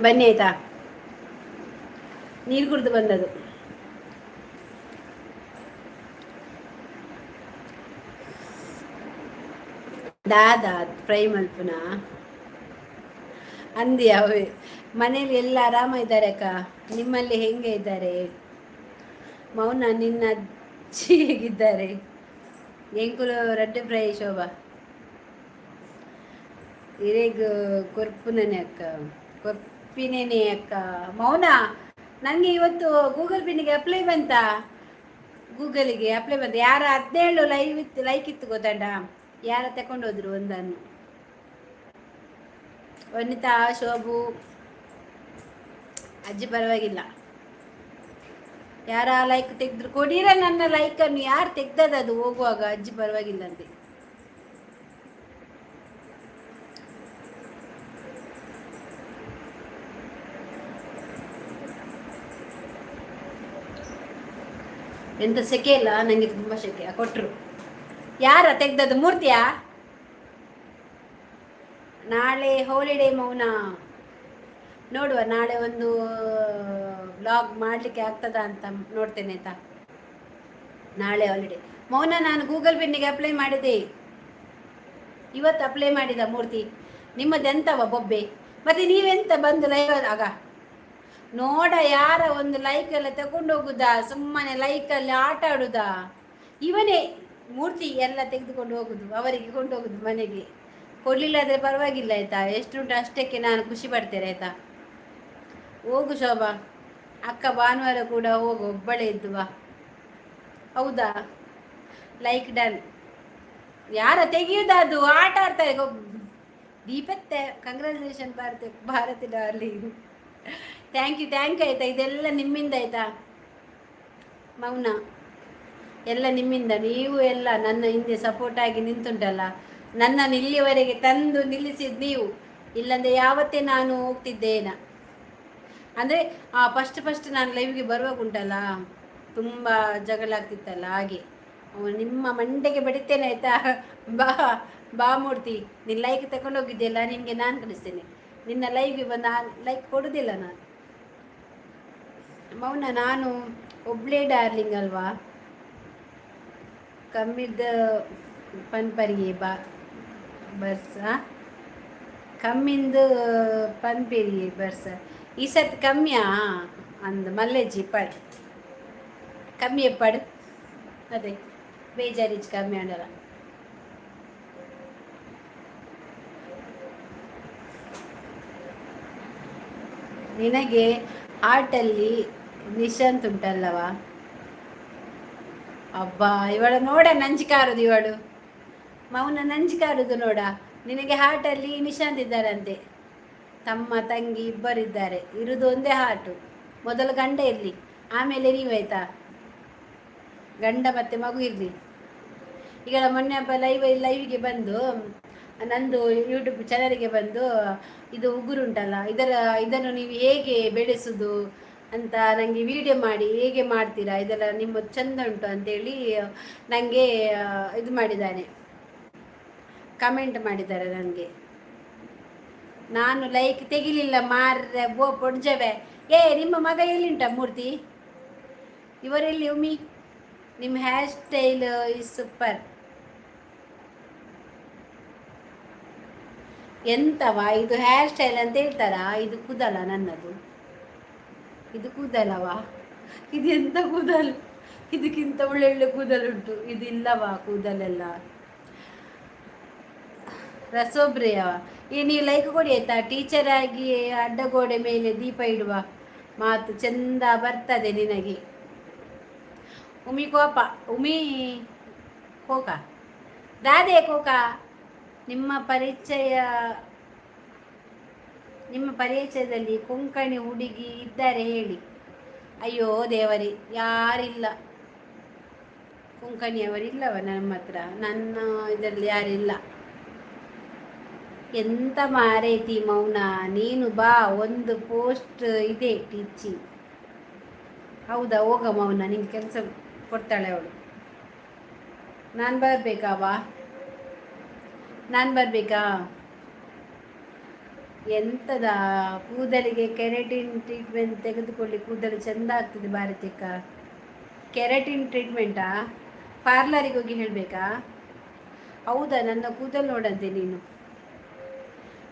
ಬನ್ನಿ ಆಯ್ತಾ? ನೀರು ಕುಡಿದು ಬಂದದು. ದಾದಾ ಫ್ರೈ ಮಲ್ಪುನ ಅಂದಿ ಅವೇ. ಮನೇಲಿ ಎಲ್ಲ ಆರಾಮ ಇದ್ದಾರೆ ಅಕ್ಕ, ನಿಮ್ಮಲ್ಲಿ ಹೆಂಗೆ ಇದ್ದಾರೆ? ಮೌನ, ನಿನ್ನ ಅಜ್ಜಿ ಹೇಗಿದ್ದಾರೆ? ಎಂಕುಲು ರಡ್ಡೆ ಫ್ರೈ ಶೋಭಾ. ಇರೆಗ್ ಕೊರ್ಪುನನೆ ಅಕ್ಕ, ಕೊರ್ಪಿನೇನೆ ಅಕ್ಕ. ಮೌನ, ನನಗೆ ಇವತ್ತು ಗೂಗಲ್ ಪಿನ್ಗೆ ಅಪ್ಲೈ ಬಂತ? ಗೂಗಲಿಗೆ ಅಪ್ಲೈ ಬಂತ? ಯಾರ 17 ಲೈವ್ ಇತ್ತು, ಲೈಕ್ ಇತ್ತು ಗೊತ್ತಂಡ. ಯಾರ ತಗೊಂಡು ಹೋದ್ರು ಒಂದನ್ನು? ವನಿತಾ, ಶೋಭು, ಅಜ್ಜಿ ಪರವಾಗಿಲ್ಲ. ಯಾರ ಲೈಕ್ ತೆಗೆದ್ರು ಕೊಡೀರ ನನ್ನ ಲೈಕನ್ನು. ಯಾರು ತೆಗ್ದದ ಅದು ಹೋಗುವಾಗ? ಅಜ್ಜಿ ಪರವಾಗಿಲ್ಲ ಅಂತೆ. ಎಂತ ಸೆಕೆ ಇಲ್ಲ ನನಗೆ, ತುಂಬ ಸೆಕೆ. ಕೊಟ್ಟರು ಯಾರ ತೆಗ್ದದ್ದು? ಮೂರ್ತಿಯಾ? ನಾಳೆ ಹೋಲಿಡೇ ಮೌನ. ನೋಡುವ, ನಾಳೆ ಒಂದು ಬ್ಲಾಗ್ ಮಾಡಲಿಕ್ಕೆ ಆಗ್ತದಾ ಅಂತ ನೋಡ್ತೇನೆ ಆಯ್ತಾ? ನಾಳೆ ಹಾಲಿಡೇ ಮೌನ. ನಾನು ಗೂಗಲ್ ಪೆನ್ನಿಗೆ ಅಪ್ಲೈ ಮಾಡಿದೆ, ಇವತ್ತು ಅಪ್ಲೈ ಮಾಡಿದ. ಮೂರ್ತಿ, ನಿಮ್ಮದೆಂತವ ಬೊಬ್ಬೆ? ಮತ್ತೆ ನೀವೆಂತ ಬಂದು ಲೈವ್ ಆಗ ನೋಡ, ಯಾರ ಒಂದು ಲೈಕ್ ಎಲ್ಲ ತಗೊಂಡು ಹೋಗುದಾ? ಸುಮ್ಮನೆ ಲೈಕಲ್ಲಿ ಆಟ ಆಡುದಾ? ಇವನೇ ಮೂರ್ತಿ ಎಲ್ಲ ತೆಗೆದುಕೊಂಡು ಹೋಗುದು, ಅವರಿಗೆ ಕೊಂಡೋಗುದು ಮನೆಗೆ. ಕೊಡಲಿಲ್ಲ ಆದರೆ ಪರವಾಗಿಲ್ಲ ಆಯ್ತಾ? ಎಷ್ಟುಂಟು ಅಷ್ಟಕ್ಕೆ ನಾನು ಖುಷಿ ಪಡ್ತೇನೆ ಆಯ್ತಾ? ಹೋಗು ಶೋಭಾ ಅಕ್ಕ, ಭಾನುವಾರ ಕೂಡ ಹೋಗು, ಒಬ್ಬಳೇ ಇದ್ದು ಬಾ. ಹೌದಾ? Like done. ಯಾರ ತೆಗೆಯುವುದದು? ಆಟ ಆಡ್ತಾರೆ ದೀಪತ್ತೆ. Congratulation Bharati, Bharati darling. Thank you, thank you ಆಯ್ತಾ? ಇದೆಲ್ಲ ನಿಮ್ಮಿಂದ ಆಯ್ತಾ ಮೌನ, ಎಲ್ಲ ನಿಮ್ಮಿಂದ. ನೀವು ಎಲ್ಲ ನನ್ನ ಹಿಂದೆ ಸಪೋರ್ಟ್ ಆಗಿ ನಿಂತುಂಟಲ್ಲ, ನನ್ನನ್ನು ಇಲ್ಲಿವರೆಗೆ ತಂದು ನಿಲ್ಲಿಸಿದ ನೀವು. ಇಲ್ಲಂದ್ರೆ ಯಾವತ್ತೇ ನಾನು ಹೋಗ್ತಿದ್ದೇನ. ಅಂದರೆ ಫಸ್ಟ್ ಫಸ್ಟ್ ನಾನು ಲೈವ್ಗೆ ಬರುವಾಗ ಉಂಟಲ್ಲ, ತುಂಬ ಜಗಳ ಆಗ್ತಿತ್ತಲ್ಲ, ಹಾಗೆ. ನಿಮ್ಮ ಮಂಡೆಗೆ ಬಡಿತೇನೆ ಆಯಿತಾ? ಬಾ ಬಾ ಮೂರ್ತಿ, ನೀನು ಲೈಕ್ ತಗೊಂಡೋಗಿದ್ದೆಲ್ಲ, ನಿನಗೆ ನಾನು ಕಳಿಸ್ತೇನೆ. ನಿನ್ನ ಲೈವ್ಗೆ ಬಂದು ಲೈಕ್ ಕೊಡೋದಿಲ್ಲ ನಾನು. ಮೌನ, ನಾನು ಒಬ್ಳೇ ಡಾರ್ಲಿಂಗ್ ಅಲ್ವಾ? ಕಮ್ಮಿದ ಪನ್ಪರಿಗೆ ಬಾ ಬರ್ಸ, ಕಮ್ಮಿಂದು ಪನ್ಪೆರಿಯೆ ಬರ್ಸ. ಈ ಸರ್ತಿ ಕಮ್ಮಿಯಾ ಅಂದ್ ಮಲ್ಲೆಜ್ಜಿ ಪಡ್, ಕಮ್ಮಿ ಎಪ್ಪಡು. ಅದೇ ಬೇಜಾರಿಜ್ ಕಮ್ಮಿ ಆಂಡಲ. ನಿನಗೆ ಹಾರ್ಟಲ್ಲಿ ನಿಶಾಂತ್ ಉಂಟಲ್ಲವಾ? ಅಬ್ಬಾ, ಇವಳು ನೋಡ ನಂಜಿಕಾರದು ಇವಳು. ಮೌನ ನಂಜಿಕಾರದು ನೋಡ. ನಿನಗೆ ಹಾರ್ಟಲ್ಲಿ ನಿಶಾಂತ್ ಇದ್ದಾರಂತೆ. ತಮ್ಮ ತಂಗಿ ಇಬ್ಬರಿದ್ದಾರೆ, ಇರುವುದು ಒಂದೇ ಹಾರ್ಟು. ಮೊದಲು ಗಂಡ ಇರಲಿ, ಆಮೇಲೆ ನೀವಾಯ್ತಾ? ಗಂಡ ಮತ್ತು ಮಗು ಇರಲಿ. ಈಗ ಮೊನ್ನೆ ಹಬ್ಬ ಲೈವಿಗೆ ಬಂದು, ನಂದು ಯೂಟ್ಯೂಬ್ ಚಾನಲ್ಗೆ ಬಂದು, ಇದು ಉಗುರುಂಟಲ್ಲ, ಇದನ್ನು ನೀವು ಹೇಗೆ ಬೆಳೆಸುವುದು ಅಂತ ನನಗೆ ವಿಡಿಯೋ ಮಾಡಿ, ಹೇಗೆ ಮಾಡ್ತೀರಾ ಇದೆಲ್ಲ, ನಿಮ್ಮ ಚಂದ ಉಂಟು ಅಂತೇಳಿ ನನಗೆ ಇದು ಮಾಡಿದ್ದಾನೆ, ಕಮೆಂಟ್ ಮಾಡಿದ್ದಾರೆ ನನಗೆ. ನಾನು ಲೈಕ್ ತೆಗಿಲಿಲ್ಲ ಮಾರ್ರೆ. ಬೋ ಪೊಡ್ಜವೆ. ಏ, ನಿಮ್ಮ ಮಗ ಎಲ್ಲಿಂಟ ಮೂರ್ತಿ? ಇವರೆಲ್ಲಿ ಉಮಿ? ನಿಮ್ಮ ಹೇರ್ ಸ್ಟೈಲ್ is super. ಎಂತವ ಇದು ಹೇರ್ ಸ್ಟೈಲ್ ಅಂತ ಹೇಳ್ತಾರಾ? ಇದು ಕೂದಲ ನನ್ನದು? ಇದು ಕೂದಲವಾ? ಇದು ಎಂತ ಕೂದಲು? ಇದಕ್ಕಿಂತ ಒಳ್ಳೊಳ್ಳೆ ಕೂದಲುಂಟು, ಇದು ಇಲ್ಲವಾ ಕೂದಲೆಲ್ಲ? ರಸೊಬ್ರೆಯವ. ಈ ನೀವು ಲೈಕ್ ಕೊಡಿ ಆಯ್ತಾ? ಟೀಚರ್ ಆಗಿ ಅಡ್ಡಗೋಡೆ ಮೇಲೆ ದೀಪ ಇಡುವ ಮಾತು ಚಂದ ಬರ್ತದೆ ನಿನಗೆ. ಉಮಿ ಕೋಪ, ಉಮಿ ಕೋಕ ದಾದೆ ಕೋಕ. ನಿಮ್ಮ ಪರಿಚಯದಲ್ಲಿ ಕೊಂಕಣಿ ಹುಡುಗಿ ಇದ್ದಾರೆ ಹೇಳಿ. ಅಯ್ಯೋ ದೇವರೇ, ಯಾರಿಲ್ಲ ಕೊಂಕಣಿಯವರಿಲ್ಲವ ನಮ್ಮ ಹತ್ರ. ನನ್ನ ಇದರಲ್ಲಿ ಯಾರಿಲ್ಲ. ಎಂತ ಮಾರೈತಿ ಮೌನ ನೀನು? ಬಾ, ಒಂದು ಪೋಸ್ಟ್ ಇದೆ ಟೀಚಿಂಗ್. ಹೌದಾ? ಹೋಗ ಮೌನ, ನಿಂಗೆ ಕೆಲಸ ಕೊಡ್ತಾಳೆ ಅವಳು. ನಾನು ಬರಬೇಕಾ? ಬಾ, ನಾನು ಬರಬೇಕಾ? ಎಂತದ? ಕೂದಲಿಗೆ ಕೆರೆಟಿನ್ ಟ್ರೀಟ್ಮೆಂಟ್ ತೆಗೆದುಕೊಳ್ಳಿ, ಕೂದಲು ಚೆಂದ ಆಗ್ತದೆ. ಭಾರತಿಕ, ಕೆರೆಟಿನ್ ಟ್ರೀಟ್ಮೆಂಟಾ? ಪಾರ್ಲರಿಗೆ ಹೋಗಿ ಹೇಳಬೇಕಾ? ಹೌದಾ? ನನ್ನ ಕೂದಲು ನೋಡಂತೆ ನೀನು.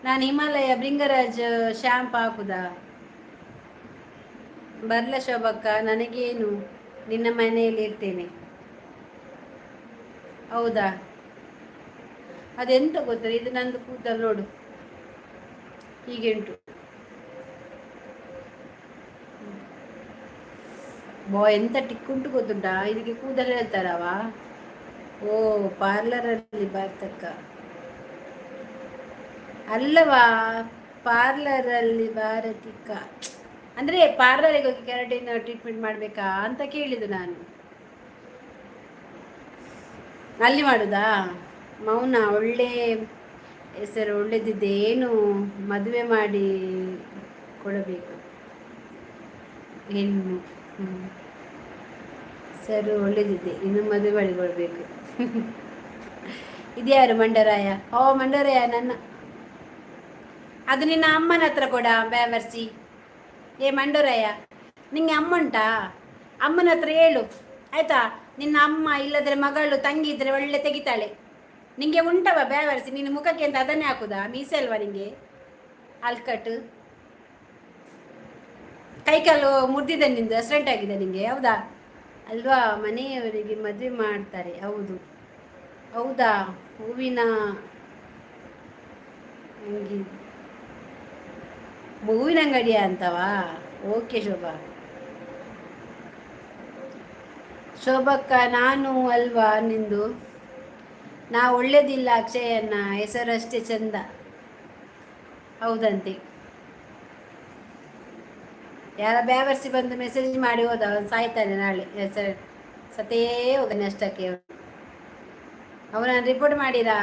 ನಾನು ಹಿಮಾಲಯ ಭೃಂಗರಾಜ್ ಶ್ಯಾಂಪು ಹಾಕುದಾ? ಬರ್ಲ ಶೋಭಕ್ಕ? ನನಗೇನು, ನಿನ್ನ ಮನೆಯಲ್ಲಿ ಇರ್ತೇನೆ. ಹೌದಾ? ಅದೆಂತ ಗೊತ್ತಾ? ಇದು ನಂದು ಕೂದಲು ನೋಡು, ಹೀಗೆ ಉಂಟು. ಬಾ, ಎಂತ ಟಿಕ್ಕುಂಟು ಗೊತ್ತುಂಟಾ? ಇದಕ್ಕೆ ಕೂದಲು ಹೇಳ್ತಾರವಾ? ಓ, ಪಾರ್ಲರಲ್ಲಿ ಬಾರ್ತಕ್ಕ ಅಲ್ಲವಾ? ಪಾರ್ಲರಲ್ಲಿ ಭಾರತಿಕ ಅಂದರೆ ಪಾರ್ಲರಿಗೆ ಹೋಗಿ ಕೆರಟಿನ್ ಟ್ರೀಟ್ಮೆಂಟ್ ಮಾಡಬೇಕಾ ಅಂತ ಕೇಳಿದ್ದು ನಾನು. ಅಲ್ಲಿ ಮಾಡುದಾ? ಮೌನ, ಒಳ್ಳೆ ಹೆಸರು ಒಳ್ಳೆದಿದೆ. ಏನು ಮದುವೆ ಮಾಡಿ ಕೊಡಬೇಕು ಹೆಣ್ಣು. ಸರ್, ಒಳ್ಳೇದಿದೆ, ಇನ್ನು ಮದುವೆ ಮಾಡಿ ಕೊಡಬೇಕು. ಇದ್ಯಾರು? ಮಂಡರಾಯ. ಓ ಮಂಡರಾಯ, ನನ್ನ ಅದು ನಿನ್ನ ಅಮ್ಮನ ಹತ್ರ ಕೊಡ ಬ್ಯಾವರ್ಸಿ. ಏ ಮಂಡರಾಯ, ನಿಂಗೆ ಅಮ್ಮ ಉಂಟಾ? ಅಮ್ಮನ ಹತ್ರ ಹೇಳು, ಆಯ್ತಾ? ನಿನ್ನ ಅಮ್ಮ ಇಲ್ಲದ್ರೆ ಮಗಳು, ತಂಗಿ ಇದ್ರೆ ಒಳ್ಳೆ ತೆಗಿತಾಳೆ. ನಿಂಗೆ ಉಂಟವ ಬ್ಯಾವರ್ಸಿ? ನಿನ್ನ ಮುಖಕ್ಕೆ ಅಂತ ಅದನ್ನೇ ಹಾಕುದಾ? ಮೀಸೆ ಅಲ್ವಾ ನಿಂಗೆ? ಅಲ್ಕಟ್ಟು ಕೈಕಾಲು ಮುರಿದಿದೆ ನಿಂದು, ಆಕ್ಸಿಡೆಂಟ್ ಆಗಿದೆ ನಿಂಗೆ, ಹೌದಾ ಅಲ್ವಾ? ಮನೆಯವರಿಗೆ ಮದುವೆ ಮಾಡ್ತಾರೆ, ಹೌದು. ಹೌದಾ? ಹೂವಿನ ಅಂಗಿ, ಹೂವಿನ ಅಂಗಡಿಯ ಅಂತವಾ? ಓಕೆ ಶೋಭಾ. ಶೋಭಕ್ಕ, ನಾನು ಅಲ್ವಾ ನಿಂದು? ನಾ ಒಳ್ಳೇದಿಲ್ಲ ಅಕ್ಷಯನ್ನ, ಹೆಸರಷ್ಟೇ ಚಂದ. ಹೌದಂತೆ. ಯಾರ ಬ್ಯಾವರ್ಸಿ ಬಂದು ಮೆಸೇಜ್ ಮಾಡಿ ಹೋದ, ಅವನು ಸಾಯ್ತಾನೆ ನಾಳೆ. ಹೆಸರು ಸತೇ ಹೋಗನೆ ಅಷ್ಟಕ್ಕೆ. ಅವನ ರಿಪೋರ್ಟ್ ಮಾಡಿರಾ?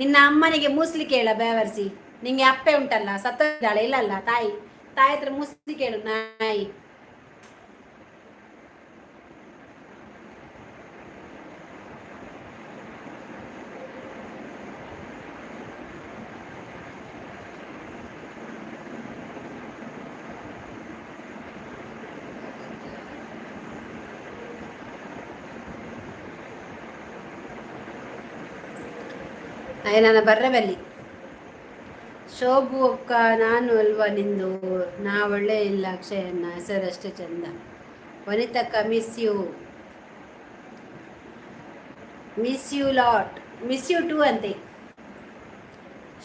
ನಿನ್ನ ಅಮ್ಮನಿಗೆ ಮೂಸ್ಲಿ ಕೇಳ ಬ್ಯಾವರ್ಸಿ. ನಿಂಗೆ ಅಪ್ಪೆ ಉಂಟಲ್ಲ, ಸತ್ತಿದ್ದಾಳೆ ಇಲ್ಲಲ್ಲ? ತಾಯಿ, ತಾಯಿ ಹತ್ರ ಮೂಸ್ಲಿ ಕೇಳು ನಾಯಿ. ನಾನು ಬರ್ರಬಲ್ಲಿ. ಶೋಭು ಅಕ್ಕ, ನಾನು ಅಲ್ವಾ ನಿಂದು? ನಾ ಒಳ್ಳೆ ಇಲ್ಲ ಅಕ್ಷಯನ್ನ, ಹೆಸರಷ್ಟೇ ಚಂದ. ವನಿತಕ್ಕ, miss you, miss you lot, miss you too ಅಂತೆ.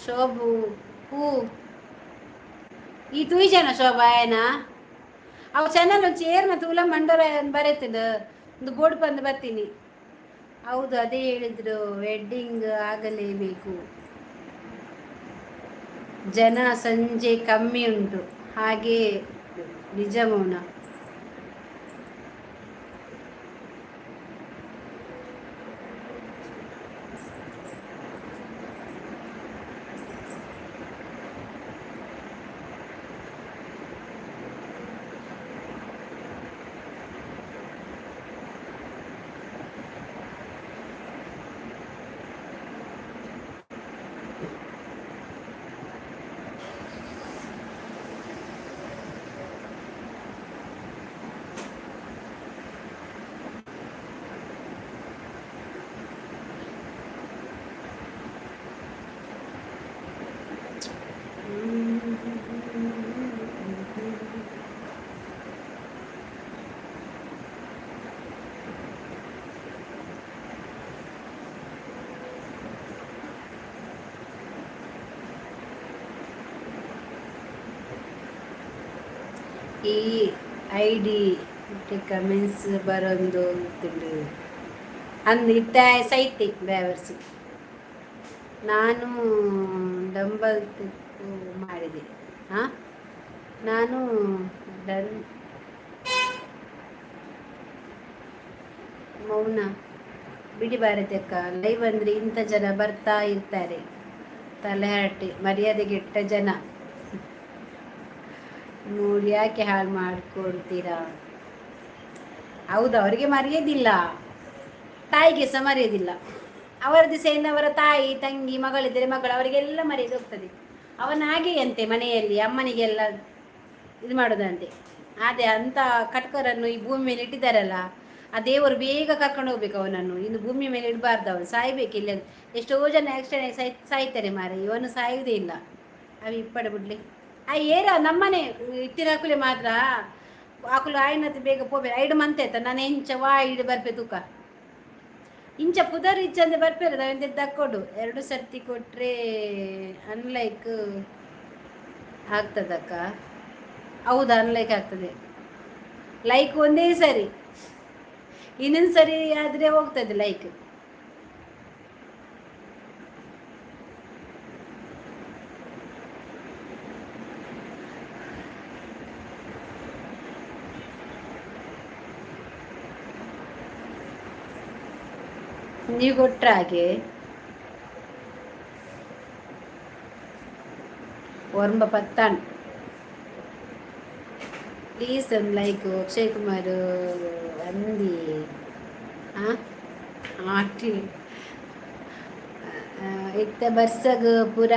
ಶೋಭು ಹೂ, ಈ ತೂಯ್ಜನ ಶೋಭಾ ಏನ? ಅವು ಚಾನಲ್ ಒಂಚಿ ಏರ್ನ ತೂಲ ಮಂಡಲ ಬರೀತದ ಒಂದು ಬೋರ್ಡ್ ಬಂದು ಬರ್ತೀನಿ. ಹೌದು, ಅದೇ ಹೇಳಿದ್ರು, ವೆಡ್ಡಿಂಗ್ ಆಗಲೇಬೇಕು. ಜನ ಸಂಜೆ ಕಮ್ಮಿ ಉಂಟು ಹಾಗೆ. ನಿಜ ಮೌನ. ಈ ಐಡಿ ಕಮೆಂಟ್ಸ್ ಬರೊಂದು ತಿಂಡು ಅಂದು ಇತ್ತ ಸೈತಿ ಬ್ಯಾವರ್ಸಿ. ನಾನು ಡಂಬಲ್ ತಿಕ್ಕು ಮಾಡಿದೆ. ಹಾಂ, ನಾನು ಡನ್. ಮೌನ ಬಿಡಿ ಭಾರತಿ ಅಕ್ಕ. ಲೈವ್ ಅಂದರೆ ಇಂಥ ಜನ ಬರ್ತಾ ಇರ್ತಾರೆ, ತಲೆಹರಟೆ, ಮರ್ಯಾದೆಗೆಟ್ಟ ಜನ. ನೋಡಿ, ಯಾಕೆ ಹಾಳು ಮಾಡ್ಕೊಳ್ತೀರಾ? ಹೌದು, ಅವರಿಗೆ ಮರ್ಯಾದಿಲ್ಲ, ತಾಯಿಗೆ ಸಹ ಮರ್ಯಾದಿಲ್ಲ. ಅವರ ದಿಸೆಯಿಂದ ಅವರ ತಾಯಿ, ತಂಗಿ, ಮಗಳಿದ್ದರೆ ಮಗಳು, ಅವರಿಗೆಲ್ಲ ಮರ್ಯಾದೆ ಹೋಗ್ತದೆ. ಅವನ ಹಾಗೆಯಂತೆ ಮನೆಯಲ್ಲಿ ಅಮ್ಮನಿಗೆಲ್ಲ ಇದು ಮಾಡೋದಂತೆ. ಅದೇ ಅಂಥ ಕಟ್ಕರನ್ನು ಈ ಭೂಮಿ ಮೇಲೆ ಇಟ್ಟಿದ್ದಾರಲ್ಲ, ಆ ದೇವರು ಬೇಗ ಕರ್ಕೊಂಡು ಹೋಗ್ಬೇಕು ಅವನನ್ನು. ಇನ್ನು ಭೂಮಿ ಮೇಲೆ ಇಡಬಾರ್ದು, ಅವನು ಸಾಯ್ಬೇಕು. ಇಲ್ಲ, ಎಷ್ಟೋ ಜನ ಆಕ್ಸಿಡೆಂಟ್ ಸಾಯ್ತಾರೆ ಮಾರೆ, ಇವನು ಸಾಯುವುದೇ ಇಲ್ಲ. ಅవి ಇಪ್ಪಡ ಬಿಡ್ಲಿ. ಆ ಏರ ನಮ್ಮನೆ ಇತ್ತಿರಾಕುಲೆ ಮಾತ್ರ ಆಕುಲು ಆಯ್ನತ್ ಬೇಗ ಪೋಬೆ ಐಡು ಮಂತೆ ಆಯ್ತ. ನಾನು ಎಂಚ ವಾ ಇಡು ಬರ್ಪೆ ತೂಕ ಇಂಚ ಪುದರ್ ಇಚ್ಚಂದೆ ಬರ್ಪೇರ ದಕ್ಕೊಡು. ಎರಡು ಸರ್ತಿ ಕೊಟ್ರೆ ಅನ್ಲೈಕ್ ಆಗ್ತದಕ್ಕ? ಹೌದಾ? ಅನ್ಲೈಕ್ ಆಗ್ತದೆ. ಲೈಕ್ ಒಂದೇ ಸರಿ, ಇನ್ನೊಂದು ಸರಿ ಆದರೆ ಹೋಗ್ತದೆ ಲೈಕ್. ನೀವು ಕೊಟ್ರ ಹಾಗೆ ಒರ್ಂಬ ಪತ್ತಾಣ್. ಪ್ಲೀಸ್ ಒಂದು ಲೈಕ್. ಅಕ್ಷಯ್ ಕುಮಾರ್ ಅಂದಿ ಆಟಿ ಇತ್ತ ಬರ್ಸಗ್ ಪೂರ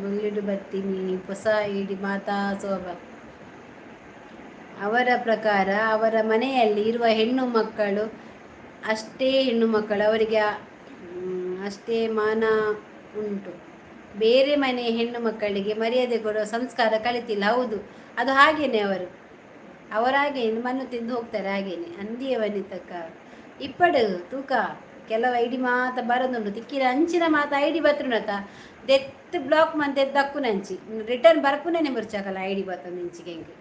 ಬೊಲ್ಲಿಡು ಬತ್ತೀನಿ. ಹೊಸ ಇಡಿ ಮಾತಾ ಶೋಭ. ಅವರ ಪ್ರಕಾರ ಅವರ ಮನೆಯಲ್ಲಿ ಇರುವ ಹೆಣ್ಣು ಮಕ್ಕಳು ಅಷ್ಟೇ ಹೆಣ್ಣು ಮಕ್ಕಳು, ಅವರಿಗೆ ಅಷ್ಟೇ ಮಾನ ಉಂಟು. ಬೇರೆ ಮನೆ ಹೆಣ್ಣು ಮಕ್ಕಳಿಗೆ ಮರ್ಯಾದೆ ಕೊಡುವ ಸಂಸ್ಕಾರ ಕಲಿತಿಲ್ಲ. ಹೌದು, ಅದು ಹಾಗೇನೆ. ಅವರು ಅವರಾಗೆ ಮಣ್ಣು ತಿಂದು ಹೋಗ್ತಾರೆ ಹಾಗೇನೆ. ಅಂದಿಯ ವನಿತಕ್ಕ ಇಪ್ಪಡು ತೂಕ ಕೆಲವು ಐಡಿ ಮಾತ ಬರೋದುಂಟು. ತಿಕ್ಕಿನ ಅಂಚಿನ ಮಾತ ಐಡಿ ಬತ್ರುನತ ದೆತ್ತು ಬ್ಲಾಕ್ ಮಂತೆ ದಕ್ಕುನಂಚಿ ರಿಟರ್ನ್ ಬರ್ಪುನೇ ಮುರ್ಚಾಕಲ್ಲ. ಐಡಿ ಬತ್ತಂದು ಇಂಚಿಗೆ ಹೆಂಗೆ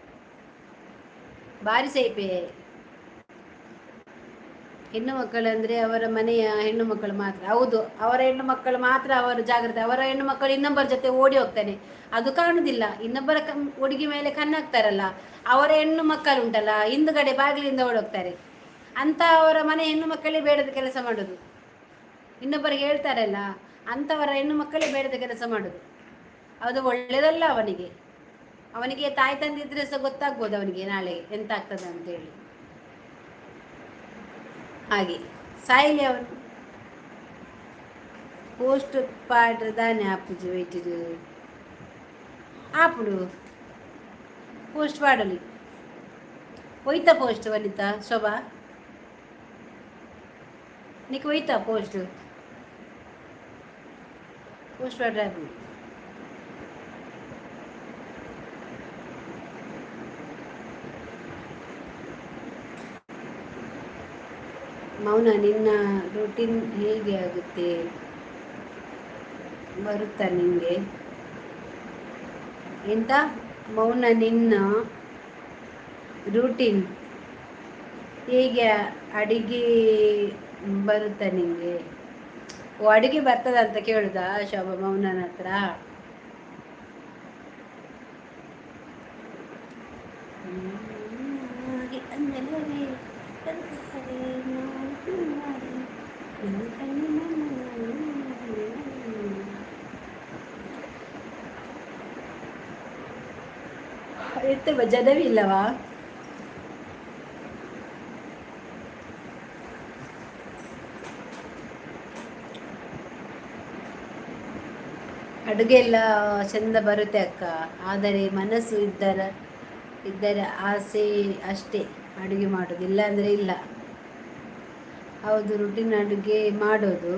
ಬಾರಿ ಸೈಪೆ. ಹೆಣ್ಣು ಮಕ್ಕಳಂದ್ರೆ ಅವರ ಮನೆಯ ಹೆಣ್ಣು ಮಕ್ಕಳು ಮಾತ್ರ. ಹೌದು, ಅವರ ಹೆಣ್ಣು ಮಕ್ಕಳು ಮಾತ್ರ ಅವರು ಜಾಗ್ರತೆ. ಅವರ ಹೆಣ್ಣು ಮಕ್ಕಳು ಇನ್ನೊಬ್ಬರ ಜೊತೆ ಓಡಿ ಹೋಗ್ತಾನೆ, ಅದು ಕಾಣುದಿಲ್ಲ. ಇನ್ನೊಬ್ಬರ ಹುಡುಗಿ ಮೇಲೆ ಕಣ್ಣಾಕ್ತಾರಲ್ಲ, ಅವರ ಹೆಣ್ಣು ಮಕ್ಕಳು ಉಂಟಲ್ಲ, ಹಿಂದುಗಡೆ ಬಾಗಿಲಿಂದ ಓಡೋಗ್ತಾರೆ ಅಂತ. ಅವರ ಮನೆ ಹೆಣ್ಣು ಮಕ್ಕಳೇ ಬೇಡದ ಕೆಲಸ ಮಾಡೋದು. ಇನ್ನೊಬ್ಬರಿಗೆ ಹೇಳ್ತಾರಲ್ಲ, ಅಂಥವರ ಹೆಣ್ಣು ಮಕ್ಕಳೇ ಬೇಡದ ಕೆಲಸ ಮಾಡೋದು. ಅದು ಒಳ್ಳೆಯದಲ್ಲ ಅವನಿಗೆ. ಅವನಿಗೆ ತಾಯಿ ತಂದಿದ್ರೆ ಸಹ ಗೊತ್ತಾಗ್ಬೋದು ಅವನಿಗೆ ನಾಳೆ ಎಂತ ಆಗ್ತದೆ ಅಂತೇಳಿ. ಹಾಗೆ ಸಾಯಿಲಿ ಅವನು. ಪೋಸ್ಟ್ ಪಾಡ್ ದಾನೆ ಆಪುಜಿ ವೈಟಿದು ಆಪುಡು ಪೋಸ್ಟ್ ಪಾಡಲಿ. ಹೋಯ್ತಾ ಪೋಸ್ಟ್? ವನಿತಾ, ಶೋಭಾ, నీకు ಹೋಯ್ತಾ ಪೋಸ್ಟ್? ಪೋಸ್ಟ್ ಪಾಡ್ರೆ. ಮೌನ, ನಿನ್ನ ರೂಟೀನ್ ಹೇಗೆ ಆಗುತ್ತೆ? ಬರುತ್ತಾ ನಿನಗೆ? ಎಂತ ಮೌನ, ನಿನ್ನ ರೂಟೀನ್ ಹೇಗೆ? ಅಡಿಗೆ ಬರುತ್ತಾ ನಿನಗೆ? ಓ, ಅಡುಗೆ ಬರ್ತದ ಅಂತ ಕೇಳುದಾ ಶೋಭಾ ಮೌನನ ಹತ್ರ? ಎಂತ ಜನವಿಲ್ಲವಾ? ಅಡುಗೆ ಎಲ್ಲ ಚೆಂದ ಬರುತ್ತೆ ಅಕ್ಕ, ಆದರೆ ಮನಸ್ಸು ಇದ್ದರೆ ಆಸೆ ಅಷ್ಟೇ ಅಡುಗೆ ಮಾಡೋದು, ಇಲ್ಲ ಅಂದರೆ ಇಲ್ಲ. ಹೌದು, ರುಟೀನ್ ಅಡುಗೆ ಮಾಡೋದು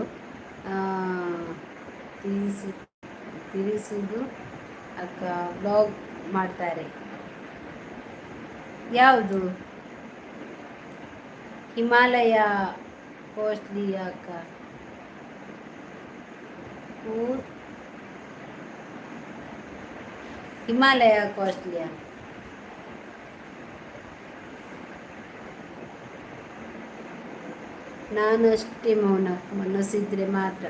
ತಿನಿಸುದು ಅಕ್ಕ. ಬ್ಲಾಗ್ ಮಾಡ್ತಾರೆ. ಯಾವುದು? ಹಿಮಾಲಯ ಕಾಸ್ಟ್ಲಿ ಅಕ್ಕ. ಹಿಮಾಲಯ ಕಾಸ್ಟ್ಲಿಯಾ? ನಾನು ಅಷ್ಟೇ ಮೌನ, ಮನಸ್ಸಿದ್ರೆ ಮಾತ್ರ.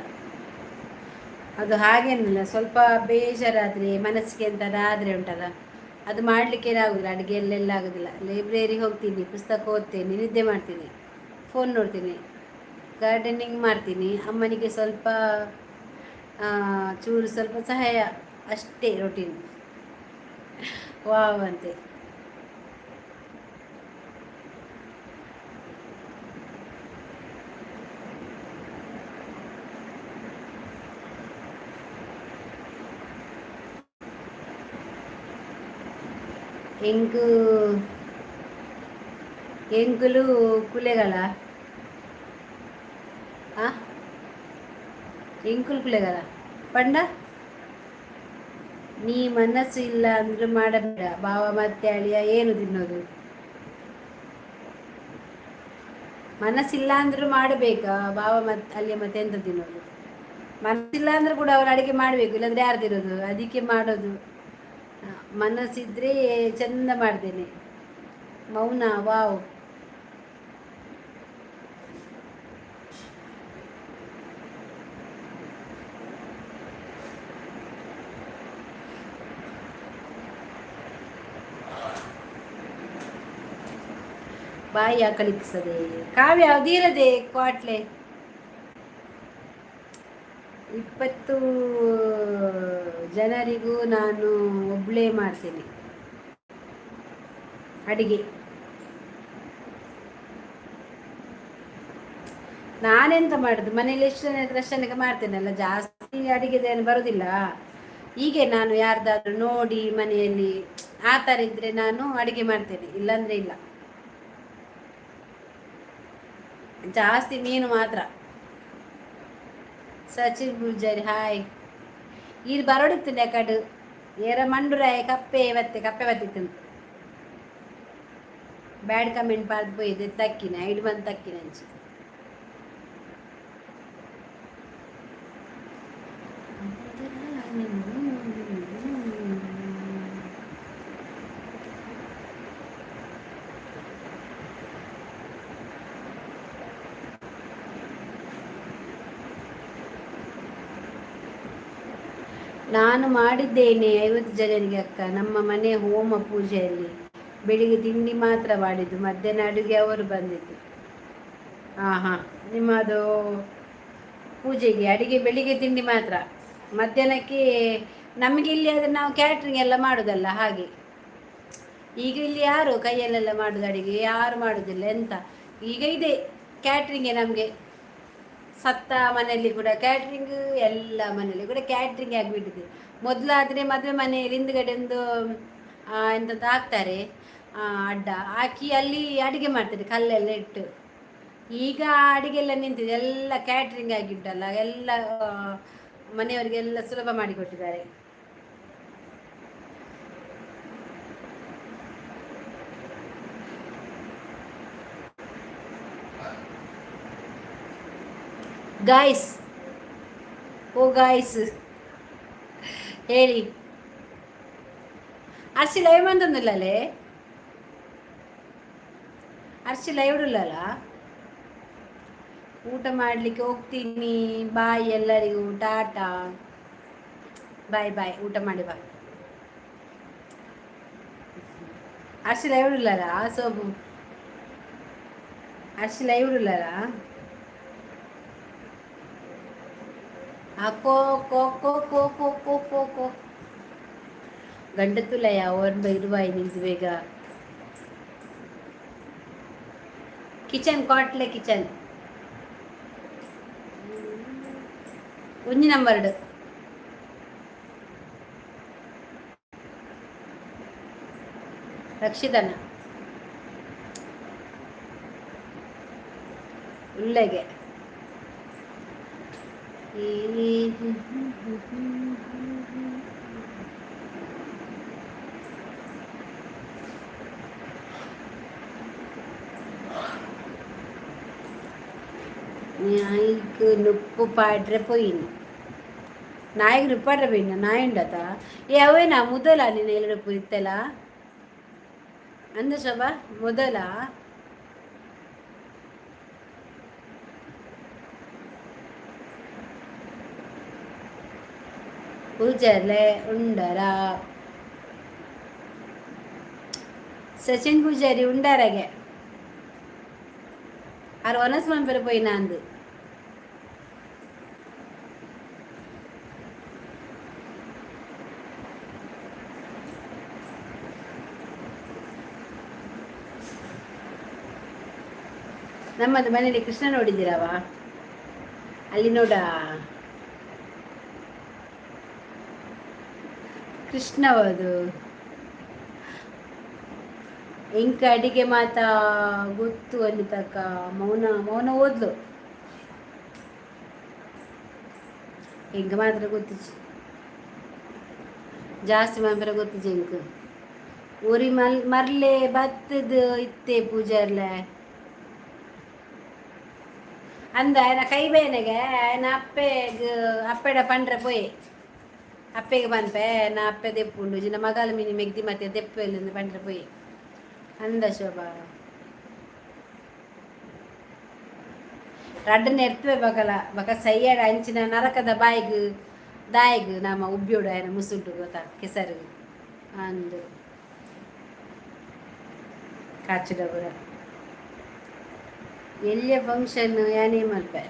ಅದು ಹಾಗೇನಿಲ್ಲ, ಸ್ವಲ್ಪ ಬೇಜಾರಾದರೆ, ಮನಸ್ಸಿಗೆ ಎಂತಾದ್ರೆ ಉಂಟಲ್ಲ, ಅದು ಮಾಡಲಿಕ್ಕೆ ಆಗೋದಿಲ್ಲ. ಅಡುಗೆಯಲ್ಲೆಲ್ಲ ಆಗೋದಿಲ್ಲ. ಲೈಬ್ರರಿ ಹೋಗ್ತೀನಿ, ಪುಸ್ತಕ ಓದ್ತೇನೆ, ನಿದ್ದೆ ಮಾಡ್ತೀನಿ, ಫೋನ್ ನೋಡ್ತೀನಿ, ಗಾರ್ಡನಿಂಗ್ ಮಾಡ್ತೀನಿ, ಅಮ್ಮನಿಗೆ ಸ್ವಲ್ಪ ಚೂರು ಸ್ವಲ್ಪ ಸಹಾಯ, ಅಷ್ಟೇ ರೊಟೀನ್. ವಾವ್ ಅಂತೆ. ಎಂಕು ಎಂಕುಲು ಕುಲೆಗಳ ಆ ಎಂಕುಲು ಕುಲೆಗಳ ಪಂಡ ನೀ ಮನಸ್ಸು ಇಲ್ಲ ಅಂದ್ರೆ ಮಾಡಬೇಡ ಬಾವ ಮತ್ತೆ ಅಳಿಯ ಏನು ತಿನ್ನೋದು? ಮನಸ್ಸಿಲ್ಲ ಅಂದ್ರೂ ಮಾಡಬೇಕಾ ಬಾವ ಮತ್ತೆ ಅಳಿಯ ಮತ್ತೆ ಎಂತ ತಿನ್ನೋದು? ಮನಸ್ಸಿಲ್ಲ ಅಂದ್ರೆ ಕೂಡ ಅವ್ರು ಅಡಿಗೆ ಮಾಡಬೇಕು, ಇಲ್ಲಾಂದ್ರೆ ಯಾರು ತಿನ್ನೋದು? ಅದಕ್ಕೆ ಮಾಡೋದು. ಮನಸ್ಸಿದ್ರೆ ಚಂದ ಮಾಡ್ತೇನೆ. ಮೌನ ವಾವ್. ಬಾಯಿ ಆಕಳಿಸ್ತದೆ ಕಾವ್ಯ ಅದಿರದೆ ಕ್ವಾಟ್ಲೆ. 20 ಜನರಿಗೂ ನಾನು ಒಬ್ಬಳೇ ಮಾಡ್ತೇನೆ ಅಡಿಗೆ. ನಾನೆಂತ ಮಾಡುದು, ಮನೇಲಿ ಎಷ್ಟು ಜನ ಇದ್ರೆ ಅಷ್ಟು ಜನಕ್ಕೆ ಮಾಡ್ತೇನಲ್ಲ, ಜಾಸ್ತಿ ಅಡಿಗೆದೇನು ಬರುದಿಲ್ಲ. ಹೀಗೆ ನಾನು ಯಾರ್ದಾದ್ರೂ ನೋಡಿ ಮನೆಯಲ್ಲಿ ಆ ಥರ ಇದ್ರೆ ನಾನು ಅಡಿಗೆ ಮಾಡ್ತೇನೆ, ಇಲ್ಲಾಂದ್ರೆ ಇಲ್ಲ. ಜಾಸ್ತಿ ಮೀನು ಮಾತ್ರ. ಸಚಿನ್ ಪೂಜಾರಿ ಹಾಯ್. ಇದು ಬರೋಡಿತ್ತು ಕಡು ಏರ ಮಂಡುರಾಯ ಕಪ್ಪೆ ಬತ್ತೆ ಕಪ್ಪೆ ಬತ್ತಿತ್ತು. ಬ್ಯಾಡ್ ಕಮೆಂಟ್ ಪಾರ್ದು ಪೋಯಿದೆ ತಕ್ಕಿನ ಐಡ್ ಬಂದು ತಕ್ಕಿನ ಅಂಚಿ. ನಾನು ಮಾಡಿದ್ದೇನೆ 50 ಜನರಿಗೆ ಅಕ್ಕ. ನಮ್ಮ ಮನೆ ಹೋಮ ಪೂಜೆಯಲ್ಲಿ ಬೆಳಿಗ್ಗೆ ತಿಂಡಿ ಮಾತ್ರ ಮಾಡಿದ್ದು, ಮಧ್ಯಾಹ್ನ ಅಡುಗೆ ಅವರು ಬಂದಿದ್ದು. ಹಾಂ ಹಾಂ, ನಿಮ್ಮದು ಪೂಜೆಗೆ ಅಡಿಗೆ ಬೆಳಿಗ್ಗೆ ತಿಂಡಿ ಮಾತ್ರ, ಮಧ್ಯಾಹ್ನಕ್ಕೆ ನಮಗೆ ಇಲ್ಲಿ ಆದರೆ ನಾವು ಕ್ಯಾಟ್ರಿಂಗ್ ಎಲ್ಲ ಮಾಡೋದಲ್ಲ ಹಾಗೆ. ಈಗ ಇಲ್ಲಿ ಯಾರು ಕೈಯಲ್ಲೆಲ್ಲ ಮಾಡೋದು ಅಡಿಗೆ, ಯಾರು ಮಾಡೋದಿಲ್ಲ ಎಂತ. ಈಗ ಇದೆ ಕ್ಯಾಟ್ರಿಂಗೇ ನಮಗೆ. ಸತ್ತ ಮನೆಯಲ್ಲಿ ಕೂಡ ಕ್ಯಾಟ್ರಿಂಗ್, ಎಲ್ಲ ಮನೆಯಲ್ಲಿ ಕೂಡ ಕ್ಯಾಟ್ರಿಂಗ್ ಆಗಿಬಿಟ್ಟಿದೆ. ಮೊದಲಾದರೆ ಮದುವೆ ಮನೆಯಲ್ಲಿ ಹಿಂದ್ಗಡೆ ಒಂದು ಎಂಥದ್ದು ಹಾಕ್ತಾರೆ, ಅಡ್ಡ ಹಾಕಿ ಅಲ್ಲಿ ಅಡುಗೆ ಮಾಡ್ತಾರೆ ಕಲ್ಲೆಲ್ಲ ಇಟ್ಟು. ಈಗ ಅಡುಗೆಲ್ಲ ನಿಂತಿದೆ, ಎಲ್ಲ ಕ್ಯಾಟ್ರಿಂಗ್ ಆಗಿಬಿಟ್ಟಲ್ಲ, ಎಲ್ಲ ಮನೆಯವರಿಗೆಲ್ಲ ಸುಲಭ ಮಾಡಿಕೊಟ್ಟಿದ್ದಾರೆ. ಗಾಯ್ಸ್, ಓ ಗಾಯ್ಸ್ ಹೇಳಿ. ಅರ್ಶಿ ಲೈವ್ ಬಂದೊಂದಿಲ್ಲಲೇ? ಅರ್ಶಿ ಲೈವ್ ಇಲ್ಲಲ್ಲ? ಊಟ ಮಾಡಲಿಕ್ಕೆ ಹೋಗ್ತೀನಿ. ಬಾಯ್ ಎಲ್ಲರಿಗೂ, ಟಾಟಾ, ಬಾಯ್ ಬಾಯ್. ಊಟ ಮಾಡಿ ಬಾ. ಅರ್ಶಿ ಲೈವ್ ಇಲ್ಲಲ್ಲ? ಸೋಬು ಅರ್ಶಿ ಲೈವ್ ಇಲ್ಲಲ್ಲ? ಆ ಕೋ ಕೋ ಕೋ ಕೋ ಕೋ ಕೋ ಕೋ ಕೋ ಗಂಡತುಲಯ ಒನ್ ಇರುವಾಯಿ ನಿಂತು ಬೇಗ. ಕಿಚನ್ ಕಾಟ್ಲೆ ಕಿಚನ್ ಒಂಜಿ ನಂಬರ್ ರಕ್ಷಿತನ ಉಳ್ಳೆಗೆ. ನಾಯಿಗ್ ನುಪ್ಪು ಪಾಡ್ರೆ ಪೋಯಿನಿ, ನಾಯಿಗೆ ನುಪ್ಪು ಪಾಡ್ರೆ ಪೋಯಿನ. ನಾಯಿ ಉಂಡತ? ಏ ಅವೇನಾ ಮೊದಲ ನಿನ್ನ ಎಲ್ಲ ಇತ್ತಲ್ಲ ಅಂದ ಶೋಭಾ ಮೊದಲ. ಪೂಜಾರ್ಲೆ ಉಂಡರ? ಸಚಿನ್ ಪೂಜಾರಿ ಉಂಡಾರಗೆ ಆರು ಒನಸ್ ಮನ್ಪೆರೆ ಪೋಯಿನ ಅಂದು. ನಮ್ಮದು ಮನೇಲಿ ಕೃಷ್ಣ ನೋಡಿದ್ದೀರವ? ಅಲ್ಲಿ ನೋಡ ಕೃಷ್ಣವದು. ಇಂಕ ಅಡಿಗೆ ಮಾತ ಗೊತ್ತು ಅನಿತಕ್ಕ. ಮೌನ ಮೌನ ಓದ್ಲು. ಎಂಕ ಮಾತ್ರ ಗೊತ್ತಿಚ್ಚಿ, ಜಾಸ್ತಿ ಮನ್ಪರೆ ಗೊತ್ತಿಜ್ಜಿ ಎಂಕ್. ಊರಿ ಮಲ್ ಮರ್ಲೆ ಬತ್ತದ ಇತ್ತೆ ಪೂಜಾರ್ಲೆ ಅಂದ ಆಯನ ಕೈ ಬೇನೆಗೆ ಆಯನ ಅಪ್ಪೆಗ್ ಅಪ್ಪೆಡ ಪಂಡ್ರೆ ಪೋಯೆ. ಅಪ್ಪೆಗೆ ಪನ್ಪೆ, ನಾ ಅಪ್ಪೆ ದೆಪ್ಪುಂಡು ಜಿನ ಮಗಲ ಮಿನಿ ಮೆಗ್ದಿ ಮತ್ತೆ ದೆಪ್ಪೆಲ್ ಪಂಡ್ರೆ ಪೋಯೆ ಅಂದ. ಶೋಭಾ, ರಡ್ಡನೆ ಎರ್ತುವೆ ಬಕಲ ಬಕ ಸೈಯಡ ಅಂಚಿನ ನರಕದ ಬಾಯಿಗ್ ದಾಯಿಗ್ ನಮ್ಮ ಉಬ್ಬಿಯೋಡು ಆಯನ ಮುಸುಂಟು ಗೊತ್ತಾ ಕೆಸರು ಅಂದು ಕಾಚಿಡ ಪೂರ. ಎಲ್ಯ ಫಂಕ್ಷನ್ ಯಾನೇ ಮಲ್ಪೆ,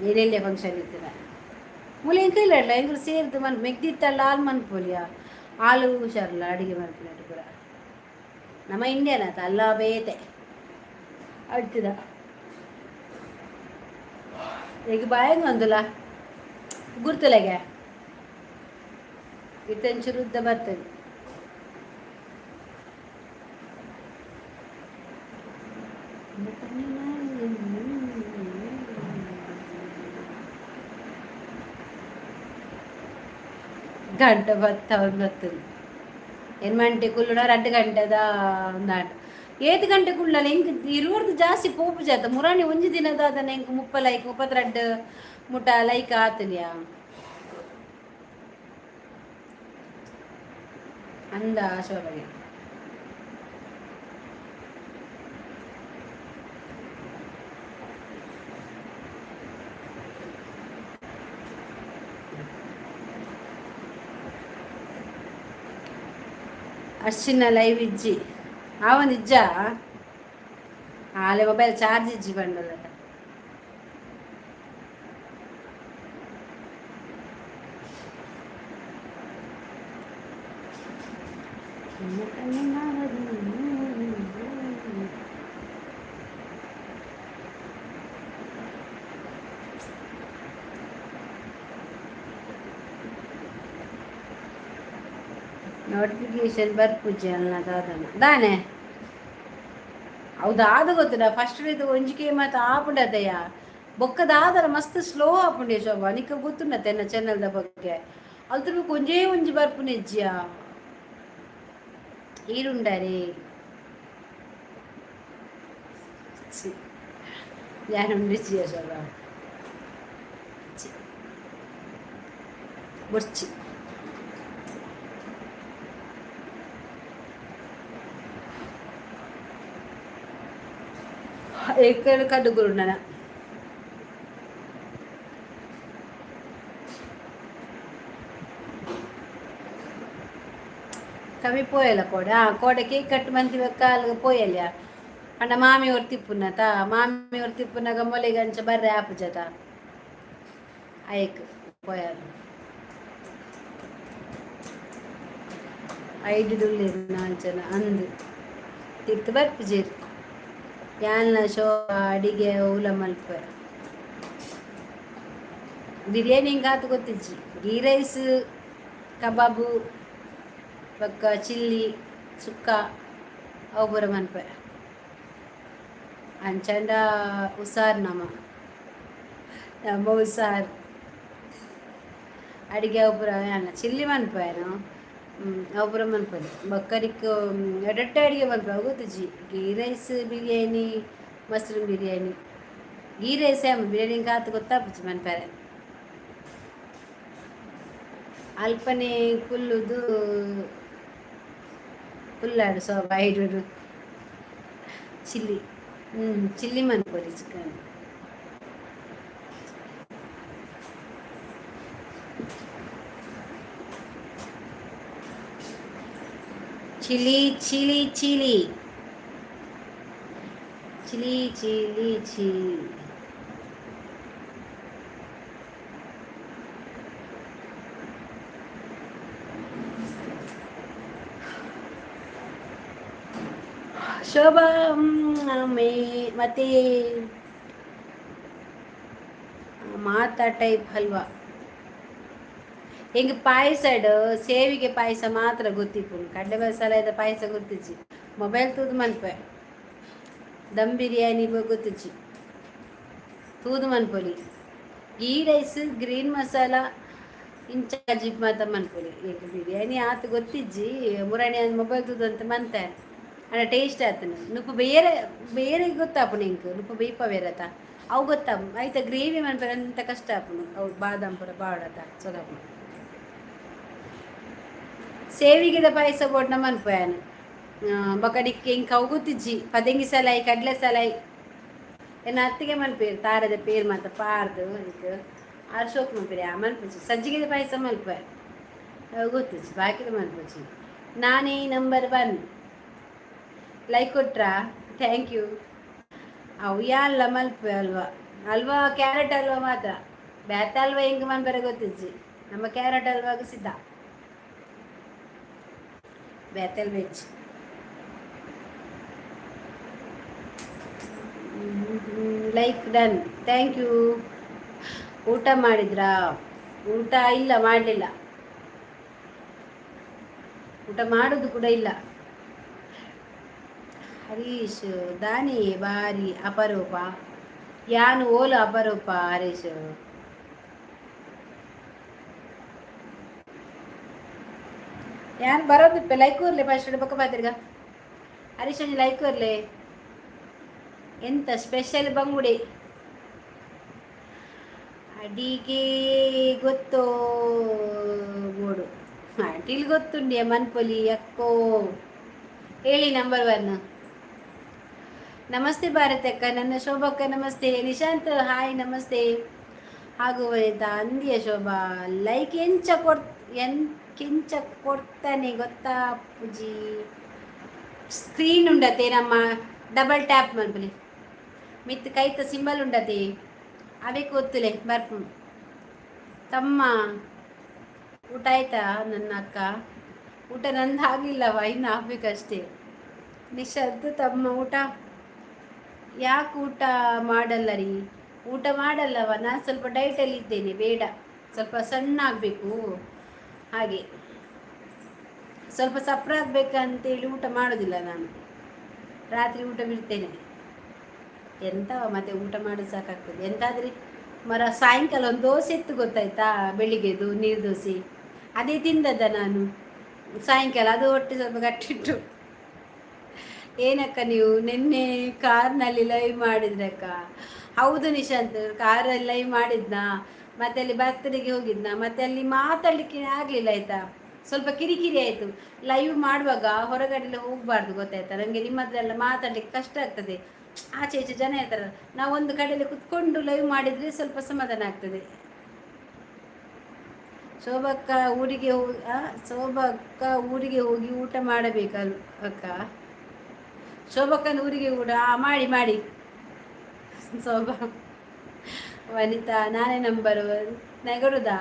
ಏನೆಲ್ಯ ಫಂಕ್ಷನ್ ಇತ್ತಿನ ಮೂಲ ಎಂಕ ಇಲ್ಲ. ಎಂಕುಲು ಸೇರ್ದು ಮನ್ ಮೆಗ್ದಿತ್ತಲ್ಲ, ಹಾಲು ಮನ್ಪೊಲಿಯ, ಹಾಲು ಹುಷಾರಲ್ಲ ಅಡಿಗೆ ಮನ್ಪಿನಟ್ಟು ಪೂರ. ನಮ್ಮ ಇಂಡಿಯನ್ ಆತ ಅಲ್ಲ, ಬೇತೆ ಅಡ್ತಿದ. ಈಗ ಬಾಯಂಗ ಒಂದುಲ ಗುರ್ತಲೆಗೆ ಇತ್ತಂಚೂರು ಉದ್ದ ಬರ್ತದೆ. ಗಂಟೆ ಬತ್ತ ಬರ್ತದೆ. ಎನ್ಮಂಟೆ ಕುಲ್ಲುಡ ರಡ್ಡು ಗಂಟೆದ ಒಂದಾಂಡ ಏತ್ ಗಂಟೆ ಕುಳ್ಳಲ್ಲ. ಎಂಕ್ ಇರುವರ್ದು ಜಾಸ್ತಿ ಪೋಪು ಜಾತ ಮುರಾಣಿ ಒಂಜಿ ದಿನದ ಅದನ್ನ ಎಂಕ್ 30 ಲೈಕ್, 32 ಮುಟ ಲೈಕ್ ಆತಲಿಯಾ ಅಂದ ಶೋಭಗೆ. ಅರ್ಶಿನ ಲೈವ್ ಇಜ್ಜಿ ಆವೊಂದು ಇಜ್ಜಾ? ಆಲೆ ಮೊಬೈಲ್ ಚಾರ್ಜ್ ಇಜ್ಜಿ ಬಂಡಲ. ನೋಟಿಫಿಕೇಶನ್ ಬರ್ಪುಜಿ ಅಲ್ಲ ದಾದನ ದಾನೆ. ಹೌದಾ? ಅದು ಗೊತ್ತಿಲ್ಲ. ಫಸ್ಟ್ ಇದು ಒಂಜಿಕೆ ಮಾತ ಆಪುಂಡದಯ್ಯ ಬೊಕ್ಕದಾದರ ಮಸ್ತ್ ಸ್ಲೋ ಆಪುಂಡೆ. ಶೋಭಾ, ನಿಕ್ಕ ಗೊತ್ತುಂಡತ್ತೆ ಎನ್ನ ಚಾನೆಲ್ದ ಬಗ್ಗೆ. ಅಲ್ತ ಒಂಜೇ ಒಂಜಿ ಬರ್ಪುನೆಜ್ಜಿಯ ಈರುಂಡರೆ ಯಾನುಂಡಿಜಿಯ ಶೋಭಾ ಬೊರ್ಚಿ. ಎಕ್ಕಡ ಕಡ್ಡುಗುರುಂಡನ ಕಮ್ಮಿ ಪೋಯಲ್ಲ ಕೋಡೆ. ಆ ಕೋಡೆ ಕೇಕ್ ಕಟ್ ಮಂತಿ ಕಾಲ್ಗೆ ಪೋಯಲ್ಯ ಪಂಡ ಮಾಮಿ ಒರ್ತಿಪ್ಪುನ ತಾ ಮಾಮಿ ಒರ್ತಿಪ್ಪುನಗ ಮೊಲೆಗೆ ಅಂಚ ಬರ್ರೆ ಆಪುಜತ, ಅಯ್ಕ್ ಪೋಯಲ್. ಐಡುಲ್ಲೇರು ನಾಲ್ ಜನ ಅಂದು ತಿರ್ತು ಬರ್ಪುಜೆರ್. ಯಾನ್ಲ ಶೋ ಅಡಿಗೆ ಊಲ ಮಲ್ಪೆ. ಬಿರಿಯಾನಿ ಹಿಂಗಾತು ಗೊತ್ತಿಜ್ಜಿ. ಗೀ ರೈಸ್, ಕಬಾಬು, ಬೊಕ್ಕ ಚಿಲ್ಲಿ ಸುಕ್ಕ ಅವು ಪೂರ ಮನ್ಪೆ. ಅಂಚಾಂಡ ಹುಷಾರ್ ನಮ ನಮ್ಮ ಹುಷಾರ್ ಅಡಿಗೆ ಅವು ಪೂರ. ಯಾನ್ ಚಿಲ್ಲಿ ಮನ್ಪೇನು, ಅವು ಪೂರ ಮನ್ಪೊಲಿ. ಬೊಕ್ಕ ಎಡ್ಡೆ ಅಡಿಗೆ ಮನ್ಪೆ ಅವು ಗೊತ್ತಿಜ್ಜಿ. Ghee rice, biryani, mushroom biryani. Ghee rice biryani ಆತು ಗೊತ್ತಾಪುಜಿ ಮನ್ಪೆರೆ. ಅಲ್ಪನೆ ಕುಲ್ಲುದು ಕುಲ್ಲಾಡು ಸೊ ಐಡುಡು ಚಿಲ್ಲಿ ಚಿಲ್ಲಿ ಮನ್ಪೊಲಿ. Chicken chilli chilli chilli chilli chilli chilli. Shobha May ಮತ್ತೆ ಮಾತಾ ಟೈಪ್ ಹಲ್ವಾ. ಎಂಕ್ ಪಾಯಸಡ್ ಸೇವಿಗೆ ಪಾಯಸ ಮಾತ್ರ ಗೊತ್ತಿಪ್ಪುಂಡು. ಕಡಲೆ ಮಸಾಲೆದ ಪಾಯಸ ಗೊತ್ತಿಜ್ಜಿ. ಮೊಬೈಲ್ ತೂದು ಮನ್ಪೆ. ದಮ್ ಬಿರಿಯಾನಿ ಗೊತ್ತಿಜ್ಜಿ, ತೂದು ಮನ್ಪೊಲಿ. ಗೀ ರೈಸ್, ಗ್ರೀನ್ ಮಸಾಲ ಇಂಚ ಜಿಪ್ ಮಾತ ಮನ್ಪೊಲಿ. ಎಂಕ್ ಬಿರಿಯಾನಿ ಆತ್ ಗೊತ್ತಿಜ್ಜಿ. ಮುರಾನಿ ಮೊಬೈಲ್ ತೂದು ಅಂತ ಮಂತೆ, ಆಂಡ ಟೇಸ್ಟ್ ಆತನ. ನುಪ್ಪು ಬೇರೆ ಬೇರೆ ಗೊತ್ತಾಪುಂಡು ಎಂಕ್. ನುಪ್ಪು ಬೇಯ್ಪವೇರತ, ಅವು ಗೊತ್ತಾಪುಂಡು. ಐತ ಗ್ರೇವಿ ಮನ್ಪೆರೆ ಎಂತ ಕಷ್ಟ ಆಪುಂಡು. ಅವು ಬಾದಾಮ್ ಪೂರ ಬಾಡತ ಸೊದಾಪುಂಡು. ಸೇವಿಗೆದ ಪಾಯಸ ಬೋಡ್ನ ಮನ್ಪೆ ಯಾನ್. ಬೊಕ ನಿಕ್ಕ್ ಎಂಕ್ ಅವು ಗೊತ್ತಿಜ್ಜಿ. ಪದೆಂಗಿ ಸಲಾಯಿ, ಕಡಲೆ ಸಲಾಯಿ ಎನ್ನ ಅತ್ತಿಗೆ ಮನ್ಪೇರು. ತಾರೆದ ಪೇರ್ ಮಾತ ಪಾರ್ದು ಎಂಕ್ ಆರ್ ಶೋಕ್ ಮನ್ಪೇರು. ಆ ಮನ್ಪುಜಿ. ಸಜ್ಜಿಗೆದ ಪಾಯಸ ಮನ್ಪೆ, ಅವು ಗೊತ್ತಿಜ್ಜಿ, ಬಾಕಿದ ಮನ್ಪುಜಿ. ನಾನೇ ನಂಬರ್ ಒನ್. ಲೈಕ್ ಕೊಟ್ರಾ? Thank you. ಅವು ಯಾಲ್ಲ ಮಲ್ಪೆ ಅಲ್ವಾ? ಅಲ್ವಾ, ಕ್ಯಾರೆಟ್ ಹಲ್ವಾ ಮಾತ್ರ. ಬ್ಯಾತ ಹಲ್ವಾ ಹೆಂಗೆ ಮನ್ಪೆರೆ ಗೊತ್ತಿಜ್ಜಿ. ನಮ್ಮ ಕ್ಯಾರೆಟ್ ಹಲ್ವಾಗ ಸಿದ್ಧ, ಬ್ಯಾತ veg. Like done, thank you. ಊಟ ಮಾಡಿದ್ರಾ? ಊಟ ಇಲ್ಲ, ಮಾಡಲಿಲ್ಲ. ಊಟ ಮಾಡೋದು ಕೂಡ ಇಲ್ಲ. ಹರೀಶ್ ದಾನಿ ಬಾರಿ ಅಪರೂಪ. ಯಾನು ಓಲು ಅಪರೂಪ ಹರೀಶ್? ಯಾನ್ ಬರೋದಿಪ್ಪೆ. ಲೈಕ್ ಕೊರ್ಲೆ ಫಸ್ಟ್, ಬೊಕ್ಕ ಪಾತೆರ್ಗ. ಹರೀಶ್, ಒಂಜಿ ಲೈಕ್ ಕೊರ್ಲೆ. ಎಂತ ಸ್ಪೆಷಲ್? ಬಂಗುಡೆ. ಅಡಿಗೆ ಗೊತ್ತೋ ಬೋಡು ಅಟಿಲ್ ಗೊತ್ತುಂಡಿಯ ಮನ್ಪೊಲಿ ಅಕ್ಕೋ. ಹೇಳಿ ನಂಬರ್ ಒನ್. ನಮಸ್ತೆ ಭಾರತಕ್ಕ, ನನ್ನ ಶೋಭಕ್ಕ ನಮಸ್ತೆ. ನಿಶಾಂತ್ ಹಾಯ್, ನಮಸ್ತೆ. ಹಾಗೂ ವನಿತಾ ಅಂದಿಯ ಶೋಭಾ ಲೈಕ್ ಎಂಚ ಕೊರ್ ಎನ್ ಕೆಂಚ ಕೊಡ್ತಾನೆ ಗೊತ್ತಾ ಪೂಜಿ? ಸ್ಕ್ರೀನ್ ಉಂಡತೆ ನಮ್ಮ, ಡಬಲ್ ಟ್ಯಾಪ್ ಮನ್ಪುಲೆ. ಮಿತ್ ಕೈತ ಸಿಂಬಲ್ ಉಂಡತೆ, ಅವೇಕ್ ಒತ್ತುಲೆ, ಬರ್ಪು. ತಮ್ಮ, ಊಟ ಆಯ್ತಾ? ನನ್ನ ಅಕ್ಕ, ಊಟ ನಂದು ಆಗಿಲ್ಲವ, ಇನ್ನು ಆಗ್ಬೇಕಷ್ಟೇ. ನಿಶಾಂತ್ ತಮ್ಮ, ಊಟ ಯಾಕೆ ಊಟ ಮಾಡಲ್ಲ ರೀ? ಊಟ ಮಾಡಲ್ಲವ, ನಾನು ಸ್ವಲ್ಪ ಡೈಟಲ್ಲಿ ಇದ್ದೇನೆ. ಬೇಡ, ಸ್ವಲ್ಪ ಸಣ್ಣ ಆಗಬೇಕು, ಹಾಗೆ ಸ್ವಲ್ಪ ಸಪ್ರ ಆಗಬೇಕಂತೇಳಿ ಊಟ ಮಾಡೋದಿಲ್ಲ ನಾನು. ರಾತ್ರಿ ಊಟ ಬಿಡ್ತೇನೆ. ಎಂತ ಮತ್ತೆ ಊಟ ಮಾಡೋದು ಸಾಕಾಗ್ತದೆ. ಎಂತಾದರೆ ಮರ ಸಾಯಂಕಾಲ ಒಂದು ದೋಸೆ ಇತ್ತು ಗೊತ್ತಾಯ್ತಾ, ಬೆಳಿಗ್ಗೆದು ನೀರು ದೋಸೆ, ಅದೇ ತಿಂದದ್ದ ನಾನು ಸಾಯಂಕಾಲ. ಅದು ಹೊಟ್ಟೆ ಸ್ವಲ್ಪ ಗಟ್ಟಿಟ್ಟು. ಏನಕ್ಕ ನೀವು ನಿನ್ನೆ ಕಾರ್ನಲ್ಲಿ ಲೈವ್ ಮಾಡಿದ್ರಕ್ಕ? ಹೌದು ನಿಶಾಂತ್, ಕಾರಲ್ಲಿ ಲೈವ್ ಮಾಡಿದ್ನಾ, ಮತ್ತೆ ಅಲ್ಲಿ ಬರ್ತ್ಡೇಗೆ ಹೋಗಿದ್ನಾ, ಮತ್ತೆ ಅಲ್ಲಿ ಮಾತಾಡಲಿಕ್ಕೆ ಆಗಲಿಲ್ಲ ಆಯಿತಾ. ಸ್ವಲ್ಪ ಕಿರಿಕಿರಿ ಆಯಿತು. ಲೈವ್ ಮಾಡುವಾಗ ಹೊರಗಡೆ ಹೋಗಬಾರ್ದು ಗೊತ್ತಾಯ್ತಾ. ನನಗೆ ನಿಮ್ಮ ಹತ್ರ ಎಲ್ಲ ಮಾತಾಡಲಿಕ್ಕೆ ಕಷ್ಟ ಆಗ್ತದೆ. ಆಚೆ ಈಚೆ ಜನ ಇರ್ತಾರಲ್ಲ. ನಾವು ಒಂದು ಕಡೆಯಲ್ಲಿ ಕುತ್ಕೊಂಡು ಲೈವ್ ಮಾಡಿದರೆ ಸ್ವಲ್ಪ ಸಮಾಧಾನ ಆಗ್ತದೆ. ಶೋಭಕ್ಕ ಊರಿಗೆ ಹೋಗಿ, ಶೋಭಕ್ಕ ಊರಿಗೆ ಹೋಗಿ ಊಟ ಮಾಡಬೇಕಲ್ ಅಕ್ಕ. ಶೋಭಕ್ಕನ ಊರಿಗೆ ಊಟ ಮಾಡಿ ಮಾಡಿ. ಶೋಭಾ, ವನಿತಾ, ನಾನೇ ನಂಬರು ನೆಗರುದಾ?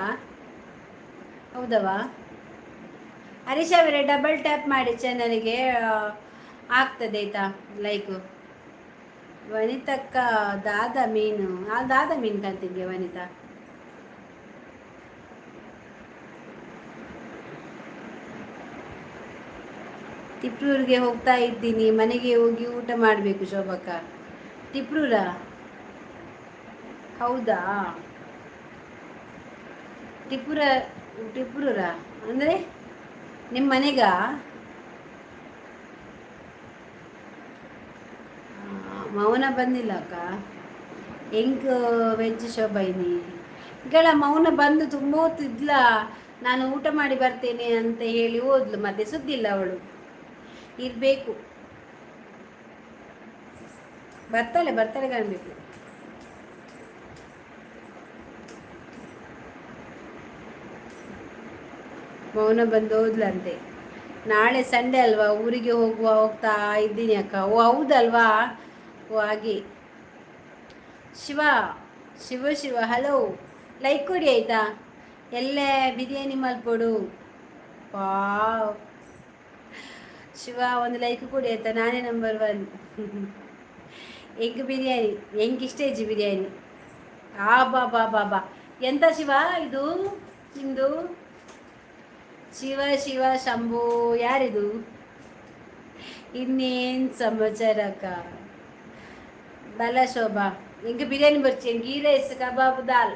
ಹೌದವಾ? ಹರೀಶ್ ಅವರೇ, ಡಬಲ್ ಟ್ಯಾಪ್ ಮಾಡಿ ಚಾನಲ್ಗೆ, ಆಗ್ತದೆ ಆಯ್ತಾ ಲೈಕು. ವನಿತಕ್ಕ ದಾದ ಮೀನು ಆ ದಾದ ಮೀನು ಕಾಂತಿದ್ಯಾ ವನಿತಾ? ತಿಪ್ರೂರಿಗೆ ಹೋಗ್ತಾ ಇದ್ದೀನಿ, ಮನೆಗೆ ಹೋಗಿ ಊಟ ಮಾಡಬೇಕು. ಶೋಭಕ್ಕ, ತಿಪ್ರೂರ? ಹೌದಾ? ಟಿಪ್ಪುರ, ಟಿಪ್ರೂರ ಅಂದರೆ ನಿಮ್ಮ ಮನೆಗ? ಮೌನ ಬಂದಿಲ್ಲ ಅಕ್ಕ. ಹೆಂಗ್ ವೆಜ್ ಶೋಭೈನಿ ಗಳ ಮೌನ ಬಂದು ತುಂಬ ಹೊತ್ತಿದ್ಲ. ನಾನು ಊಟ ಮಾಡಿ ಬರ್ತೇನೆ ಅಂತ ಹೇಳಿ ಹೋದ್ಲು, ಮತ್ತೆ ಸುದ್ದಿಲ್ಲ ಅವಳು. ಇರಬೇಕು, ಬರ್ತಾಳೆ, ಬರ್ತಾಳೆ ಕಾಣಬೇಕು. ಮೌನ ಬಂದು ಹೋದ್ಲಂತೆ. ನಾಳೆ ಸಂಡೇ ಅಲ್ವಾ, ಊರಿಗೆ ಹೋಗುವ, ಹೋಗ್ತಾ ಇದ್ದೀನಿ ಅಕ್ಕ. ಓ ಹೌದಲ್ವಾ? ಓ ಹಾಗೆ. ಶಿವ ಶಿವ ಶಿವ, ಹಲೋ, ಲೈಕ್ ಕೊಡಿ ಆಯಿತಾ. ಎಲ್ಲೇ ಬಿರಿಯಾನಿ ಮಲ್ಪೊಡು. ವಾವ್ ಶಿವ, ಒಂದು ಲೈಕ್ ಕೊಡಿ ಆಯ್ತಾ. ನಾನೇ ನಂಬರ್ ಒನ್. ಎಗ್ ಬಿರಿಯಾನಿ ಹೆಂಗೆ ಇಷ್ಟ ಇಜ್ಜಿ ಬಿರಿಯಾನಿ? ಆ ಬಾ ಬಾ ಬಾ ಬಾ, ಎಂತ ಶಿವ ಇದು ನಿಮ್ಮದು? ಶಿವ ಶಿವ ಶಂಭು. ಯಾರಿದು? ಇನ್ನೇನು ಸಮಾಚಾರ ಅಕ್ಕ? ಬಲ ಶೋಭಾ, ಎಂಗೆ ಬಿರಿಯಾನಿ ಬರ್ಚಿ, ಗೀ ರೈಸ್, ಕಬಾಬ್, ದಾಲ್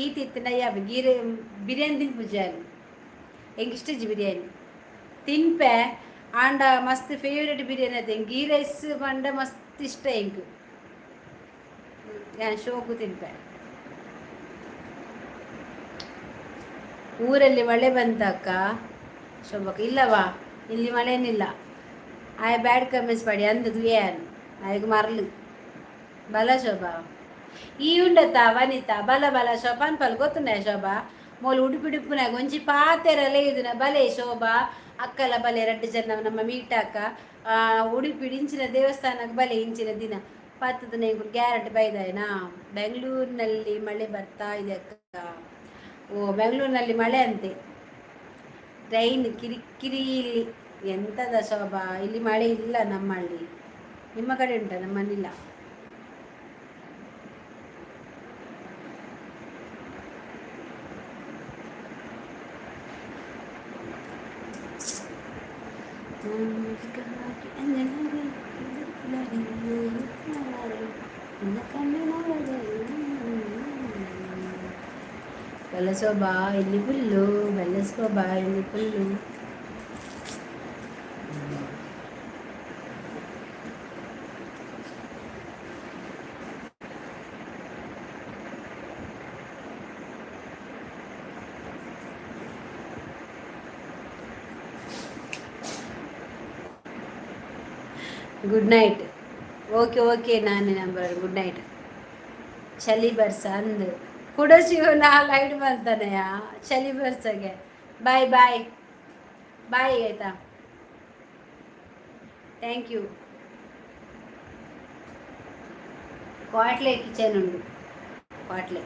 ಈ ತಿತ್ತನ. ಗೀ ಬಿರಿಯಾನಿ ತಿನ್ಪುಜಾನ್. ಎಂಕ್ ಇಷ್ಟ ಬಿರಿಯಾನಿ ತಿನ್ಪೆ. ಆಂಡ ಮಸ್ತ್ ಫೇವ್ರೆಟ್ ಬಿರಿಯಾನಿ ಅತ್ತೆ. ಗೀ ರೈಸ್ ಪಂಡ ಮಸ್ತ್ ಇಷ್ಟ ಎಂಕ್. ಯಾನ್ ಶೋಕು ತಿನ್ಪೆ. ಊರಲ್ಲಿ ಮಳೆ ಬಂತಕ್ಕ ಶೋಭಕ್ಕ? ಇಲ್ಲವಾ, ಇಲ್ಲಿ ಮಳೆನಿಲ್ಲ. ಆಯ ಬ್ಯಾಡ್ ಕಮೆಂಟ್ಸ್ ಪಡಿ ಅಂದದು ಏನ್ ಆಯ್ಗೆ ಮರ್ಲು. ಬಲ ಶೋಭಾ, ಈ ಉಂಡತ್ತ ವನಿತಾ? ಬಲ ಬಲ ಶೋಭಾ ಅನ್ಪಲ್. ಗೊತ್ತುಂಡ ಶೋಭಾ? ಮೋಲು ಉಡುಪಿ ಉಡುಪುನಾಗ ಒಂಜಿ ಪಾತೆರಲೇ ಇದನ್ನ. ಬಲೆ ಶೋಭಾ ಅಕ್ಕಲ ಬಲೆ, ರಡ್ಡು ಜನ ನಮ್ಮ ಮೀಟ್ ಅಕ್ಕ. ಉಡುಪಿ ಇಂಚಿನ ದೇವಸ್ಥಾನಕ್ಕೆ ಬಲೆ ಇಂಚಿನ ದಿನ ಪತ್ತದ ಗ್ಯಾರಂಟಿ ಬೈದಾಯನಾ. ಬೆಂಗಳೂರಿನಲ್ಲಿ ಮಳೆ ಬರ್ತಾ ಇದೆ ಅಕ್ಕ. ಓ, ಬೆಂಗಳೂರಿನಲ್ಲಿ ಮಳೆ ಅಂತೆ. ಟ್ರೈನ್ ಕಿರಿಕಿರಿ ಇಲ್ಲಿ. ಎಂತದ ಶೋಭಾ, ಇಲ್ಲಿ ಮಳೆ ಇಲ್ಲ ನಮ್ಮಲ್ಲಿ. ನಿಮ್ಮ ಕಡೆ ಉಂಟಾ? ನಮ್ಮಲ್ಲಿಲ್ಲ. ಬಲ ಶೋಭಾ, ಇಲ್ಲಿ ಫುಲ್ಲು. ಬಲ್ಲ ಶೋಭಾ, ಇಲ್ಲಿ full. Good night. Okay okay, ನಾನು ನಂಬರ್. Good night. ಚಳಿ ಬರ್ಸ ಅಂದು ಕೂಡ ಶಿವನ ಲೈಟ್ ಬರ್ತಾನೆಯಾ ಚಳಿ ಬರ್ಸಗೆ. ಬಾಯ್ ಬಾಯ್ ಬಾಯ್, ಆಯ್ತಾ? Thank you. ಕ್ವಾಟ್ಲೆ ಕಿಚನ್ ಉಂಡು. ಕ್ವಾಟ್ಲೆ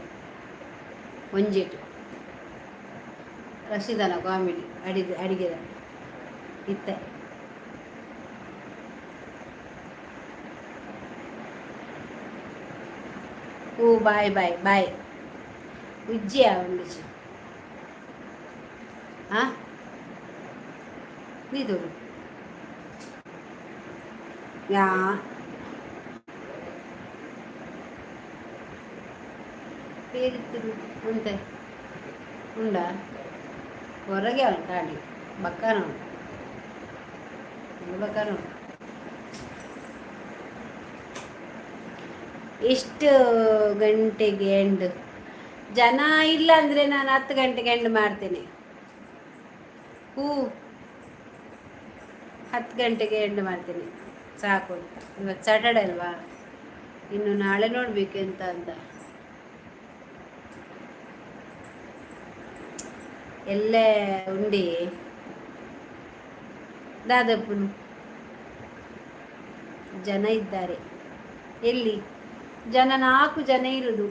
ಒಂಜೆಟು ರಶೀದನ ಕಾಮಿಡಿ ಅಡಿಗೆ ಅಡಿಗೆದ ಇತ್ತೆ. ಓ, ಬಾಯ್ ಬಾಯ್ ಬಾಯ್. ಉಜ್ಜಿಯ ಉಂಡಿಚಿ ಹಾಂ ನೀದು ಯಾ പേരിത്ത് ಅಂತೆ ಉಂಡಾ? ಹೊರಗೆ ಅವನು ಕಾಡಿ ಬಕ್ಕಾನ ಬಕ್ಕಾನ. ಎಷ್ಟು ಗಂಟೆಗೆ ಎಂಡ್? ಜನ ಇಲ್ಲ ಅಂದರೆ ನಾನು 10 ಗಂಟೆಗೆ ಎಂಡ್ ಮಾಡ್ತೇನೆ. ಹೂ, 10 ಗಂಟೆಗೆ ಎಂಡ್ ಮಾಡ್ತೇನೆ, ಸಾಕು ಅಂತ. ಇವತ್ತು ಸ್ಯಾಟರ್ಡೆ ಅಲ್ವಾ? ಇನ್ನು ನಾಳೆ ನೋಡಬೇಕು ಎಂತ ಅಂತ. ಎಲ್ಲೇ ಉಂಡಿ ದಾದಪ್ಪನು ಜನ ಇದ್ದಾರೆ. ಎಲ್ಲಿ ಜನ? ನಾಲ್ಕು ಜನ ಇರುದು.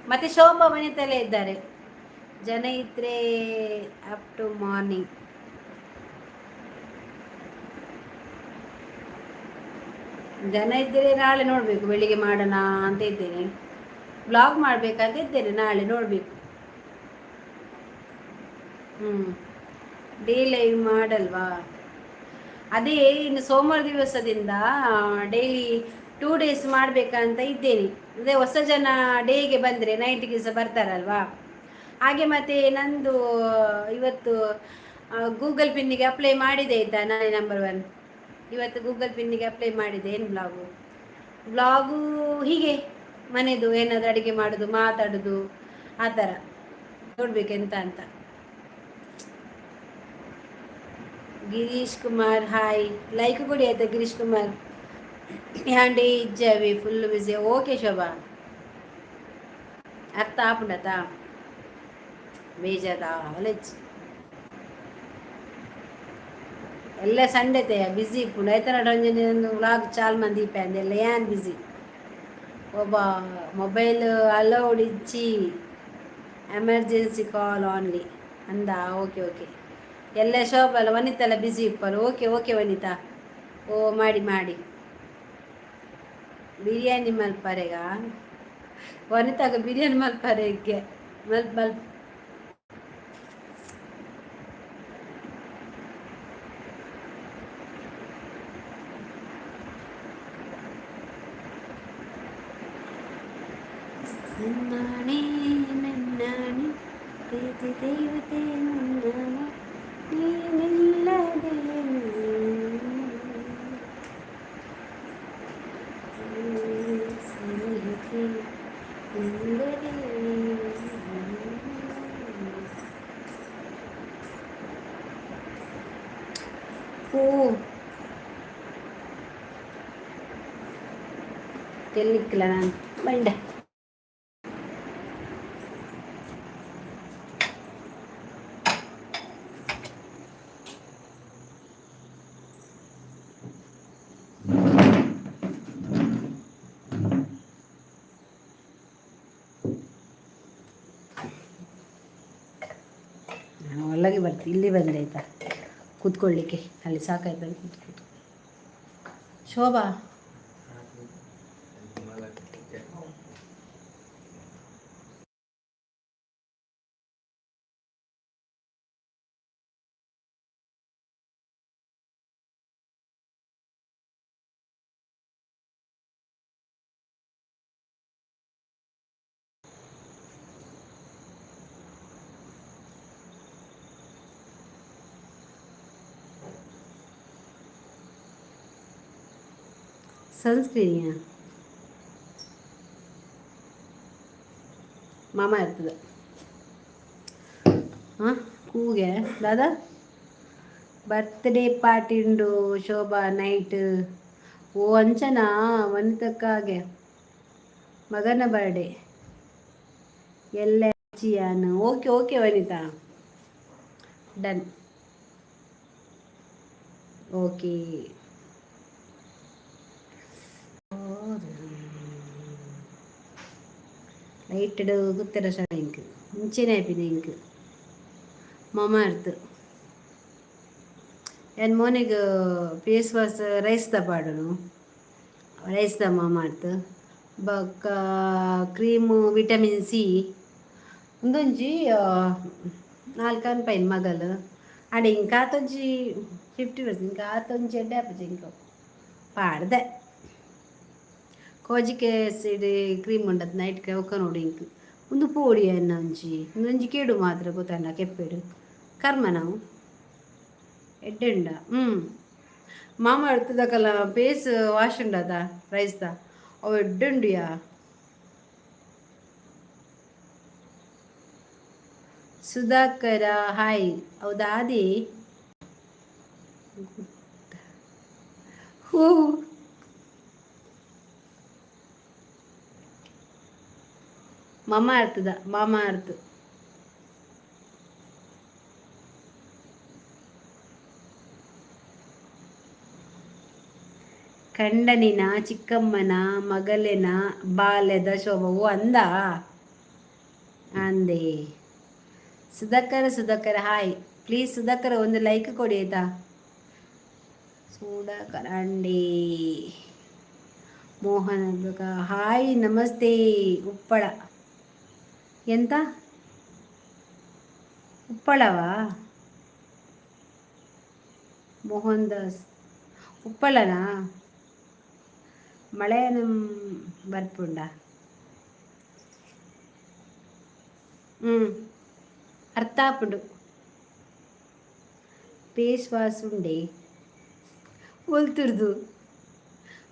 ಮತ್ತೆ ಶೋಭಾ ಮನೆತಲ್ಲೇ ಇದ್ದಾರೆ. ಜನ ಇದ್ರೆ ಅಪ್ ಟು ಮಾರ್ನಿಂಗ್. ಜನ ಇದ್ದರೆ ನಾಳೆ ನೋಡಬೇಕು. ಬೆಳಿಗ್ಗೆ ಮಾಡೋಣ ಅಂತ ಇದ್ದೇನೆ. ಬ್ಲಾಗ್ ಮಾಡಬೇಕಂತ ಇದ್ದೇನೆ, ನಾಳೆ ನೋಡಬೇಕು. ಹ್ಞೂ, ಡೇ ಲೈವ್ ಮಾಡಲ್ವಾ? ಅದೇ, ಇನ್ನು ಸೋಮವಾರ ದಿವಸದಿಂದ ಡೈಲಿ 2 ಡೇಸ್ ಮಾಡಬೇಕಂತ ಇದ್ದೇನೆ. ಅದೇ ಹೊಸ ಜನ ಡೇಗೆ ಬಂದರೆ ನೈಟ್ಗೆ ಸಹ ಬರ್ತಾರಲ್ವಾ, ಹಾಗೆ. ಮತ್ತು ನಂದು ಇವತ್ತು ಗೂಗಲ್ ಪಿನ್ನಿಗೆ ಅಪ್ಲೈ ಮಾಡಿದೆ, ಆಯಿತಾ? ನಾನೇ ನಂಬರ್ ಒನ್. ಇವತ್ತು ಗೂಗಲ್ ಪಿನ್ನಿಗೆ ಅಪ್ಲೈ ಮಾಡಿದೆ. ಏನು ಬ್ಲಾಗು? ಬ್ಲಾಗು ಹೀಗೆ ಮನೆದು ಏನಾದರೂ ಅಡುಗೆ ಮಾಡೋದು, ಮಾತಾಡೋದು, ಆ ಥರ. ನೋಡಬೇಕೆಂತ ಅಂತ. ಗಿರೀಶ್ ಕುಮಾರ್ ಹಾಯ್. ಲೈಕ್ ಕೊಡಿ, ಆಯ್ತಾ ಗಿರೀಶ್ ಕುಮಾರ್? ಯಾಂಡಿ ಇಜ್ಜವಿ ಫುಲ್ ಬಿಸಿ. ಓಕೆ ಶೋಭಾ, ಅರ್ಥ ಆಪುಂಡತಾ? ಬೇಜಾರಾವಲೆಜ್ಜಿ. ಎಲ್ಲ ಸಂಡೆ ತೇ ಬಿಸಿ ಇಪ್ಪುಂಡು. ಐತನ ಒಂಜಿ ವ್ಲಾಗ್ ಚಾಲ್ ಮಂದಿ ಇಪ್ಪೆ ಎಲ್ಲ. ಏನ್ ಬಿಸಿ ಒಬ್ಬ. ಮೊಬೈಲ್ ಅಲೌಡ್ ಇಜ್ಜಿ, ಎಮರ್ಜೆನ್ಸಿ ಕಾಲ್ ಓನ್ಲಿ ಅಂದ. ಓಕೆ ಓಕೆ, ಎಲ್ಲ ಶೋಭಲ್ಲ ವನಿತೆಲ್ಲ ಬಿಸಿ ಇಪ್ಪಲು. ಓಕೆ ಓಕೆ ವನಿತಾ. ಓ, ಮಾಡಿ ಮಾಡಿ. ಬಿರಿಯಾನಿ ಮಲ್ಪರೆಗ ವನಿತಾಗ? ಬಿರಿಯಾನಿ ಮಲ್ಪರೆಗೆ ಮಲ್ಪ ಮಲ್ಪ. ನಿನ್ನಾಣೆ ನನ್ನಾಣೆ ಪ್ರೀತಿ ದೇವತೆ ನನ್ನ ನೀನಿಲ್ಲದೆ ಸ್ನೇಹಿತೆ ಎಂದರೆ. ಓ ತೆಲ್ಲಿಕ್ಕಿಲ್ಲ ನಾನು ಬಂಡೆ. ನಾನು ಒಳಗೆ ಬರ್ತೀನಿ. ಇಲ್ಲಿ ಬಂದೆ ಆಯ್ತಾ ಕೂತ್ಕೊಳ್ಳಿಕ್ಕೆ. ಅಲ್ಲಿ ಸಾಕಾಯ್ತು ಅಲ್ಲಿ ಕೂತ್ಕೊತು. ಶೋಭಾ. ಸನ್ಸ್ಕ್ರೀನಿಯಾ ಮಾಮ ಇರ್ತದೆ. ಹಾಂ, ಕೂಗೆ ದಾದಾ ಬರ್ತ್ಡೇ ಪಾರ್ಟಿ ಉಂಡು ಶೋಭಾ ನೈಟ್. ಓ ಅಂಚನಾ ವನಿತಕ್ಕಾಗೆ ಮಗನ ಬರ್ಡೇ ಎಲ್ಲ ಚಿಯಾನು. Okay okay Vanita, done. Okay. Light ಗುತ್ತೆರ ಇಂಕ್ ಮುಂಚೆನೇ ಆಯ್ಪಿದೆ ಇಂಕ್ ಮಾಮ ಅರ್ತ್ ಏನ್ ಮೋನಿಗ್ ಫೇಸ್ ವಾಶ್ ರೈಸ್ the ಪಾಡುನು, rice the ಮಾಮ ಅರ್ತ್ ಬೊಕ್ಕ ಕ್ರೀಮು ವಿಟಮಿನ್ ಸಿ ಉಂದೊಂಜಿ ನಾಲ್ಕು ಅನ್ಪೈನ್ ಮಗಲ್ ಆಂಡ ಇಂಕ ಆತೊಂಜಿ 50% ಇಂಕ ಆತೊಂಜಿ ಎಡ್ಡೆ ಆಪುಜಿ. ಇಂಕ ಪಾಡ್ದೆ ಕೋಜಿಕ್ ಆಸಿಡ್ ಕ್ರೀಮ್ ಉಂಡತ್ ನೈಟ್ ಅವಕ ನೋಡು. ಇಂಕ್ ಉಂದು ಪೋಡಿ ಎನ್ನ ಒಂಜಿ ಉಂದೊಂಜಿ ಕೇಡು ಮಾತ್ರ ಗೊತ್ತಂಡ ಕೆಪ್ಪೆಡು ಕರ್ಮ ನಾವು ಎಡ್ಡೆ ಉಂಡ. ಹ್ಞೂ ಮಾಮ ಅಡ್ತದಕಲ ಫೇಸ್ ವಾಶ್ ಉಂಡದ ರೈಸ್ದ, ಅವು ಎಡ್ಡೆ ಉಂಡುಯಾ. ಸುಧಾಕರ ಹಾಯ್. ಹೌದಾ? ಹೂ ಮಮ ಅರ್ತದ ಮಾಮ ಅರ್ತು. ಕಂಡನಿನ ಚಿಕ್ಕಮ್ಮನ ಮಗಲೆನ ಬಾಲ್ಯದ ಶೋಭವು ಅಂದ ಅಂದೆ. ಸುಧಾಕರ, ಸುಧಾಕರ ಹಾಯ್. ಪ್ಲೀಸ್ ಸುಧಾಕರ, ಒಂದು ಲೈಕ್ ಕೊಡಿ ಆಯ್ತಾ? ಸುಧಾಕರ ಅಂಡಿ. ಮೋಹನ್ ಹಾಯ್, ನಮಸ್ತೆ. ಉಪ್ಪಳ ಎಂತ ಉಪ್ಪಳವಾ? ಮೋಹನ್ ದಾಸ್ ಉಪ್ಪಳನಾ? ಮಳೆ ಬರ್ಪುಂಡ? ಹ್ಞೂ ಅರ್ಥ ಆಪುಂಡು. ಫೇಸ್ ವಾಶ್ ಉಂಡೆ ಒಲ್ತುರ್ದು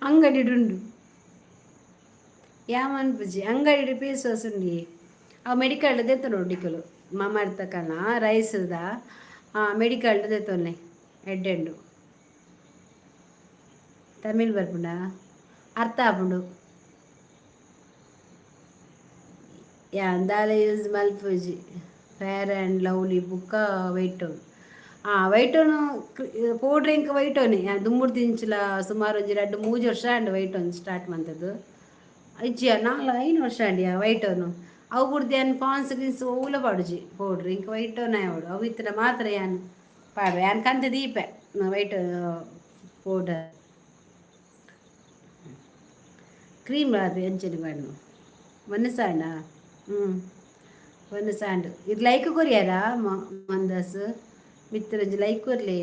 ಅಂಗಡಿಡುಂಡು ಯಾಮನ್ಪುಜಿ. ಅಂಗಡಿಡು ಫೇಸ್ ವಾಶ್ ಉಂಡಿ. ಅವು ಮೆಡಿಕಲ್ ದೆತ್ತೊಂಡು ಡಿಕಲು ಮಾಮ ತಕನ ರೈಸ್ದ ಮೆಡಿಕಲ್ ದೆತ್ತೊನ್ನೆ ಎಡ್ಡೆಂಡು. ತಮಿಳ್ ಬರ್ಪುಂಡ? ಅರ್ಥ ಆಪುಂಡು. ಯಾನ್ ದಾಲ ಯೂಸ್ ಮಲ್ಪುಜಿ. ಫೇರ್ ಆ್ಯಂಡ್ ಲವ್ಲಿ ಬುಕ್ಕ ವೈಟೋನ್. ಹಾಂ, ವೈಟೋನು ಪೌಡ್ರ್ ಇಂಕ್ ವೈಟೋನೆ. ದುಂಬುರ್ದಿಂಚಿಲ ಸುಮಾರು ಒಂಜಿ ರಡ್ಡ್ ಮೂಜಿ ವರ್ಷ ಆಂಡ್ ವೈಟೋನ್ ಸ್ಟಾರ್ಟ್ ಮಂತದ್ದು. ಇಜ್ಜಿಯ ನಾಲ್ ಐನ್ ವರ್ಷ ಆಂಡಿಯಾ ವೈಟೋನು. ಅವು ಬುಡ್ದು ಯಾನ್ ಪಾನ್ಸ್ ಗಿನ್ಸ್ ಒವ್ಲ ಪಾಡುಜಿ ಪೌಡ್ರ್. ಇಂಕ್ ವೈಟೋನೆ ಆವೊಡು. ಅವು ಇತ್ತಂಡ ಮಾತ್ರ ಯಾನ್ ಪಾಡುವೆ. ಯಾನ್ ಕಂತ್ ದೀಪೆ ವೈಟ್ ಪೌಡರ್. ಕ್ರೀಮ್ ಅದು ಅಂಚನೆ ಪಾಡುನು. ಒನ್ನೆ ಸಾಂಡ. ಹ್ಞೂ ಒನ್ನೆ ಸಾಂಡ್. ಇದು ಲೈಕ್ ಕೊರಿಯಾರಾ ಮಂದಾಸ್ ಮಿತ್ರಂಜಿ ಲೈಕ್ ಕೊರ್ಲೆ.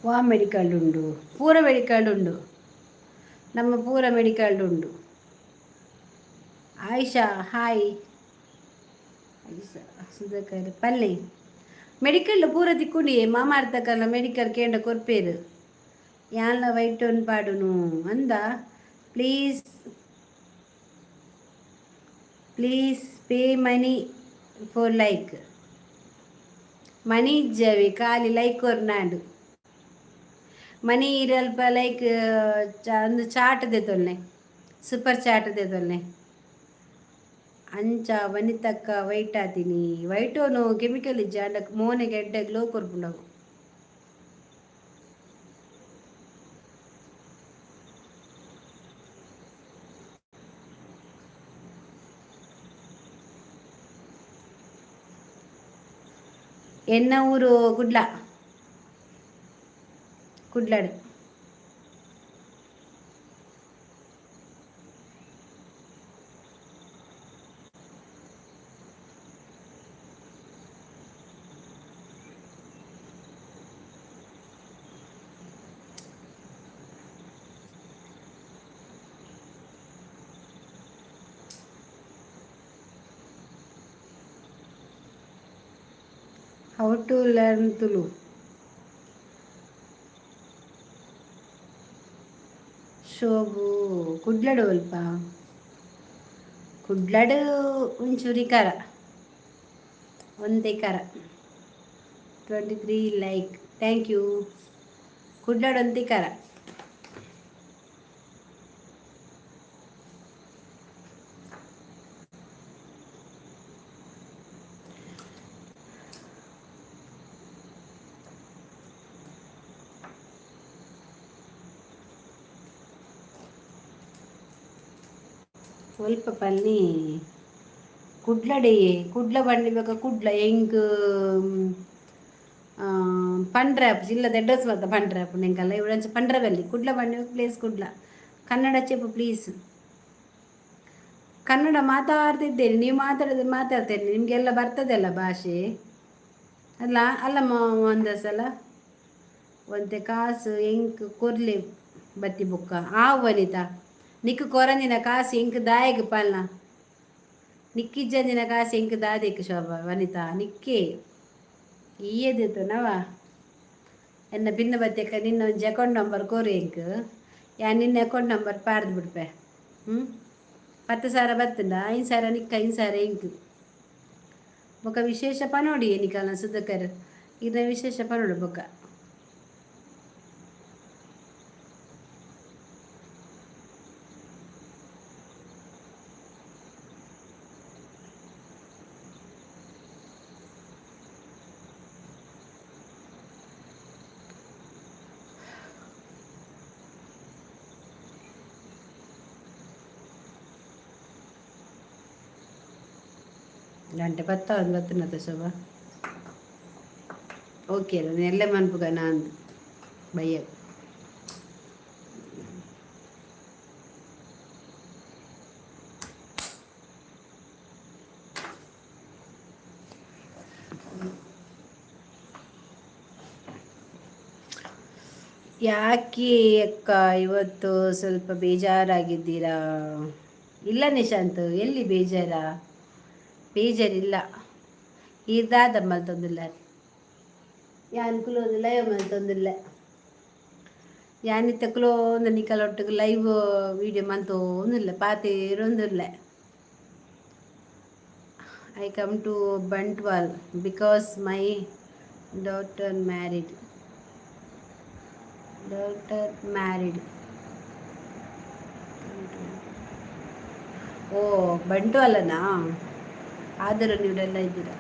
ವಾ ಮೆಡಿಕಲ್ ಉಂಡು? ಪೂರ ಮೆಡಿಕಲ್ ಉಂಡು, ನಮ್ಮ ಪೂರ ಮೆಡಿಕಲ್ ಉಂಡು. ಆಯಿಷಾ ಹಾಯ್. ಆಯಿಷಾ ಸುಧಾಕರ್ ಪಲ್ಲೆ ಮೆಡಿಕಲ್ ಪೂರ ತಿಕ್ಕುಂಡಿ. ಮಾಮಾರ್ತಕಲ್ಲ ಮೆಡಿಕಲ್ ಕೇಂಡ ಕೊರ್ಪೇರು. ಯಾನ್ಲ ವೈಟ್ ಒನ್ ಪಾಡುನು ಅಂದ. Please please pay money for like. Money ಇಜ್ಜವಿ, ಖಾಲಿ ಲೈಕ್ ಕೊರ್ನಾಂಡು. ಮನಿ ಇರಲ್ಪ ಲೈಕ್ ಒಂದು ಚಾಟ್ ದೆತೊಲ್ನೆ, ಸೂಪರ್ ಚಾಟ್ ದೆತೊಲ್ನೆ. ಅಂಚ ವನಿತಕ್ಕ ವೈಟ್ ಆತೀನಿ. ವೈಟೋನು ಕೆಮಿಕಲ್ ಇಜ್ಜ ಅಂಡ ಮೋನೆಗೆ ಎಡ್ಡೆ ಗ್ಲೋ ಕೊರ್ಪುಂಡವು. ಎನ್ನ ಊರು ಕುಡ್ಲ, ಕುಡ್ಲಡ್. How to learn Tulu? Shobu ಕುಡ್ಲಡು ಅಲ್ಪ ಕುಡ್ಲಡು ಒಂಚೂರಿ ಕರ ಒಂದೇ ಕರ. 23 like, thank you. ಕುಡ್ಲಡು ಒಂತೆ ಕರ. ಒಲ್ಪ ಪನ್ನಿ ಕುಡ್ಲಡೆ. ಕುಡ್ಲ ಬಂಡಿ ಬೊಕ ಕುಡ್ಲ ಎಂಕ್ ಪಂಡ್ರೆ ಆಪುಜಿ. ಇಲ್ಲದ ಅಡ್ರೆಸ್ ಮಾತ ಪಂಡ್ರೆ ಆಪುಂಡು ಎಂಕಲ್ಲ. ಇವುಡಂಚ ಪಂಡ್ರೆ ಬಲ್ಲಿ. ಕುಡ್ಲ ಬಂಡಿ ಪ್ಲೇಸ್ ಕುಡ್ಲ. ಕನ್ನಡ ಚೆಪ್ಪು ಪ್ಲೀಸ್. ಕನ್ನಡ ಮಾತಾಡ್ತಿದ್ದೇನೆ, ನೀವು ಮಾತಾಡಿದ್ರೆ ಮಾತಾಡ್ತೇನೆ. ನಿಮಗೆಲ್ಲ ಬರ್ತದಲ್ಲ ಭಾಷೆ ಅಲ್ಲ? ಅಲ್ಲಮ್ಮ, ಒಂದು ಸಲ ಒಂತೆ ಕಾಸು ಎಂಕ್ ಕೊರ್ಲೆ ಬತ್ತಿ ಬುಕ್ಕ. ಆವು ವನಿತಾ, ನಿಕ್ಕು ಕೊರಂದಿನ ಕಾಸು ಎಂಕ್ ದಾಯೆಗ್ ಪಲ್ನ? ನಿಕ್ಕಿಜ್ಜಂದಿನ ಕಾಸು ಎಂಕ್ ದಾದೆಕ್? ಶೋಭಾ ವನಿತಾ, ನಿಕ್ಕೇ ಇಯ್ಯದಿತ್ತನವ ಎನ್ನ ಭಿನ್ನ ಬತ್ತಿಯಕ್ಕ. ನಿನ್ನ ಒಂಜಿ ಅಕೌಂಟ್ ನಂಬರ್ ಕೊರು ಎಂಕ್. ಯಾನ್ ನಿನ್ನ ಅಕೌಂಟ್ ನಂಬರ್ ಪಾಡ್ದು ಬಿಡ್ಪೆ. ಹ್ಞೂ, 10,000 ಬತ್ತುಂಡ 5,000 ನಿಕ್ಕ, 5,000 ಎಂಕ್. ಬೊಕ ವಿಶೇಷ ಪನೋಡಿ ನಿಕಲ್ನ ಸುಧಾಕರ್ ಇರ್ನ ವಿಶೇಷ ಪನೋಡು ಬೊಕ. ಗಂಟೆ ಪತ್ತ ಒಂದು ಬತ್ತುನತ ಶೋಭಾ. ಓಕೆ, ಎಲ್ಲೆ ಮನ್ಪುಗ ನಾಂದು ಬಯ್ಯ. ಯಾಕೆ ಅಕ್ಕ ಇವತ್ತು ಸ್ವಲ್ಪ ಬೇಜಾರಾಗಿದ್ದೀರಾ? ಇಲ್ಲ ನಿಶಾಂತ್, ಎಲ್ಲಿ ಬೇಜಾರಾ? ಬೇಜಾರಿಲ್ಲ. ಈರ್ದಾದ ಮಲ್ತೊಂದುಲ್ಲ ಯಾನ್ ಕುಲೊಂದು ಲೈವ್ ಮಲ್ತೊಂದುಲ್ಲೆ. ಯಾನ್ ಇತ್ತೆ ಕುಲೊಂದು ನಿಕಲೊಟ್ಟುಗು ಲೈವ್ ವೀಡಿಯೋ ಮಂತೊಂದುಲ್ಲೆ, ಪಾತೆರೊಂದುಲ್ಲೆ. I come to Bantwal because my daughter married, daughter married. ಓ ಬಂಟ್ವಾಲನಾ? ಆದರೂ ನೀವೆಲ್ಲ ಇದ್ದೀರಾ?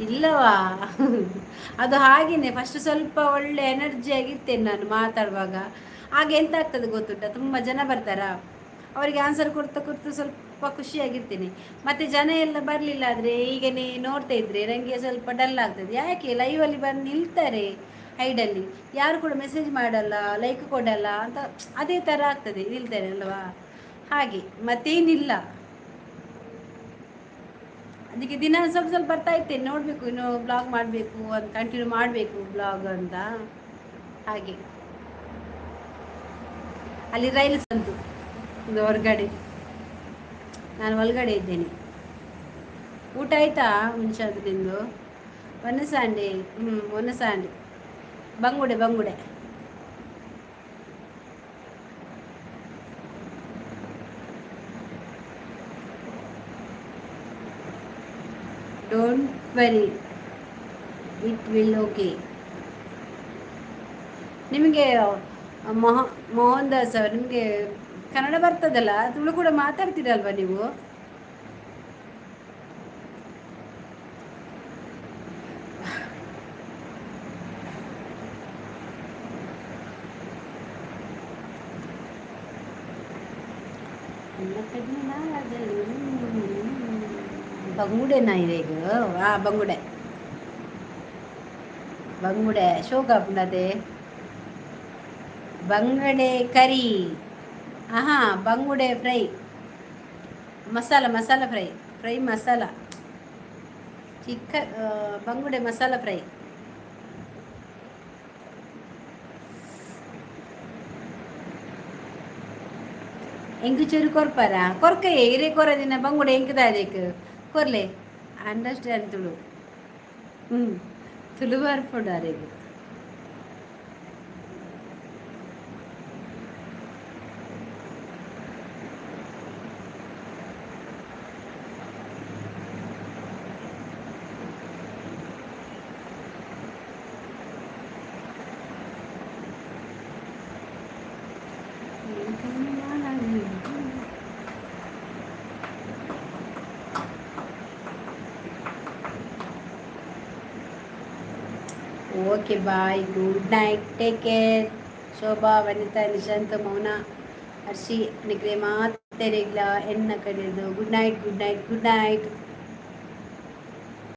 ಇಲ್ಲವಾ, ಅದು ಹಾಗೇನೆ. ಫಸ್ಟ್ ಸ್ವಲ್ಪ ಒಳ್ಳೆ ಎನರ್ಜಿ ಆಗಿರ್ತೇನೆ ನಾನು ಮಾತಾಡುವಾಗ. ಆಗ ಎಂತ ಆಗ್ತದೆ ಗೊತ್ತುಂಟ? ತುಂಬ ಜನ ಬರ್ತಾರಾ, ಅವರಿಗೆ ಆನ್ಸರ್ ಕೊಡ್ತಾ ಕೊಡ್ತಾ ಸ್ವಲ್ಪ ಖುಷಿಯಾಗಿರ್ತೀನಿ. ಮತ್ತು ಜನ ಎಲ್ಲ ಬರಲಿಲ್ಲ ಆದರೆ, ಈಗನೇ ನೋಡ್ತಾ ಇದ್ದರೆ ನನಗೆ ಸ್ವಲ್ಪ ಡಲ್ ಆಗ್ತದೆ. ಯಾಕೆ ಲೈವಲ್ಲಿ ಬಂದು ನಿಲ್ತಾರೆ ಹೈಡಲ್ಲಿ, ಯಾರು ಕೂಡ ಮೆಸೇಜ್ ಮಾಡಲ್ಲ, ಲೈಕ್ ಕೊಡಲ್ಲ ಅಂತ ಅದೇ ಥರ ಆಗ್ತದೆ. ನಿಲ್ತಾರೆ ಅಲ್ವಾ, ಹಾಗೆ, ಮತ್ತೇನಿಲ್ಲ. ಅದಕ್ಕೆ ದಿನ ಸ್ವಲ್ಪ ಸ್ವಲ್ಪ ಬರ್ತಾ ಇರ್ತೇನೆ. ನೋಡಬೇಕು, ಇನ್ನು ಬ್ಲಾಗ್ ಮಾಡಬೇಕು ಅಂತ, ಕಂಟಿನ್ಯೂ ಮಾಡಬೇಕು ಬ್ಲಾಗ್ ಅಂತ. ಹಾಗೆ ಅಲ್ಲಿ ರೈಲ್ ಸಂತು ಒಂದು ಹೊರಗಡೆ, ನಾನು ಒಳಗಡೆ ಇದ್ದೇನೆ. ಊಟ ಆಯ್ತಾ ಮುಂಚಾದ ನಿಂದು? ಒನ್ನಸಾಂಡಿ. ಹ್ಞೂ, ಒನ್ನಸಾಂಡಿ. ಬಂಗುಡೆ, ಬಂಗುಡೆ. Don't worry, it will okay. ನಿಮಗೆ ಮೋಹನ್ ದಾಸ್ ಅವರು, ನಿಮಗೆ ಕನ್ನಡ ಬರ್ತದಲ್ಲ, ತುಳು ಕೂಡ ಮಾತಾಡ್ತೀರಲ್ವ ನೀವು? ಬಂಗುಡೆನಾ ಈಗ? ಆ ಬಂಗುಡೆ, ಬಂಗುಡೆ ಶೋಕ ಆಪುಂಡತೆ. ಬಂಗಡೆ ಕರಿ. ಆಹಾ, ಬಂಗುಡೆ fry masala, masala fry, fry masala. ಚಿಕ್ಕ ಬಂಗುಡೆ ಮಸಾಲ ಫ್ರೈ. ಎಂಕ್ ಚೂರು ಕೊರ್ಪಾರ? ಕೊರ್ಕಯ್ಯ ಇರೆ ಕೊರದಿನ ಬಂಗುಡೆ ಎಂಕದಾದೇಕ್ ಕೊರ್ಲೆ. ಅಂಡರ್ಸ್ಟ್ಯಾಂಡ್ ತುಳು. ಹ್ಞೂ, ತುಳು ಬರ್ಪುಂಡು ಅರೆಗ್. Okay, bye, good night, take care. Shobha, Vanitha, Nishanth, Mouna, Harshi, ನಿಕ್ಲೆ ಮಾತೆರೆಗ್ಲ ಎನ್ನ ಕಡೆದು good night, good night, good night.